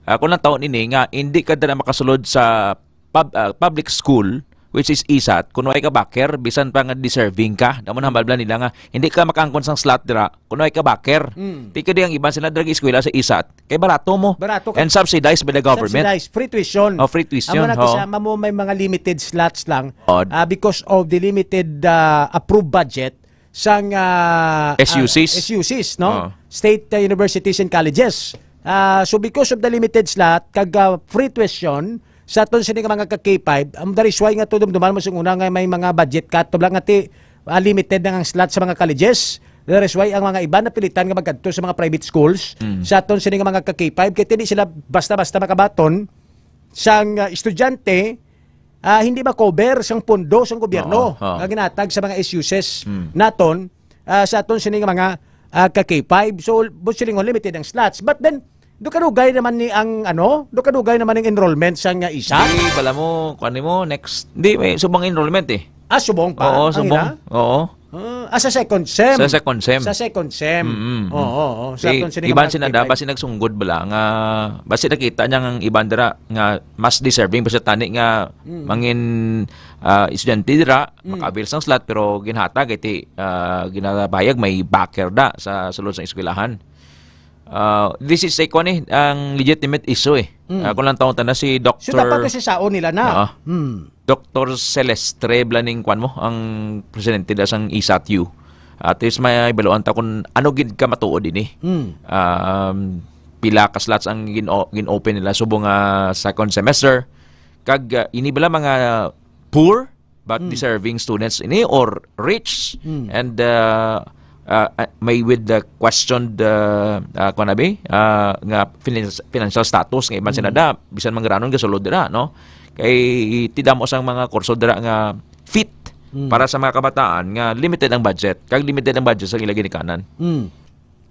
ah, kung lantawon ini, nga hindi ka dala makasulod sa pub-, ah, public school, which is isat, kung way ka backer, bisan pa nga deserving ka, damo na hambal bala nila nga, hindi ka makaangkon sang slot dira, kung way ka backer. Mm. Di ka di ang iban sila drag eskwela sa isat, kay barato mo. Barato ka. And subsidized by the government. Subsidized. Free tuition. Oh, free tuition, Amo na ho. Kasi, amo may mga limited slots lang. Odd. Ah, because of the limited, ah, approved budget sang, ah, S U Cs. ah, S U Cs, no? Oh. State, ah, universities and colleges. Ah, so because of the limited slot, kag, ah, free tuition, sa aton sini nga mga ka K five, um, that is why nga to dumduman mo sa una nga may mga budget cut, to lang nga ti, ah, limited na ang slot sa mga colleges. That is why ang mga iba napilitan nga magkadto sa mga private schools, Mm. sa aton sini nga mga ka K five, kay hindi sila basta-basta makabaton sang, ah, estudyante, ah, hindi ma-cover sang pondo sang gobyerno Oo, oo. nga ginatag sa mga S U Cs Mm. naton, ah, sa aton sini nga mga, ah, ka K five. So, buot silingon, limited ang slots. But then, dugay-dugay naman ni ang, ano, dugay-dugay naman ang enrollment sang, ah, isat. Di, bala mo, kuwan mo, next, di, may subong enrollment eh. Ah, subong pa? Oo, Ang subong. ina? Oo. Ah, ah, sa second sem. Sa second sem. Sa second sem. Mm, mm, Oo, mm. oo. Sa Di, aton sini nga iban mga sina da, K five. basi nagsunggod bala nga, basi nakita niya nga ang iban dira nga mas deserving, basta tani nga Mm. mangin, ah, estudyante dira, Mm. maka-avail sang slot, pero ginhatag, iti, ah, ginabayag may backer da sa sulod sang eskwelahan. Ah, this is a, kuwan eh, ang legitimate issue eh. Mm. Ah, kung lang taon ta na si So, Doctor dapat to si saon nila na. Oo. Mm. Doctor Celestre Blaning, kuwan mo, ang presidente da sang isat U. At least may baluan ta kung ano gid ka matuod ini. Mm. Um, pila ka slots ang gin-, gin-open nila subong nga second semester. Kag, ah, ini bala mga poor but Mm. deserving students ini or rich Mm. and, ah, ah, ah, may with the questioned, ah, ah, kuwan na bi? Ah, nga finance-, financial status nga iban sila Mm. da, bisan man granon gasulod dira, no? Kay ti damo sang mga kurso dira nga fit Mm. para sa mga kabataan nga limited ang budget, kag limited ang budget sa ila ginikanan. Mm.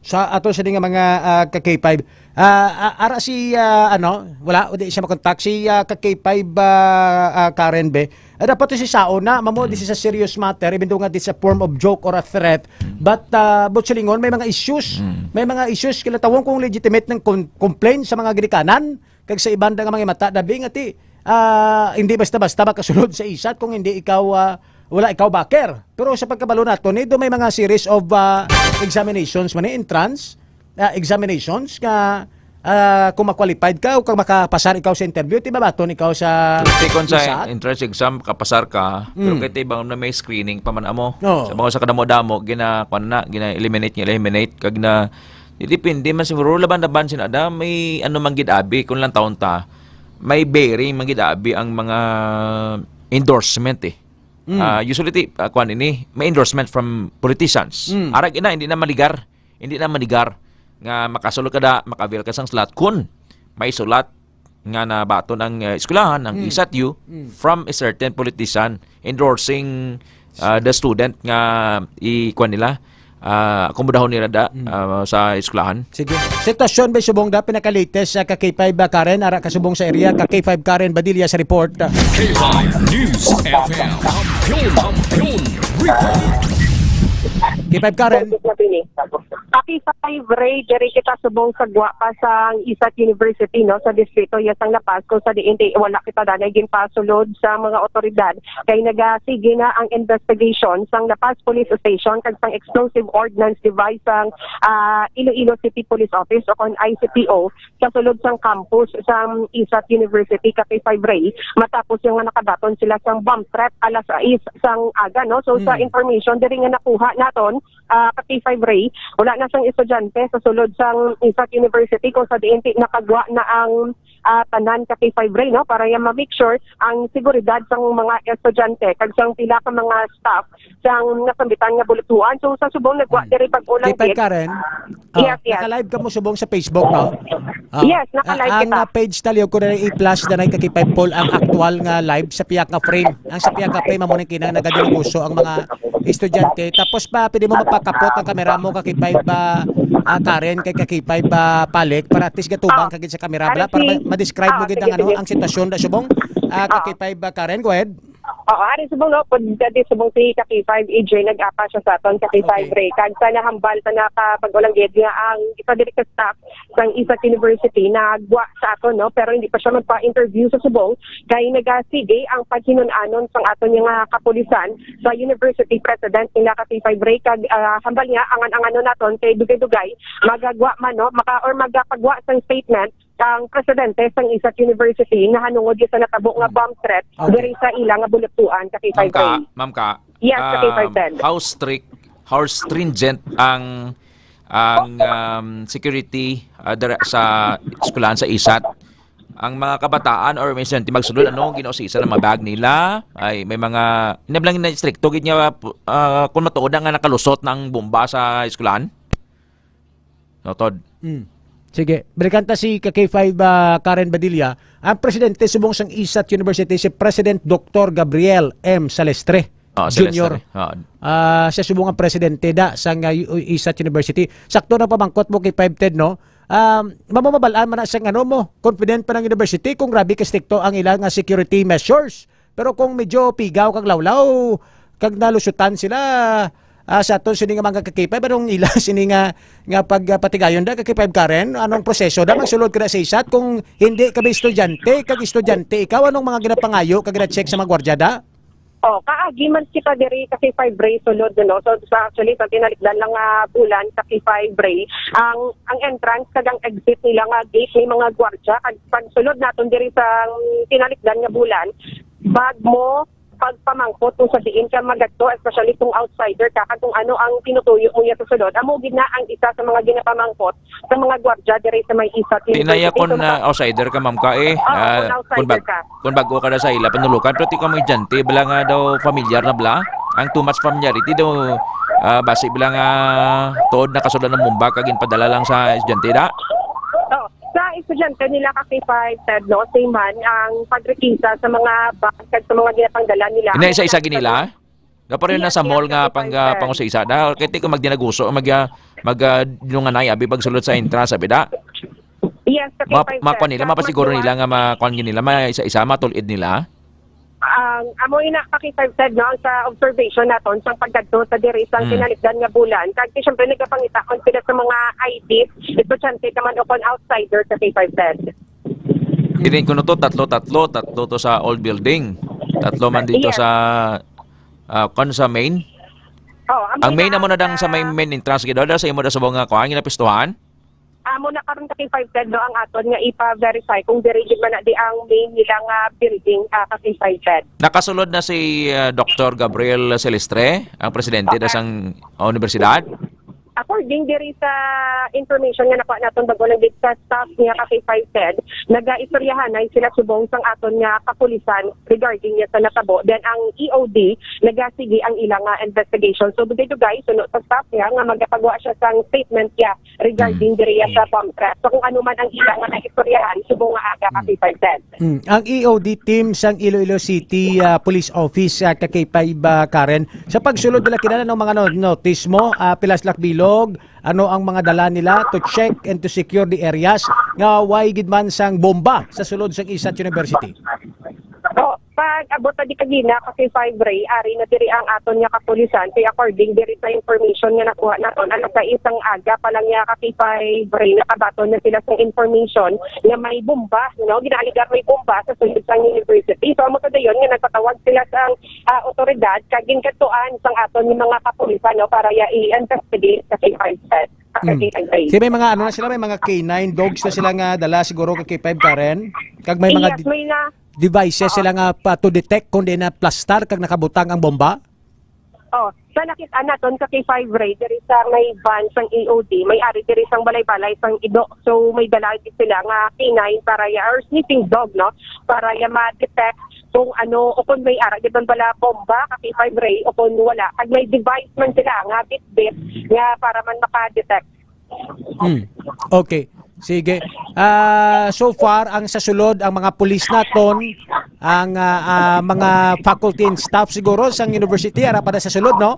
Sa ato sini nga mga, ah, ka K five, ah, a-, ara si, ah, ano, wala, di siya makontak. Si, ah, ka K five, ah, ah, Karen be. Ah, dapat to si Sao na, mamo, Mm. this is a serious matter, even though nga this is a form of joke or a threat. Mm. But, ah, but silingon, may mga issues. Mm. May mga issues, kila tawon kung legitimate ng com-, complaint sa mga ginikanan, kag sa iban da nga mga mata, dabi nga ti, ah, hindi basta-basta makasulod sa isat kung hindi ikaw, ah, wala ikaw backer. Pero sa pagkabalo nato, ni do may mga series of, ah, examinations man ni entrance, ah, examinations nga, ah, kung ma-qualified ka o kung makapasar ikaw sa interview, ti mabaton ikaw sa Ti kon sa isat. Entrance exam, kapasar ka, pero Mm. kay ti bang na may screening pa man amo. Oo. Sa mga sa kadamo-damo, gina-, kuwan na, gina-eliminate, gina-eliminate, kag na, di, depende man siguro, laban-laban sin ada, may ano man gid abi, kung lang taon ta, may bearing man gid abi ang mga endorsement eh. Mm. Ah, usually, ti, ah, kuwan ini, may endorsement from politicians. Mm. Arag ina, hindi na maligar. Hindi na maligar nga makasulod ka da, maka-avail ka sang slot kun may sulat nga nabaton ang, ah, eskwelahan, ang Mm. isat you Mm. from a certain politician endorsing, ah, the student nga i-, kuwan nila, ah, akomodahon nila da, Mm. ah, sa eskwelahan. Sige. Sitwasyon ba subong da pinaka-latest sa ka K five ba, Karen? Ara ka subong sa area, ka K five Karen Badilla sa report. K five News F M. Kampiyon, Kampiyon Report. K five Karen. Ka K five Ray, diri kita subong sa gwa pa sa isat University, no, sa distrito ya sang La Paz, kung sa diin di wala kita danay ginpasulod sa mga otoridad kay nagasige na ang investigation sang La Paz Police Station kag sang explosive ordnance device sang, ah, Iloilo City Police Office o kon I C P O sa sulod sang campus sang isat University, ka K five Ray, matapos yung nga nakabaton sila sang bomb threat alas sais sang aga, no? So, sa Mm. information diri nga nakuha naton, ah, ka K five Ray, wala na sang estudyante sa sulod sang isat University kung sa diin ti nakagwa na ang, ah, tanan, ka K five Ray, no? Para ya ma-make sure ang seguridad sang mga estudyante kag sang pila ka mga staff sang nasambitan nga bulatuan. So, sa subong nagwa Mm. diri pag-ulang K five gid. Karen? Oh, yes, yes. Naka-live ka mo subong sa Facebook, no? Oh. Yes, naka-live A-, ang, kita. Ah, page ta, liog ko na i-flash na lang ka K five Paul ang aktual nga live sa pihak nga frame. Ang sa pihak nga frame, amo na kinang nagadinegosyo ang mga estudyante. Tapos pa, pwede mo mapakapot ang kamera mo, ka K five, ah, ah, Karen, kay ka K five, ah, Palik, para at least gatubang Oh. ka gid sa kamera, Ari bala, para si, ma-, ma-describe mo ah, gid sige, ang, ano, sige. ang sitwasyon da subong. Ah, ka K five, ah, Karen, go ahead. Oo, ari subong, no, pag dati subong si ka K five A J, nag-apa siya sa aton, ka K five Okay. Ray. Kag sa nahambal sa nakapag-ulanggit nga ang isa diri ka staff sang isat University nagwa sa aton, no, pero hindi pa siya magpa-interview sa subong kay nagasige ang paghinun-anon sang aton nga kapulisan sa university president nila, ka K five Ray. Kag, ah, hambal nga, angan-anganon naton kay dugay-dugay magagwa man, no, maka, or magapagwa sang statement ang presidente sang isat University nahanungod sa natabo nga Mm. bomb threat Okay. diri sa ila nga bulatuan, ka K five Ma'am Ka, Ray. Ma'am Ka, Yes, ka K five um, Ted. How strict, how stringent ang, ang, um, security, ah, dira sa eskwelahan sa isat? Ang mga kabataan or may estudyante magsulod, ano, ginausisa ng mga bag nila? Ay, may mga, hindi lang na stricto, gid nga, ah, kung matuod na nga nakalusot ng bomba sa eskwelahan? No, Tod. Mm. Sige, balikan ta si ka K five, ah, Karen Badilla. Ang presidente subong sang isat University, si President Doktor Gabriel M Salestre Ah, Junior. Salestre. Ah. Ah, siya subong ang presidente da sang, ah, U-, isat University. Sakto na pamangkot mo kay five ten, no? Um, mamamabalaan man na siyang ano mo, confident pa ng university kung grabe ka stricto ang ilang, ah, security measures. Pero kung medyo pigaw kag lawlaw, kag nalusutan sila, ah, sa aton sini nga mga ka K five, anong ila sini nga, nga pag, ah, patigayon da, ka K five Karen? Anong proseso da? Magsulod ka na sa isat? Kung hindi ka ba estudyante, kag estudyante ikaw, anong mga ginapangayo kag gina-check sa mga gwardiya da? Oh, kaagi man kita diri ka K five Ray sulod, no? So, sa, actually, sa tinalikdan lang nga bulan, ka K five Ray, ang, ang entrance kag ang exit nila nga gate may mga gwardiya. Kag pagsulod naton diri sa tinalikdan nga bulan, bag mo pagpamangkot kung sa diin ka magadto, especially kung outsider ka, kag kung ano ang tinutuyo mo niya sa sulod. Amo gid na ang isa sa mga ginapamangkot sa mga gwardiya diri sa may isat University. Tinaya kon, kung na outsider ka, ma'am, ka, eh. Oo, ah, kung outsider kung bag-, ka. Kung bago ka na sa ila, panulukan, pero ti ka mo estudyante, bala nga daw familiar na bala. Ang too much familiarity daw, Ah, basi bilang, ah, tuod nakasulod ang bomba kag ginpadala lang sa estudyante, da? Oh, sa estudyante nila ka K five, Ted, no, same man ang pagrekisa sa mga bag kag sa mga ginapangdala nila. Ina, isa-isa ginila? Dapat rin na sa mall nga pang, ah, pang-usa-isa, da? Kay ti ko magdinaguso, mag, ah, mag, ah, dinunganay, abi, pagsulod sa entrance, abi, da? Yes, sa Ma-, K five, makuha nila, mapasiguro nila nga makuha nila, ma-isa-isa, matulid nila? Ang amo ina ka K five, Ted, no, ang sa observation naton sang pagkadto sa diri sang kinalikdan nga bulan, kag ti, syempre, nagapangita kon sila sa mga I D, estudyante ka man o kon outsider sa K five, Ted. Kini kuno to, tatlo, tatlo, tatlo to sa old building. Tatlo man dito sa, ah, kon sa main. Oh, ang main amo na dang sa main, main entrance gid, da, sa imo da subong nga kuan, ginapistuhan? Amo na karon ka K five, Ted, no, ang aton nga ipa-verify kung diri gid man na di ang main nila nga building, ah, ka K five, Ted. Nakasulod na si, ah, Doktor Gabriel Celestre, ang presidente da sang universidad. According diri sa information nga nakuha naton bag-o lang gid sa staff niya ka K five, Ted, nagaistoryahanay sila subong sang aton nga kapulisan regarding niya sa natabo. Then ang E O D nagasigi ang ila nga investigation. So, dugay-dugay, suno sa staff niya nga magapagwa siya sang statement niya regarding diri sa bomb threat. So, kung ano man ang ila nga naistoryahan, subong nga aga ka K five, Ted. Mm. Ang E O D team sang Iloilo City, ah, Police Office, ah, ka K five, ah, Karen, sa pagsulod nila kinahanglan ng mga no-, notice mo, ah, pila sila kabilog, ano ang mga dala nila to check and to secure the areas nga way gid man sang bomba sa sulod sang Isat University? So, pag abot na di kagina ka K five, Ray, ari na diri ang aton nga kapulisan, kay according diri sa information nga nakuha naton, alas sais sang aga pa lang niya ka K five, Ray, nakabaton na sila sa information nga may bomba, no? Ginaaligar may bomba sa sulod sang university. So, amo sa dayon nga nagpatawag sila sa, ah, otoridad kag ginkadtuan sang aton nga mga kapulisan, no, para ya i-investigate sa K five, Ted. Mm. Sa K five. Si may mga ano na sila, may mga K nine dogs na sila nga dala siguro ka K five, Karen? Kag may mga Yes, di-, may na devices sila nga pa to detect kung di na plastar kag nakabutang ang bomba? Oh, sa nakit-an naton sa K five, Ray, diri sa may van sang E O D, may ari diri sang balay-balay sang ido. So, may dala gid sila nga K nine para ya, or sniffing dog, no? Para ya ma-detect kung ano, o kung may ara gid man bala bomba, ka K five, Ray, o kung wala. Kag may device man sila nga bitbit nga para man maka-detect. Hmm. Okay. Sige. Ah, so far, ang sa sulod, ang mga pulis naton, ang, ah, ah, mga faculty and staff siguro sang university, ara pa na sa sulod, no?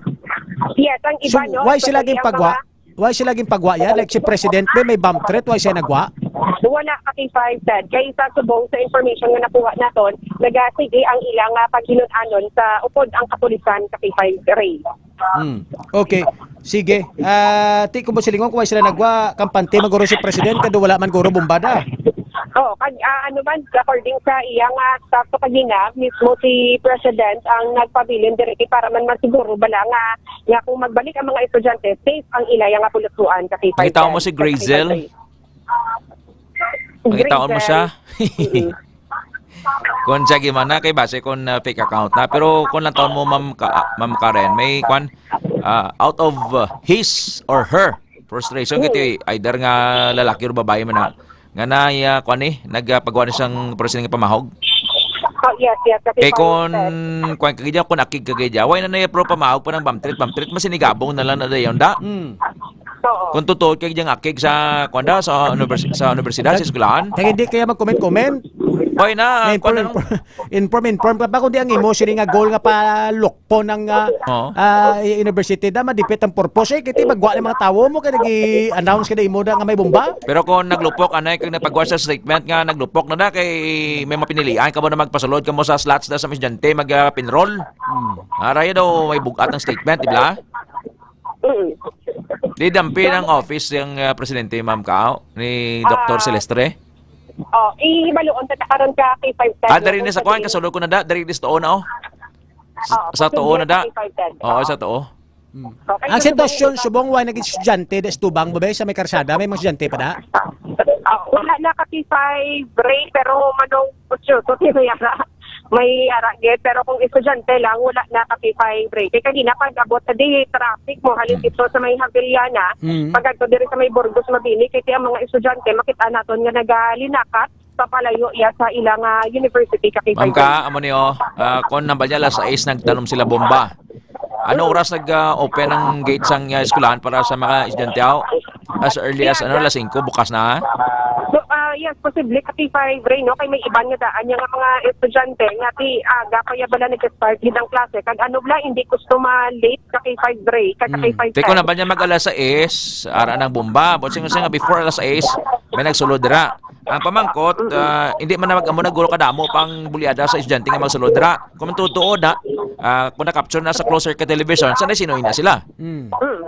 Yes, ang iba, So, no, why sila especially ang ginpagwa? mga Why sila ginpagwa yan? Like si President, may, may bomb threat, why siya nagwa? Wala ka K five, Ted. Kay sa subong sa information nga nakuha naton, nagasige ang ilang, ah, paghinun-anon sa upod ang kapulisan ka K five, Ray. Hmm. Okay. Sige. Ah, ti ko ba silingon kung why sila nagwa, kampante man guro si President, kado wala man guro bomba da. Oh, kag, ah, ano man, according sa iyang, ah, staff sa kagina, mismo si President ang nagpabilin diri kay para man masiguro bala nga, nga kung magbalik ang mga estudyante, safe ang ilaya nga pulutluan ka K five. Nakita mo si Grazel? Nakita mo siya? Mm-mm. Kung siya gimana kay base kung, ah, fake account na. Pero kung lang taon mo, Ma'am Ka-, Ma'am Karen, may kwan, ah, out of, ah, his or her frustration, kiti either nga lalaki or babae man na, nga na, ah, kwan ni, nagpagawa ni sang personal nga pamahog. Oh, yes, yes, kasi Kay kung, kwan ka gidya, kung akig ka gidya, why na na pro pamahog pa ng bamtrit, bamtrit, mas sinigabong na lang na dayon da. Mm. Oo. Kung totoo kay diyang akig sa, kuwan da, sa univers-, sa universidad, sa eskwelahan. Kaya hindi kaya mag-comment-comment? Why na? Inform, kuwan na inform, inform, inform ka pa, kundi ang imo, sini nga goal nga palukpon ang, ah, Oo. ah, i-, university da, madipit ang purpose, eh, kiti magwa ng mga tawo mo, kaya nag-i-announce ka na imo da nga may bomba? Pero kung naglupok, anay, kung nagpagwa sa statement nga naglupok na da, kay may mapinilian ka mo na magpasulod ka mo sa slots da sa estudyante, mag, ah, pinroll. Hmm. Araya daw may bugat ang statement, di ba? Mm. Di dampi ng office yung, ah, presidente, Ma'am Kao, ni Doktor Ah. Silestre? Oh, ihibaluon ta karon ka K five ten. Ah, diri ni sa kuan, kasulod ko na da, diri ni sa tuo na, oh. Sa, Oo, sa tuo na da. K five ten. Oo, Oo. sa tuo. Hmm. Okay. Ang sitwasyon, subong, wa naging estudyante, da, estubang mo ba, sa may karsada, may mga estudyante pa da? Ah, wala na ka K five, Ray, pero manong kutso, so, tinuyara. May ara gid, pero kung estudyante lang, wala na ka K five break. Kay kanina pag-abot sa di traffic mo, halin Mm. dito sa may Havillana, Mm. pag adto diri sa may Burgos, Mabini, kay ang mga estudyante, makita naton nga nagalinakat, papalayo ya sa ilang, ah, university ka K five. Ma'am ka, amo ni, oh, ah, kon nambal niya, alas sais nagtanom sila bomba. Ano oras nag-open ang gate sang, ah, eskwelahan para sa mga estudyante, aw? As early as, ano, alas singko, bukas na, ha? So, ah, yes, posible ka K five, Ray, no? Kay may iban nga daan niya nga mga estudyante nga ti aga pa ya bala nag-start gid ang klase. Kag ano bala, hindi gusto ma-late ka K five, Ray, kag ka Mm. K five Tiko na time. Ba niya mag alas sais, ara ng bomba. But sing, sing, before alas sais, may nagsulod dira. Ang pamangkot, ah, hindi man na mag-, amo na guro kadamo pang bulyada sa estudyante nga magsulod dira. Kung tutuod, ha, ah, kung na-capture na sa closed circuit television, sanay sino na sila. Mm. Mm.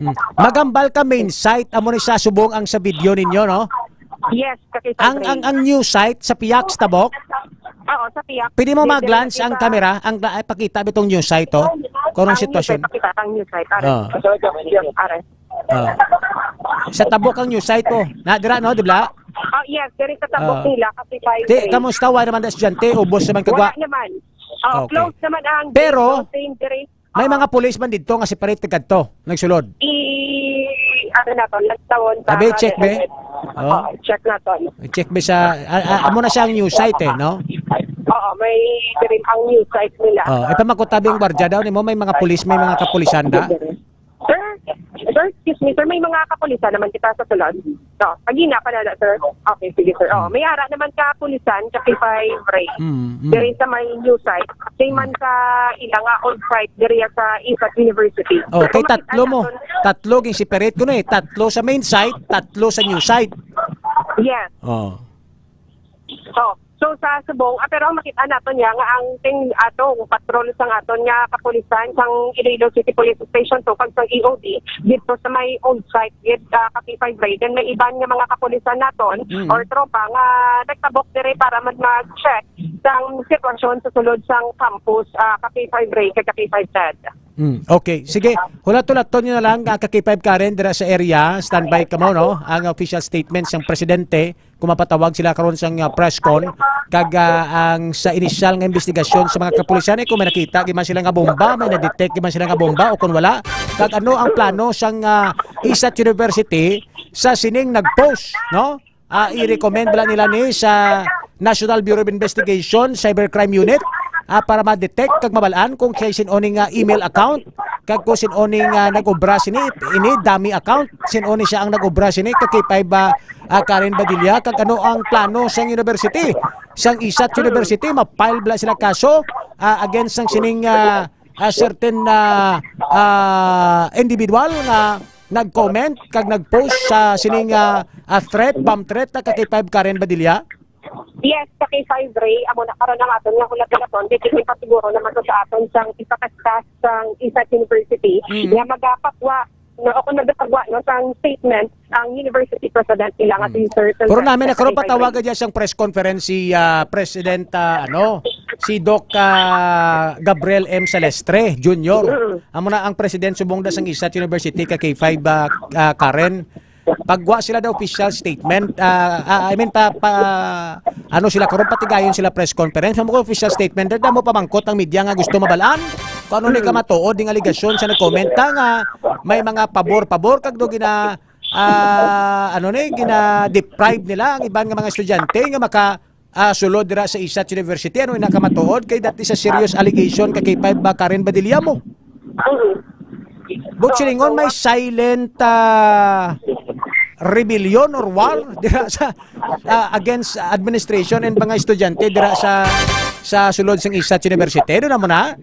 Mm. Magambal ka main site, amo ni sa subong ang sa video ninyo, no? Yes, kasi sa Ang, ang, ang news site sa Piak, sa Tabok? Oo, sa Piak. Pwede mo May mag-glance ang camera, ang, ay, pakita bitong news site, oh. Kung anong Ang news site, sitwasyon. Pakita ang news site. Pare. Ah. Pare. Ah. Sa Tabok ang news site, oh. Na, dira, no, di ba? Oh, yes, diri sa Tabok Ah. nila, kasi five Di, days. Kamusta? Wa naman na estudyante, ubos naman kagwa. Wala naman. Oh, Okay. Close naman ang Pero, gate, no? Same diri. May Oo. Mga pulis man didto nga separate kadto, nagsulod? I, ano na to, last taon pa Abi, nga check, be. nag-edit. Oh. Oo, check na to. I-check, be, sa, a-, a-, amo na siya ang news site, eh, no? Oo, may diri ang news site nila. Oh, ipamakuta, be, ang gwardiya daw nimo, may mga pulis, may mga kapulisan da? Sir, sir, excuse me, sir, may mga kapulisan naman kita sa sulod. So, pagina pa na, sir. Okay, sige, sir. Oh, may ara naman ka pulisan, sa K five Ray. Mm, mm. Diri sa may news site. Same man sa ila nga on site, diri sa ISAT University. Oh, kay Kung makita tatlo mo. naton- Tatlo ging separate ko na eh. Tatlo sa main site, tatlo sa news site. Yes. Oh. So, so sa subong, ah, pero ang makita naton niya nga ang ting ato, patrol sang aton nga kapulisan, sang Iloilo City Police Station two, kag sang E O D, dito sa may old site, gid, ah, ka K five Ray, then may iban nga mga kapulisan naton Mm. or tropa nga nagtabok dire para man mag-check sang sitwasyon sa sulod sang campus, ah, ka K five Ray, kag ka K five Ted. Mm, okay. Sige, hulat-hulaton nyo na lang, ah, ka K five Karen, dira sa area. Standby ka mo, no? Ang official statement sang presidente, kung mapatawag sila karon sang, ah, press con, kag, ah, ang sa inisyal nga investigasyon sa mga kapulisan, eh, kung may nakita, di man sila nga bomba, may na-detect, di man sila nga bomba, o kung wala, kag ano ang plano sang, ah, ISAT University sa sining nag-post, no? Ah, i-recommend bala nila ni sa National Bureau of Investigation, Cybercrime Unit, ah, para ma-detect kag mabalaan kung kay sin-o ni nga email account, kag kung sin-o ni nga nag-obra sini, ini dummy account, sin-o ni siya ang nag-obra sini, kag kay pa ba, ah, Karen Badilla, kag ano ang plano sang university, sang ISAT University, ma-file bala sila kaso, ah, against sang sining, ah, ah, certain, ah, ah, individual nga nag-comment kag nag-post sa sining, ah, ah, threat, bomb threat, na ka K five Karen Badilla? Yes, ka K five Ray, amo na karon ang aton nga hulat-hulaton, di kita pasiguro naman to sa aton sang ipakaskas sang ISAT University Mm. nga magapagwa, no, o kung nagapagwa, no, sang statement ang university president nila nga Mm. si Sir Pero Sylvester namin na karon K five Ray. Patawagan niya sang press conference si, ah, President, ah, ano, si Doc, ah, Gabriel M. Salestre Junior. Mm. Amo na ang president subong da sang ISAT University ka K five, ah, ah, Karen. Pagwa sila da official statement, ah, ah, I mean, pa, pa, ano sila karon, patigayon sila press conference. Amo ko official statement, da mo pamangkot ang media nga gusto mabalaan kung ano ni Mm. kamatuod ding aligasyon sa nag-comment ta nga may mga pabor-pabor kag do gina, ah, ano ni, gina-deprive nila ang iban nga mga estudyante nga maka, ah, sulod dira sa ISAT University. Ano ina kamatuod? Kay that is a serious allegation ka K five ba, Karen Badilla mo? Mm. But So, silingon so may what silent, ah, rebellion or war dira sa, ah, against administration and mga estudyante dira sa, sa sulod sang ISAT University. Ano na mo na?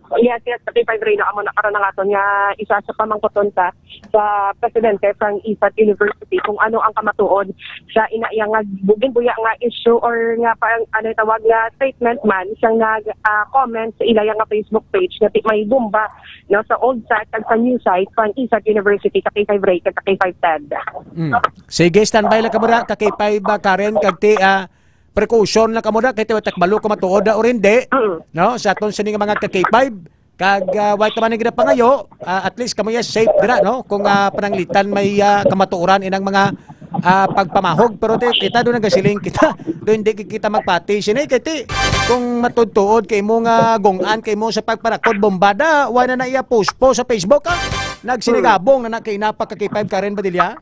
Yes, yes, ka K five Ray, no, amo na karon ang aton nga isa sa pamangkuton sa, sa presidente sang ISAT University kung ano ang kamatuod sa ina iya nga bugin buya nga issue or nga pa, ano tawag nga statement man siyang nag, ah, comment sa ila nga Facebook page nga ti-, may bomba, no, sa old site kag sa new site sang ISAT University, ka K five Ray, kag ka K five Ted. Mm. Sige, standby lang ka muna, ka K five, ah, Karen, kag ti, ah, precaution lang kamo da, kay tiwa takbalo ko matuod da or hindi, Mm. no? Sa aton sini nga mga ka K five, kag, ah, wa ka man ang ginapangayo, ah, at least kamo ya safe dira, no? Kung, ah, pananglitan may, ah, kamatuoran inang mga, ah, pagpamahog, pero ti, kita do nagasiling kita, do hindi kita magpati sini, kay ti, kung matuod-tuod kay mo nga gung-an kay mo sa pagparakod bombada, wa na na iya post po sa Facebook, ah. Nagsinigabong na na kay inapa ka K five Karen Badilla?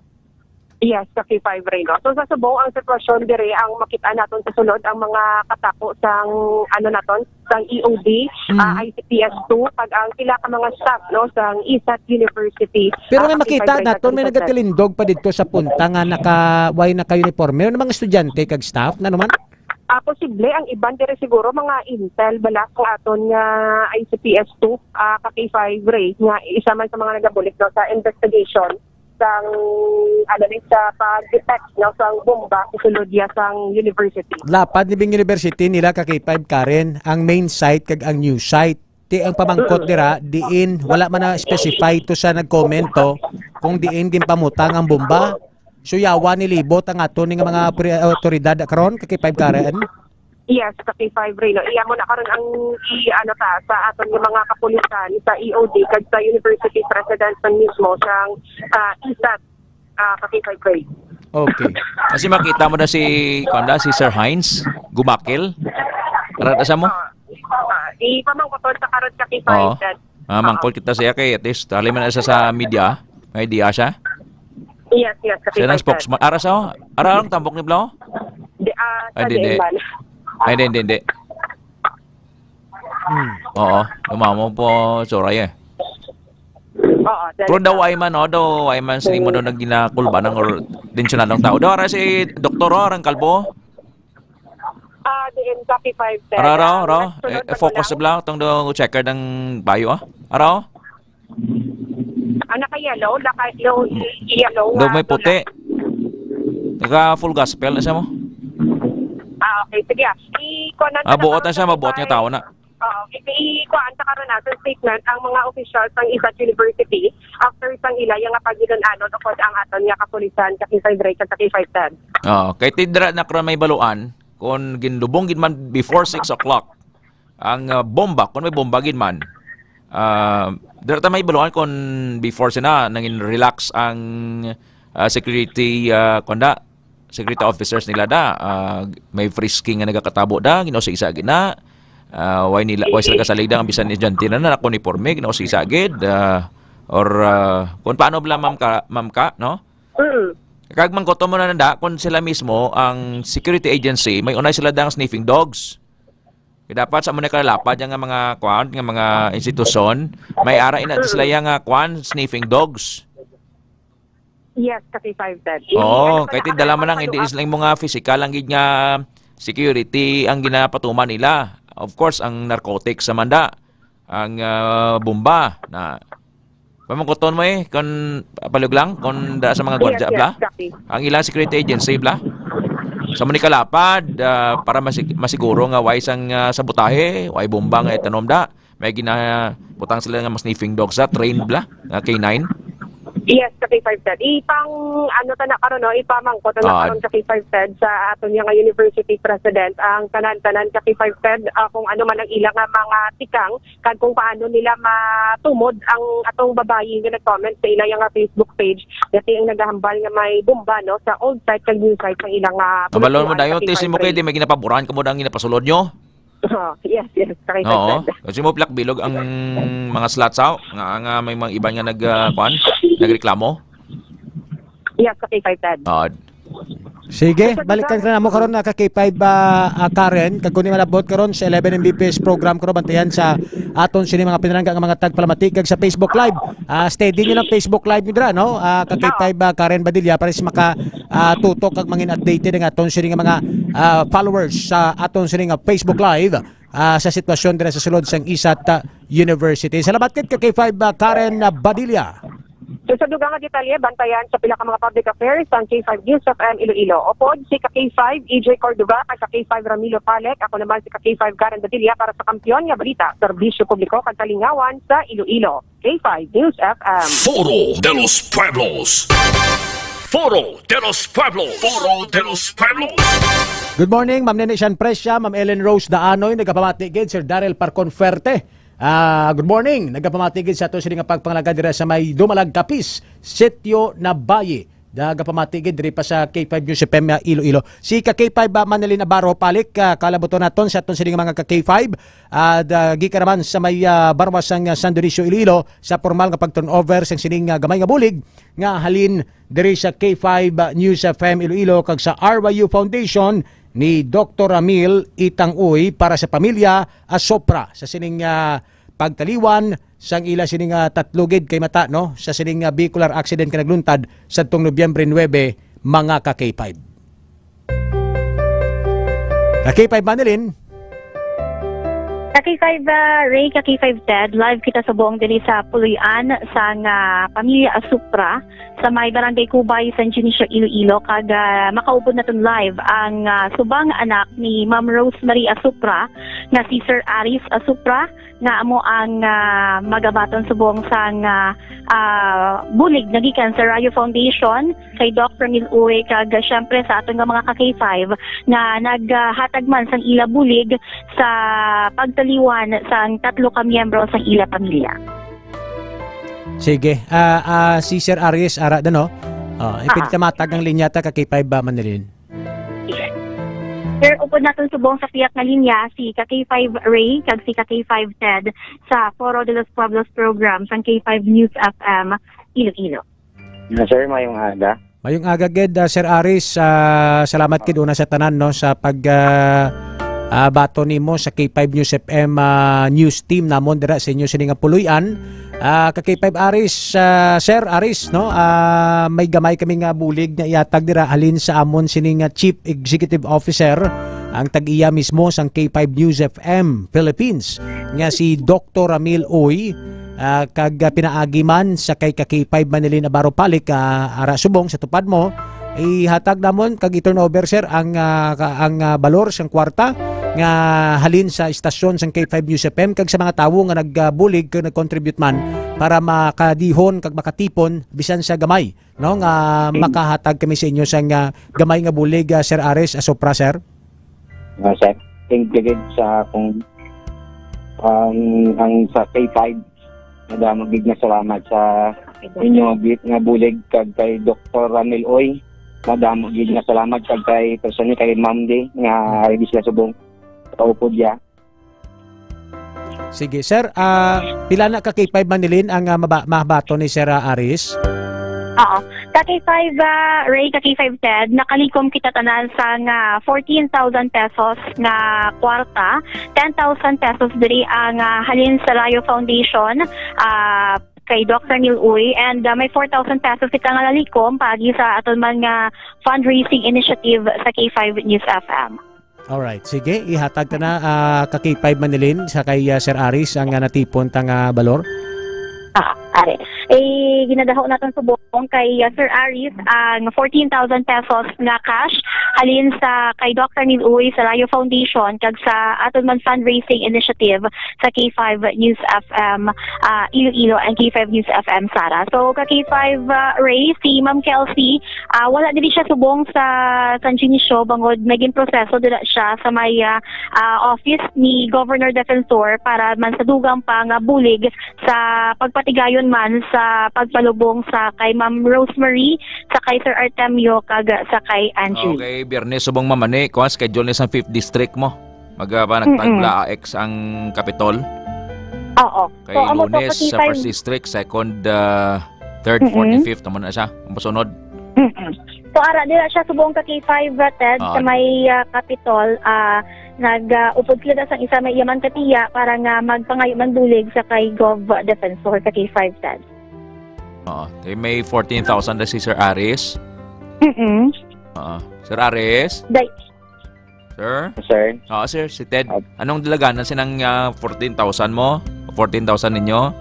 Yes, sa K five Ray, no? So, sa subong ang sitwasyon dire, ang makita naton sa sulod, ang mga katapo sang, ano naton, sang E O D, Mm. ah, I C P S two, kag ang pila ka mga staff, no, sang isat University. Pero ah, may sa K five makita Ray, naton, may sa nagatilindog pa didto sa punta nga naka, way naka-uniforme. Ano, mga estudyante kag staff na naman? Ah, posible ang iban dire siguro mga intel bala sa aton nga I C P S two, ah, ka K five Ray, nga isa man sa mga nagabulig, no, sa investigation sang, ano ni, sa pag-detect, no, sang bomba sa sulod ya sang university. Lapad ni Bing University nila ka K five, Karen, ang main site kag ang new site. Ti ang pamangkot Mm. dira, diin wala man na specify to sa nag-comment to kung diin ginpamutang ang bomba. So, yawa ni libot ang ato ning mga pri-, awtoridad karon ka K five, Karen? Yes, ka K five Ray, no. Iya mo na karon ang i-, ano ta, sa aton nga mga kapulisan sa E O D kag sa university president man mismo sang, ah, isat, ah, ka K five Ray. Okay. Kasi makita mo na si, kuwan na, si Sir Heinz Gumakil. Ara ta sa mo? Ah, ah, ipamangkot ta karon ka K five Oo. Ray. Ah, mangkot kita siya kay at least, tali man na siya sa media. May idea siya. Yes, yes, Siya nang spokesman. Ara sa, ara ang tambok ni Blau? Di, ah, Ay, sa hindi, hindi. Diin man. Ay, hindi, hindi, hindi. Hmm. Oo, lumamo po, Soraya. Oo, Pero daw ay man, oh, daw ay man, sini mo daw naginakulba ng or tensyonadong tao. Daw, ara si Doktor, oh, arang kalbo. Ah, diin ka P five ten. Ara, ara, Ang ara. Nagsunod Eh, na focus lang. Bla, tong do checker ng bayo, ah. Ara, oh. Ang naka-yellow, naka-yellow, yellow Do nga may puti. Naka full gospel na siya mo. Ah, okay. Sige, ah. I-kuha na Ah, buot na siya, mabuot nga tao na. Oo, i-, i-kuhaan ta karon naton statement ang mga officials sang isat university after sang ila nga pagilon-anon ukon ang aton nga kapulisan sa K five Ray kag sa K five ten. Oo, kay ti dira na karon may baluan kung ginlubong gid man before six o'clock ang, ah, bomba, kung may bomba gid man. Ah, dira ta may baluan kung before sina nangin relax ang, ah, security, ah, kunda, security officers nila da, ah, may frisking nga nagakatabo da, ginausisa gid na. Ah, way nila, way sila kasalig da, ang bisan ni Jantina na naka-uniforme, ginausisa gid, ah, or, ah, kung paano bala, ma'am ka, ma'am ka, no? Mm. Kag mangkuto mo na nanda, kung sila mismo, ang security agency, may unay sila dang sniffing dogs. Kaya dapat sa muna kalapad nga mga, kuwan, nga mga institusyon, may ara ina sila Mm. yang, ah, kuwan, sniffing dogs. Yes, kasi five ten. Oo, Ano pa kay na, tindala man ang hindi paluap. Sila yung mga physical ang gid nga security ang ginapatuman nila. Of course, ang narcotics sa manda, ang, ah, bomba na pamangkuton mo eh, kung palug lang, kung da sa mga Yes, gwardiya, yes, bla, copy. Ang ilang security agency, bla, sa muni kalapad, ah, para masig-, masiguro nga way sang, ah, sabotahe, way bomba nga itanom da. May ginaputang sila nga mga sniffing dog sa trained bla, nga K nine. Yes, sa K five ten. Ipang, ano ta na karon, no? Ipamangkot na Ah. Karon sa K five ten sa aton nga university president ang tanan-tanan sa K five ten, ah, kung ano man ang ila nga mga tikang kag kung paano nila matumod ang atong babayi nga nag-comment sa ila nga Facebook page. Dati ang nagahambal nga may bomba, no, sa old site kag new site sa ila nga Abalon mo pulutuan dayon, sa K five ten. Ti, simo kay di may ginapaboran kamo dang ginapasulod nyo? Oh, yes, yes. Sa K five ten. Oo. Kasi mo plak bilog ang mga slots out nga, nga may mga iban nga nag, ah, kwan, nagreklamo. Yes, sa K five ten. Oo. Sige, balikan ka na mo karon na ka K five, ah, ah, Karen. Kag kung di malabot karon sa eleven M B P S program karon, bantayan sa aton sini mga pinalangga nga mga tagpalamati kag sa Facebook Live. Ah, steady nyo lang Facebook Live nyo dira, no? Ah, ka K five, ah, Karen Badilla, para sa maka, ah, tutok kag mangin updated ang aton sini nga mga, ah, followers sa aton sini nga Facebook Live, ah, sa sitwasyon dira sa sulod sang isat, ah, University. Salamat kit ka K five, ah, Karen, ah, Badilla. So, sa dugang nga detalye, bantayan sa pila ka mga public affairs ang K five News F M Iloilo. Upod si ka K five, E J Cordova, kag ka K five, Ramilo Palek. Ako naman si ka K five, Karen Badilla, para sa Kampiyon nga Balita, Serbisyo Publiko, kag Kalingawan sa Iloilo. K five News F M. Foro de los Pueblos. Foro de los Pueblos. Foro de los Pueblos. Good morning, Ma'am Nene Sian Presya, Ma'am Ellen Rose Daanoy, nagapamati gid, Sir Daryl Parconferte. Ah, good morning. Nagapamati gid sa ato sini nga pagpangalaga dira sa may Dumalag Capiz, Sitio Nabaye. Daga pamati gid diri pa sa K five News F M, ah, Iloilo. Si ka K five, ah, Manalyn Navarro Palik, ah, kalabuton naton sa aton sining mga ka K five. Ah, da, gikan naman sa may, ah, barwa sang, ah, San Dionisio, Iloilo, sa formal nga pag-turnover sang sining, ah, gamay nga bulig nga halin diri sa K five, ah, News F M Iloilo kag sa R Y U Foundation ni Doktor Ramil Itang Uy para sa pamilya Asopra sa sining, ah, pagtaliwan sang ila sining, ah, tatlo gid kay mata, no, sa sining, ah, vehicular accident nga nagluntad sadtong Nobyembre nuebe, mga ka K five. Ka K five Manilyn. Ka K five, ah, Ray, ka K five Ted, live kita subong diri sa puloy-an sang, ah, pamilya Asupra sa may Barangay Cubay, San Dionisio, Iloilo, kag, ah, makaupod naton live ang, ah, subang anak ni Ma'am Rosemary Asupra nga si Sir Aris Asupra, nga amo ang, ah, magabaton subong sang, ah, ah, bulig nga gikan sa Rayo Foundation, kay Doc Ramil Uy, kag, ah, syempre sa aton nga mga ka K five nga naghatag man sang ila bulig sa pagtaliwan sang tatlo ka miyembro sang ila pamilya. Sige, ah, ah, si Sir Aris, ara da, no? Oh, Ah. ipinitamatag ang linya ta ka K five ba, Manilyn? Sir, upod naton subong sa pihak nga linya si ka K five Ray kag si ka K five Ted sa Foro de los Pueblos program sang K five News F M Iloilo. Na, sir, mayong aga. Mayong aga gid, ah, Sir Aris. Ah, salamat gid una sa tanan, no, sa pag, ah, ah, baton nimo sa K five News F M, ah, news team namon dira sa inyo sini nga puloy-an. Ah, ka K five Aris, ah, Sir Aris, no? Ah, may gamay kami nga bulig nga ihatag dira halin sa amon sini nga Chief Executive Officer, ang tag-iya mismo sang K five News F M Philippines, nga si Doktor Ramil Uy, ah, kag, ah, pinaagi man sa kay ka K five Manilyn Navarro Palik, ah, ara subong sa tupad mo, ihatag namon kag i-turn over, sir, ang, ah, ka-, ang, ah, balor sang kwarta nga halin sa istasyon sang K five News F M kag sa mga tawo nga nagbulig kag nag-contribute man para makadihon kag makatipon bisan sa gamay, no, nga Mm. makahatag kami sa inyo sang, ah, gamay nga bulig, ah, Sir Aris Asopra, sir. Ah, sir, thank you gid sa akong, um, ang sa K five. Madamo gid nga salamat sa inyo nga bi-, nga bulig kag kay Doktor Ramil Uy. Madamo gid nga salamat kag kay personally kay Ma'am Di nga ready sila subong kaupod ya. Sige, sir. Ah, pila na ka K five Manilyn ang, ah, maba-, mabaton ni Sir, ah, Aris? Oo. Ka K five, ah, Ray, ka K five Ted, nakalikom kita tanan sang, ah, fourteen thousand pesos nga kwarta. Ten thousand pesos diri ang, ah, halin sa Rayo Foundation, ah, kay Doc Ramil Uy, and, ah, may four thousand pesos kita nga nalikom paagi sa aton man nga fundraising initiative sa K five News F M. Alright, sige, ihatag ta na, ah, ka K five Manilyn sa kay, ah, Sir Aris ang, ah, natipon ta nga balor. Ah, are. Eh, ginadaho naton subong kay, ah, Sir Aris ang fourteen thousand pesos nga cash halin sa kay Doc Ramil Uy sa Rayo Foundation kag sa aton man fundraising initiative sa K five News F M, ah, Iloilo and K five News F M Sara. So, ka K five, ah, Ray, si Ma'am Kelsey, ah, wala diri siya subong sa San Dionisio bangod may ginproseso dira siya sa may, ah, ah, office ni Governor Defensor para man sa dugang pa nga bulig sa pagpatigayon man sa pagpalubong sa kay Ma'am Rosemary, sa kay Sir Artemio, kag sa kay Angie. Okay, Biyernes subong, Ma'am, ani, kuwan, schedule ni sa fifth District mo. Mag, ah, pa, Mm-mm. nagtagla X ang Kapitol. Oo. Kay So, amo to, Lunes sa pati time. First District, second, ah, third, fourth, Mm-mm. fifth, tama na siya. Ang pasunod. Mm-mm. So, ara, dira siya subong ka K five, uh, Ted, Oo. sa may, ah, Kapitol, ah, nag, ah, upod sila sa isa may yaman katiya para nga magpangayo man bulig sa kay Gov Defensor sa K five, Ted. Oo. Eh, may fourteen thousand na si Sir Aris. Mm-mm. Oo. Sir Aris? Day, Sir? Sir? Oo, sir. Si Ted. Opo. Anong dalaganan sinang, ah, fourteen thousand mo? Fourteen thousand ninyo?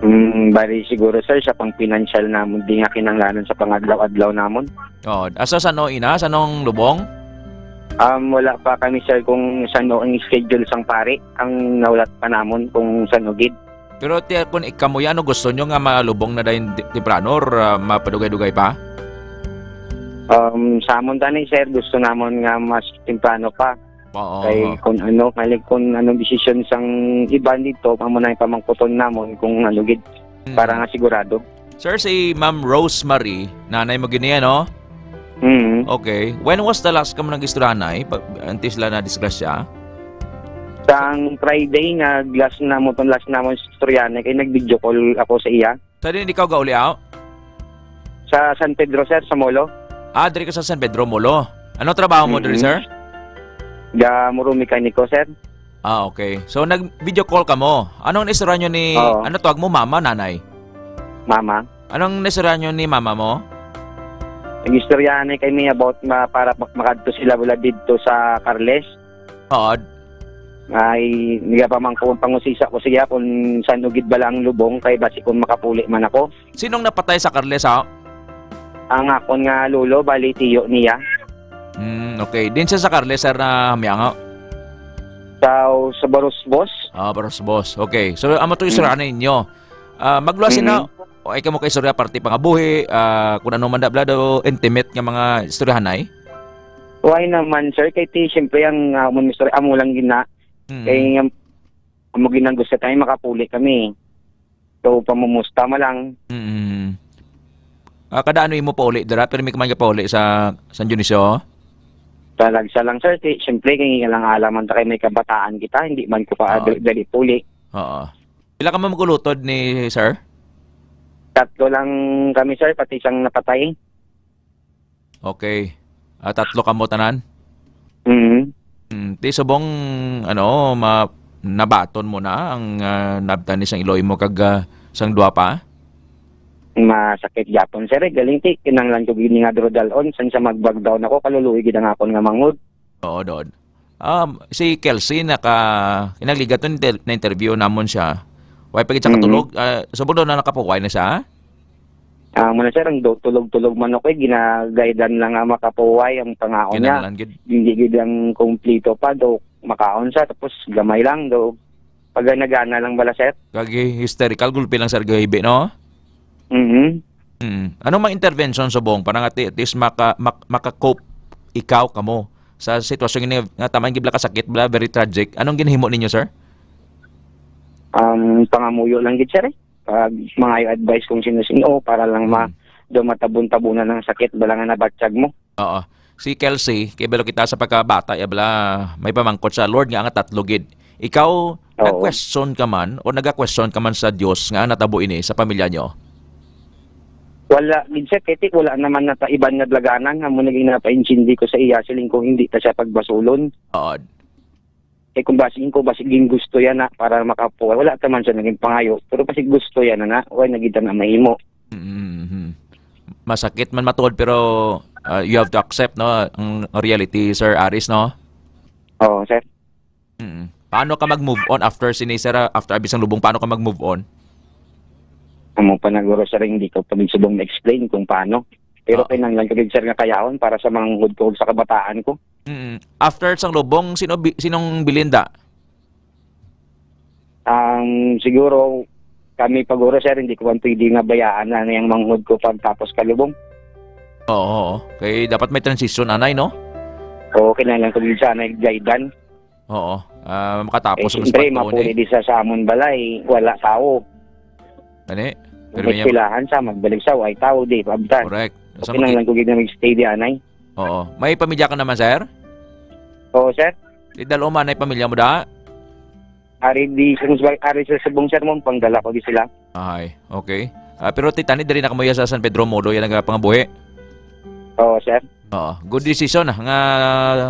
Mm, bali siguro, sir, sa pang-financial namon, di nga kinahanglanon sa pangadlaw-adlaw namon. Oo. Asa, sano ina? Sanong lubong? Um, wala pa kami, sir, kung sano ang schedule sang pari. Ang nahulat pa namon kung sano gid. Pero ti-, kung ikaw mo yan, ano gusto nyo nga malubong na dayon ti-, temprano or, ah, mapadugay-dugay pa? Um, sa amon tani, sir, gusto namon nga mas temprano pa. Oo, Kay oo. kung ano, kay kung anong desisyon sang iban dito, amo na yung pamangkuton namon kung ano gid, Mm. para nga sigurado. Sir, si Ma'am Rosemary, nanay mo gini, ano? Mm. Okay. When was the last ka mo nag-istorya, nay? Pa-, antes sila na disgrasya? Sang Friday nga last na mo, tong last na mo istorya na kay nag-video call ako sa iya. Sa din ikaw gauli, aw? Sa San Pedro, sir, sa Molo. Ah, diri ka sa San Pedro, Molo. Ano trabaho mo diri, Mm. sir? Ga muro mekaniko, sir. Ah, okay. So, nag-video call ka mo. Anong istorya nyo ni, Oo. ano tawag mo, mama, nanay? Mama. Anong istorya nyo ni mama mo? Nag-istoryahan ni kami about ma-, para mak-, makadto sila wala didto sa Carles. Oo. Ay, niya pa man ko pangusisa ko siya kung saan ugid bala ang lubong kay basi kung makapuli man ako. Sinong napatay sa Carles, ha? Ang akon nga lolo, bali tiyo niya. Mm, okay. Din siya sa Carles, sir, na miyangaw? Sa, sa Barosbos. Ah, Barosbos. Okay. So, amo to Mm. istorya ninyo. Ah, magluwas sina, Mhm. o ay kamo kay istorya parte pangabuhi, ah, kung ano man da, bla, do intimate nga mga istoryahanay? Why naman, sir? Kay ti, siyempre, ang, ah, amon istorya, amo lang gina. Mhm. Kay, um, amo ginang gusto tayo, makapuli kami. So, pamumusta mo lang. Mhm. Ah, kada ano imo pauli dira? Pero may kumain ka pauli sa San Dionisio? Talagsa lang, sir. Ti, siyempre, kay lang alaman ta kay may kabataan kita, hindi man ko pa Oo. dali, dali puli. Oo. Pila ka man magulutod ni sir? Tatlo lang kami, sir, pati isang napatay. Okay. Ah, tatlo kamo tanan? Mm. Mm, ti subong, ano, ma-, nabaton mo na ang, ah, nabtan ni sang iloy mo kag, ah, sang duwa pa? Masakit gyapon, sir, eh. Galing ti, kinanglan ko gid nga duro dalon. Sang sa mag-backdown ako, kaluluoy gid ang akon nga manghod. Oo, Dod. Um, si Kelsey, naka-, kinagligat to, inter-, na-interview namon siya. Way pa gid siya Mhm. katulog. Ah, subong daw na nakapuway na siya? Ah, muna, sir, ang do-, tulog-tulog man ako, eh, ginagaydan lang nga makapuway ang pangaon niya. Kinahanglan gid. Hindi gid ang kumplito pa, do makaon siya, tapos gamay lang, do pagana-gana lang bala, sir. Kag hysterical, gulpi lang, sir, gahibi, no? Mhm. Mm. Ano mang intervention subong para nga at, at least maka-, mak-, maka-cope ikaw kamo sa sitwasyon ini nga taman gid bala kasakit bala, very tragic? Anong ginhimo ninyo, sir? Um, pangamuyo lang gid, sir, eh. Pag mangayo advice kung sino-sino para lang ma-, Mm. daw matabon-tabunan ang sakit bala nga nabatyag mo. Oo. Si Kelsey, kay balo kita sa pagkabata, ya bala, may pamangkot sa Lord nga ang tatlo gid. Ikaw, Oo. nag-question ka man o naga-question ka man sa Dios nga natabo ini sa pamilya nyo? Wala gid, sir, kay ti wala naman nata iban nga dlaganan nga mo naging napaintindi ko sa iya, siling ko hindi ta siya pagbasulon. Oo. Eh, kung basig ko, basig gin gusto yan na para makapuway. Wala ta man siya naging pangayo, pero basig gusto yan na, na, way na gid na mahimo. Mm-hmm. Masakit man matuod, pero, uh, you have to accept, no, ang reality, Sir Aris, no? Oo, sir. Mm. Paano ka mag-move on after sini, sir, ah, after abis ang lubong, paano ka mag-move on? Amo pa naguro, sir, hindi ko pa din subong ma-explain kung paano. Pero Oo. kinahanglan ko din, sir, nga kayaon para sa manghod ko ug sa kabataan ko. Mm. After sang lubong, sino bi-, sinong bilinda? Ang siguro, kami paguro, sir, hindi ko man pwede nga bayaan na yung manghod ko pagtapos kalubong. Oo, oo. Kay dapat may transition, anay, no? Oo, kinahanglan ko din sana yung guidance. Oo. Ah, makatapos Eh, ang siyempre, pagtuon, mapuli eh. di sa, sa amon balay, wala tao. Ani? Pero Kung may eskwelahan sa, magbalik sa, way tao, di, paabtan. Correct. Sa Okay lang maki- lang kung gid na mag-stay di, anay. Oo. May pamilya ka naman, sir? Oo, sir. Di dalo man, ay pamilya mo da? Ari di, sa, ari sa subong, sir, mo, pangdala ko di sila. Ay, okay. Ah, pero titani, diri na kamuya sa San Pedro Molo, yan ang pangabuhi. Oo, sir. Oo. Good decision, ah, nga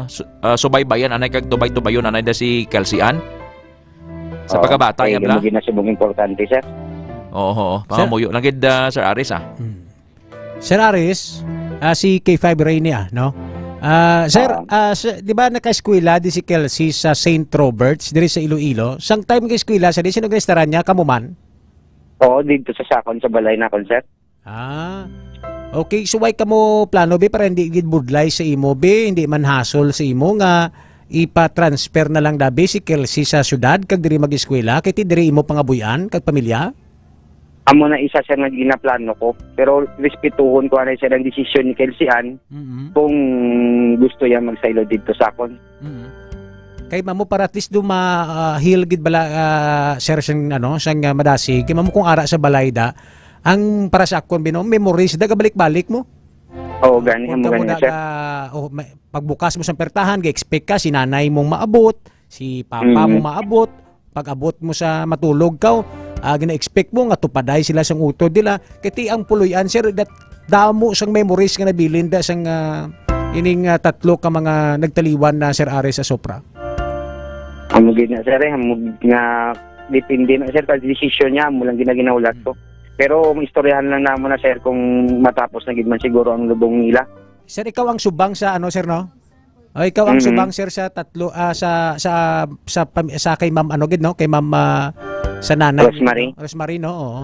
su-, ah, subaybayan, anay kag tubay-tubayon, anay da si Kelsey Ann. Sa Oo. pagkabata, Ay, ya, bla? Yung ginasubong importante, sir. Oo, oo. Sir? Pangamuyo lang gid, ah, Sir Aris, ah. Hmm. Sir Aris, ah, si K five Rainy, ah, no? Ah, sir, Oo. ah, sa, di ba nakaeskwela di si Kelsey sa Saint Roberts, diri sa Iloilo? Sang time nga eskwela sa di, sino ginastaran niya? Kamo man? Oo, dito sa sakon, sa balay na akon, sir. Ah. Okay, so way kamo plano, be, para hindi gid budlay sa imo, be, hindi man hasol sa imo nga ipa-transfer na lang dabi si Kelsey sa syudad kag diri mag-eskwela, kay ti diri imo pangabuy-an kag pamilya? Amo na isa, sir, nga ginaplano ko, pero respetuhon ko anay, sir, ang desisyon ni Kelsey Ann Mm-hmm. kung gusto niya magsaylo dito sa akon. Mm-hmm. Kay mamo para at least do ma-, ah, heal gid bala, ah, sir, siyang, ano, siyang, ah, madasig. Kay mamo kung ara sa balay da, Ang para sa akon, bino, memories, da, gabalik-balik mo. Oo, gani, Kung amo kamo gani, da sir. Ka, oh, may, pagbukas mo sa pertahan, ga-expect ka, si nanay mong maabot, si papa mo Mm. maabot, pag-abot mo sa matulog ka, ah, gina-expect mo nga tupaday sila sang utod nila. Kay ti ang puloy-an, sir, that damo sang memories nga nabilin da sang, ah, ining, ah, tatlo ka mga nagtaliwan na, Sir Aris, sa Sopra. Amo gid na, sir, eh, amo nga depende na, sir, sa desisyon niya, amo lang gid na ginahulat ko. Pero maistoryahan lang namon na, sir, kung matapos na gid man siguro ang lubong nila. Sir, ikaw ang subang sa ano, sir, no? O, ikaw ang Mm. subang, sir, sa tatlo, ah, sa, sa, sa pam-, sa kay Ma'am, ano gid, no? Kay Ma'am, ah, sa nanay, Rosemary. Rosemary, no? Oo.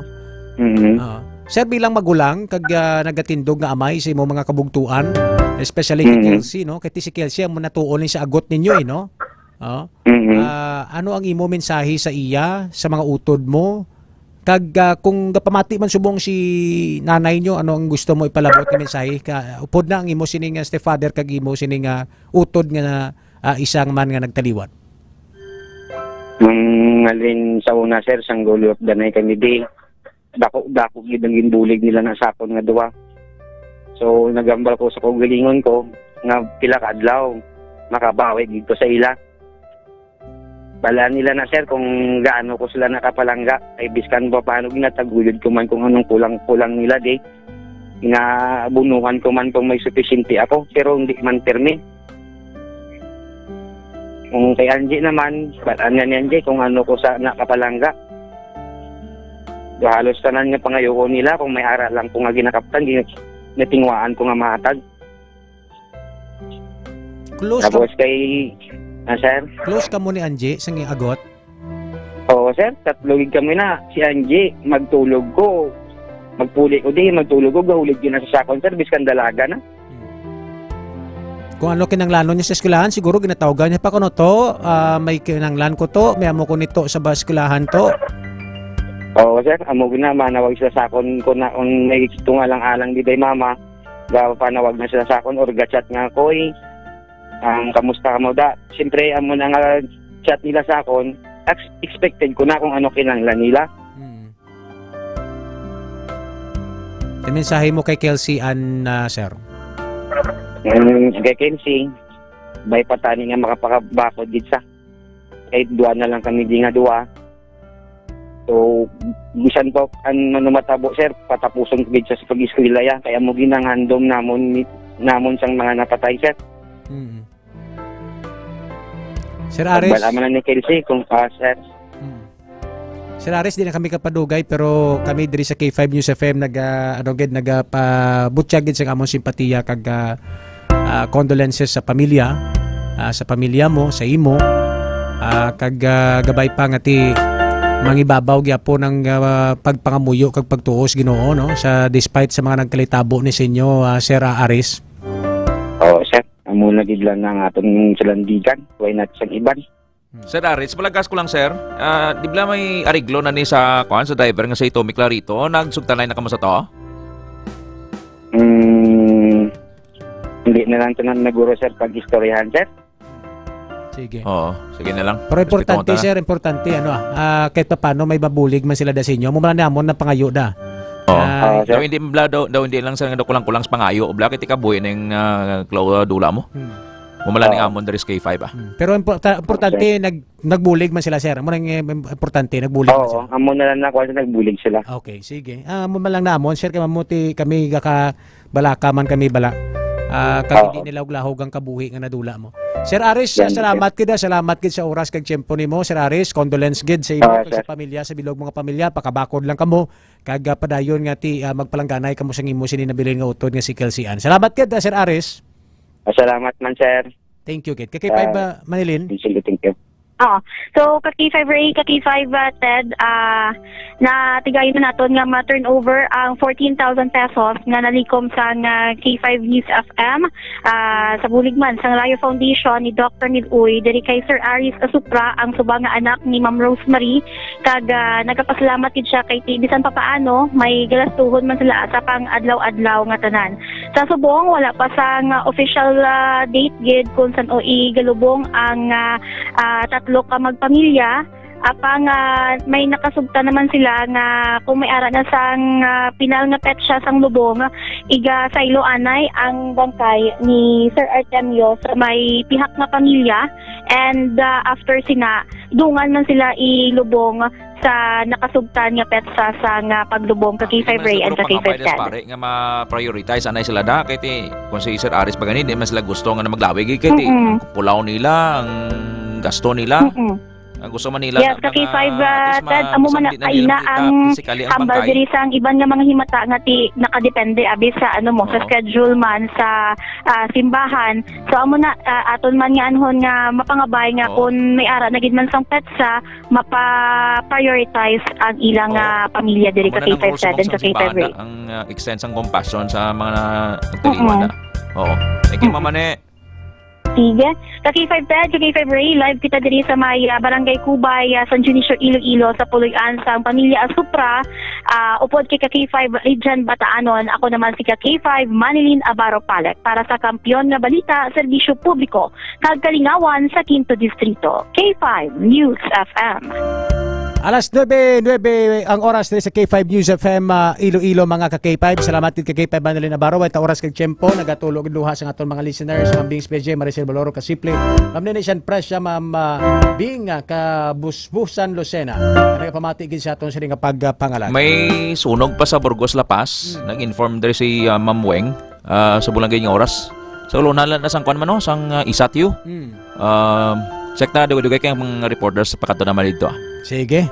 Mm. Oo. Sir, bilang magulang, kag, ah, nagatindog nga amay sa imong mga kabugtuan, especially kay Mm. Kelsey, no? Kay ti si Kelsey ang manatuon ni sa agot ninyo, eh, no? Oh. Mm. Ah, ano ang imo mensahe sa iya, sa mga utod mo? Kag, ah, kung gapamati man subong si nanay nyo, ano ang gusto mo ipalabot nga mensahe? Ka, upod na ang imo sining, ah, stepfather kag imo sining, ah, utod nga, ah, isang man nga nagtaliwan. Ang halin sa una, sir, sang gulo danay kami di, dako-dako gid ang ginbulig nila na sa akon nga duha. So, nagambal ko sa kaugalingon ko nga pila ka adlaw makabawi gid ko sa ila. Balaan nila na, sir, kung gaano ko sila nakapalangga. Ay, biskan pa paano, ginataguyod ko man kung anong kulang-kulang nila, di. Ginabunuhan ko man kung may sufisyente ako, pero hindi man pirmi. Kung kay Angie naman, balaan nga ni Angie kung ano ko sa nakapalangga. Halos tanan nga pangayo ko nila, kung may ara lang ko nga ginakaptan, gin-, natingwaan ko nga mahatag. Close ka, Tapos kay, ah, sir? Close ka mo ni Angie sa iyang agot? Oo, sir. Tatlo gid kami na. Si Angie, magtulog ko. Magpuli ko, di, magtulog ko. Gahulid yun na sa sakon, sir. Biskan dalaga na. Hmm. Kung ano kinanglanon niya sa eskwelahan, siguro ginatawgan niya pa kuno to, ah, may kinanglan ko to, may amo ko nito sa ba eskwelahan to. Oo, sir. Amo gid na, manawag sila sa akon kung na, kung may tungalang-alang di day mama. Gapanawag na sila sa akon or ga-chat nga, "Koy, ang kamusta ka mo da?" Siyempre, amo na nga chat nila sa akon, ex-, expected ko na kung ano kinanglan nila. Mm. Ang mensahe mo kay Kelsey Ann, ah, sir? Mm, kay Kelsey, bay pa tani nga makapakabakod gid sa. Kahit duha na lang kami di nga duha. So, bisan pa ang ano matabo, sir, patapuson ko gid siya sa pag-eskwela ya. Kaya mo ginangandom namon ni, namon sang mga napatay, sir. Mm. Sir Aris? Pagbala man ni Kelsey kung, ah, sir. Mm. Sir Aris, di na kami kapadugay, pero kami diri sa K five News F M nag, ah, ano gid, nagapabutyag gid sa among simpatiya kag, ah, ah, condolences sa pamilya, ah, sa pamilya mo, sa imo, ah, kag, ah, gabay pa nga ti mangibabaw gyapon ang, ah, pagpangamuyo kag pagtuo sa Ginoo, no? Sa despite sa mga nagkalitabo ni sa inyo, ah, Sir, ah, Aris. Oo, sir. Amo na gid lang ang aton salandigan. Why not sang iban? Hmm. Sir Aris, malagas ko lang, sir. Ah, di bala may ariglo na ni sa, kuan, sa driver nga si Tommy Clarito? Nagsugtanay na kamo sa to? Hmm, hindi na lang to na naguro, sir, pag-istoryahan, sir. Sige. Oo, sige na lang. Pero importante, Respeto ta, sir, importante, ano, ah, ah, kahit paano may mabulig man sila da sa inyo. Mumala namon na pangayo da. Oo. Ah, Oo, sir. Daw hindi bala, daw, daw hindi lang, sir, nga daw kulang-kulang sa pangayo. Bala, kay ti kabuhi na yung, ah, klaw-, dula mo. Hmm. Mumala ni Oo. Amon diri sa K five, ah. Hmm. Pero importa-, importante, Okay. nag-, nagbulig man sila, sir. Amo na yung, eh, importante, nagbulig man Oo, sila. Amo na lang na, kuwan, nagbulig sila. Okay, sige. Ah, amo man lang namon, sir, kay mamuti kami gaka-, balaka man kami bala. Ah, kag Oo. hindi nila uglahog ang kabuhi nga nadula mo. Sir Aris, Yan, sir. salamat gid, ah, salamat gid sa oras kag tiyempo nimo, Sir Aris. Condolence gid sa imo Oo, kag sa sir. pamilya, sa bilog mga pamilya. Pakabakod lang kamo. Kag, ah, padayon nga ti, ah, magpalangganay kamo sa imo sini nabilin nga utod nga si Kelsey Ann. Salamat gid, ah, Sir Aris. Ah, salamat man, sir. Thank you gid. Kay K five, Ah, ah, Manilin? Sige, thank you. Oo. So, ka K five Ray, ka K five, ah, Ted, ah, natigayon na naton nga ma-turnover ang fourteen thousand pesos nga nalikom sang, ah, K five News F M, ah, sa bulig man sang Rayo Foundation ni Doc Ramil Uy, diri kay Sir Aris Asupra, ang subang nga anak ni Ma'am Rosemary, kag, ah, nagapasalamat gid siya kay ti-, bisan pa paano, may galastuhon man sila sa pang-adlaw-adlaw nga tanan. Sa subong, wala pa sang, ah, official, ah, date gid kung san-o igalubong ang, ah, ah, tatlo ka magpamilya. Apang, ah, may nakasugta naman sila nga kung may ara na sang, ah, pinal nga petsa sang lubong, igasaylo anay ang bangkay ni Sir Artemio sa may pihak nga pamilya. And, ah, after sina, dungan man sila ilubong sa nakasugtan nga petsa sang, ah, paglubong ka K five Ray and ka K five Ted. Pare nga ma-prioritize anay sila da, kay ti, kung si Sir Aris pa gani, di man sila gusto nga na maglawi, kay ti, Mm-mm. ang pulaw nila, ang gasto nila. Mm-mm. Ang gusto man nila Yes, na ka K five, mga, at ah, least ma-, Ted, amo man samdi na nila kaina kita ang physically ang hambal bangkay. Diri sa ang iban nga mga himata nga ti nakadepende abi sa, ano mo, sa Oo. schedule man sa, ah, simbahan. So, amo na, ah, aton man nga anhon nga mapangabay nga Oo. kung may ara na gid man sang petsa, mapa-prioritize ang ilang, Oo. ah, pamilya diri Amo ka na nang K five Rose Ted and sa ka K five simbahan Ray. na ang, ah, extend sang compassion sa mga nagtaliwan Mm-mm. na. Oo. Thank you, Mm-mm. Mama Ne. Sige. Ka K five Ted, ka K five Ray, live kita diri sa may, ah, Barangay Kubay, ah, San Dionisio, Iloilo, sa puloy-an sang pamilya Asupra, ah, upod kay ka K five Regent Bataanon. Ako naman si ka K five Manilyn Abaro Palek para sa Kampiyon nga Balita, Serbisyo Publiko, kag Kalingawan sa Quinto Distrito. K five News F M. Alas nuebe, nuebe ang oras diri sa K five News F M, ah, Iloilo, mga ka K five. Salamat gid kay K five Manilyn Navarro. Way ta oras kag tiyempo. Nagatulo gid duha sa aton mga listeners, Ma'am Bing Speje, Maricel Baloro, Kasipli, Ma'am Nene Sian Presya, Ma'am, ah, Bing, ah, Kabusbusan Lucena. Nagapamati gid sa aton sini nga pagpangalan. May sunog pa sa Burgos, La Paz. Mm. Nag-inform diri si, ah, Ma'am Weng. Ah, sa bulan gid nga oras. Sa ulunhala na sang kwan man, no? Sang, ah, Isatio. Hmm. Um, check na, dugay-dugay kay ang mga reporters sa pakadto naman dito, ah. Sige.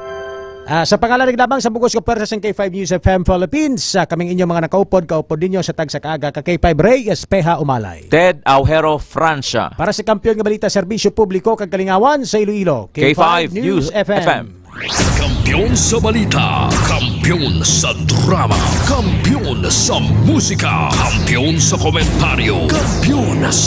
Ah, sa pangalan lamang sa bugos nga pwersa sang K five News F M Philippines, ah, kaming inyo mga nakaupod, kaupod ninyo sa tagsa ka aga ka K five Ray Espeha Umalay. Ted Aujero Francia. Para sa Kampiyon nga Balita, Serbisyo Publiko kag Kalingawan sa Iloilo, K five K five News News F M. F M. Kampiyon sa balita, kampiyon sa drama, kampiyon sa musika, kampiyon sa komentaryo, kampiyon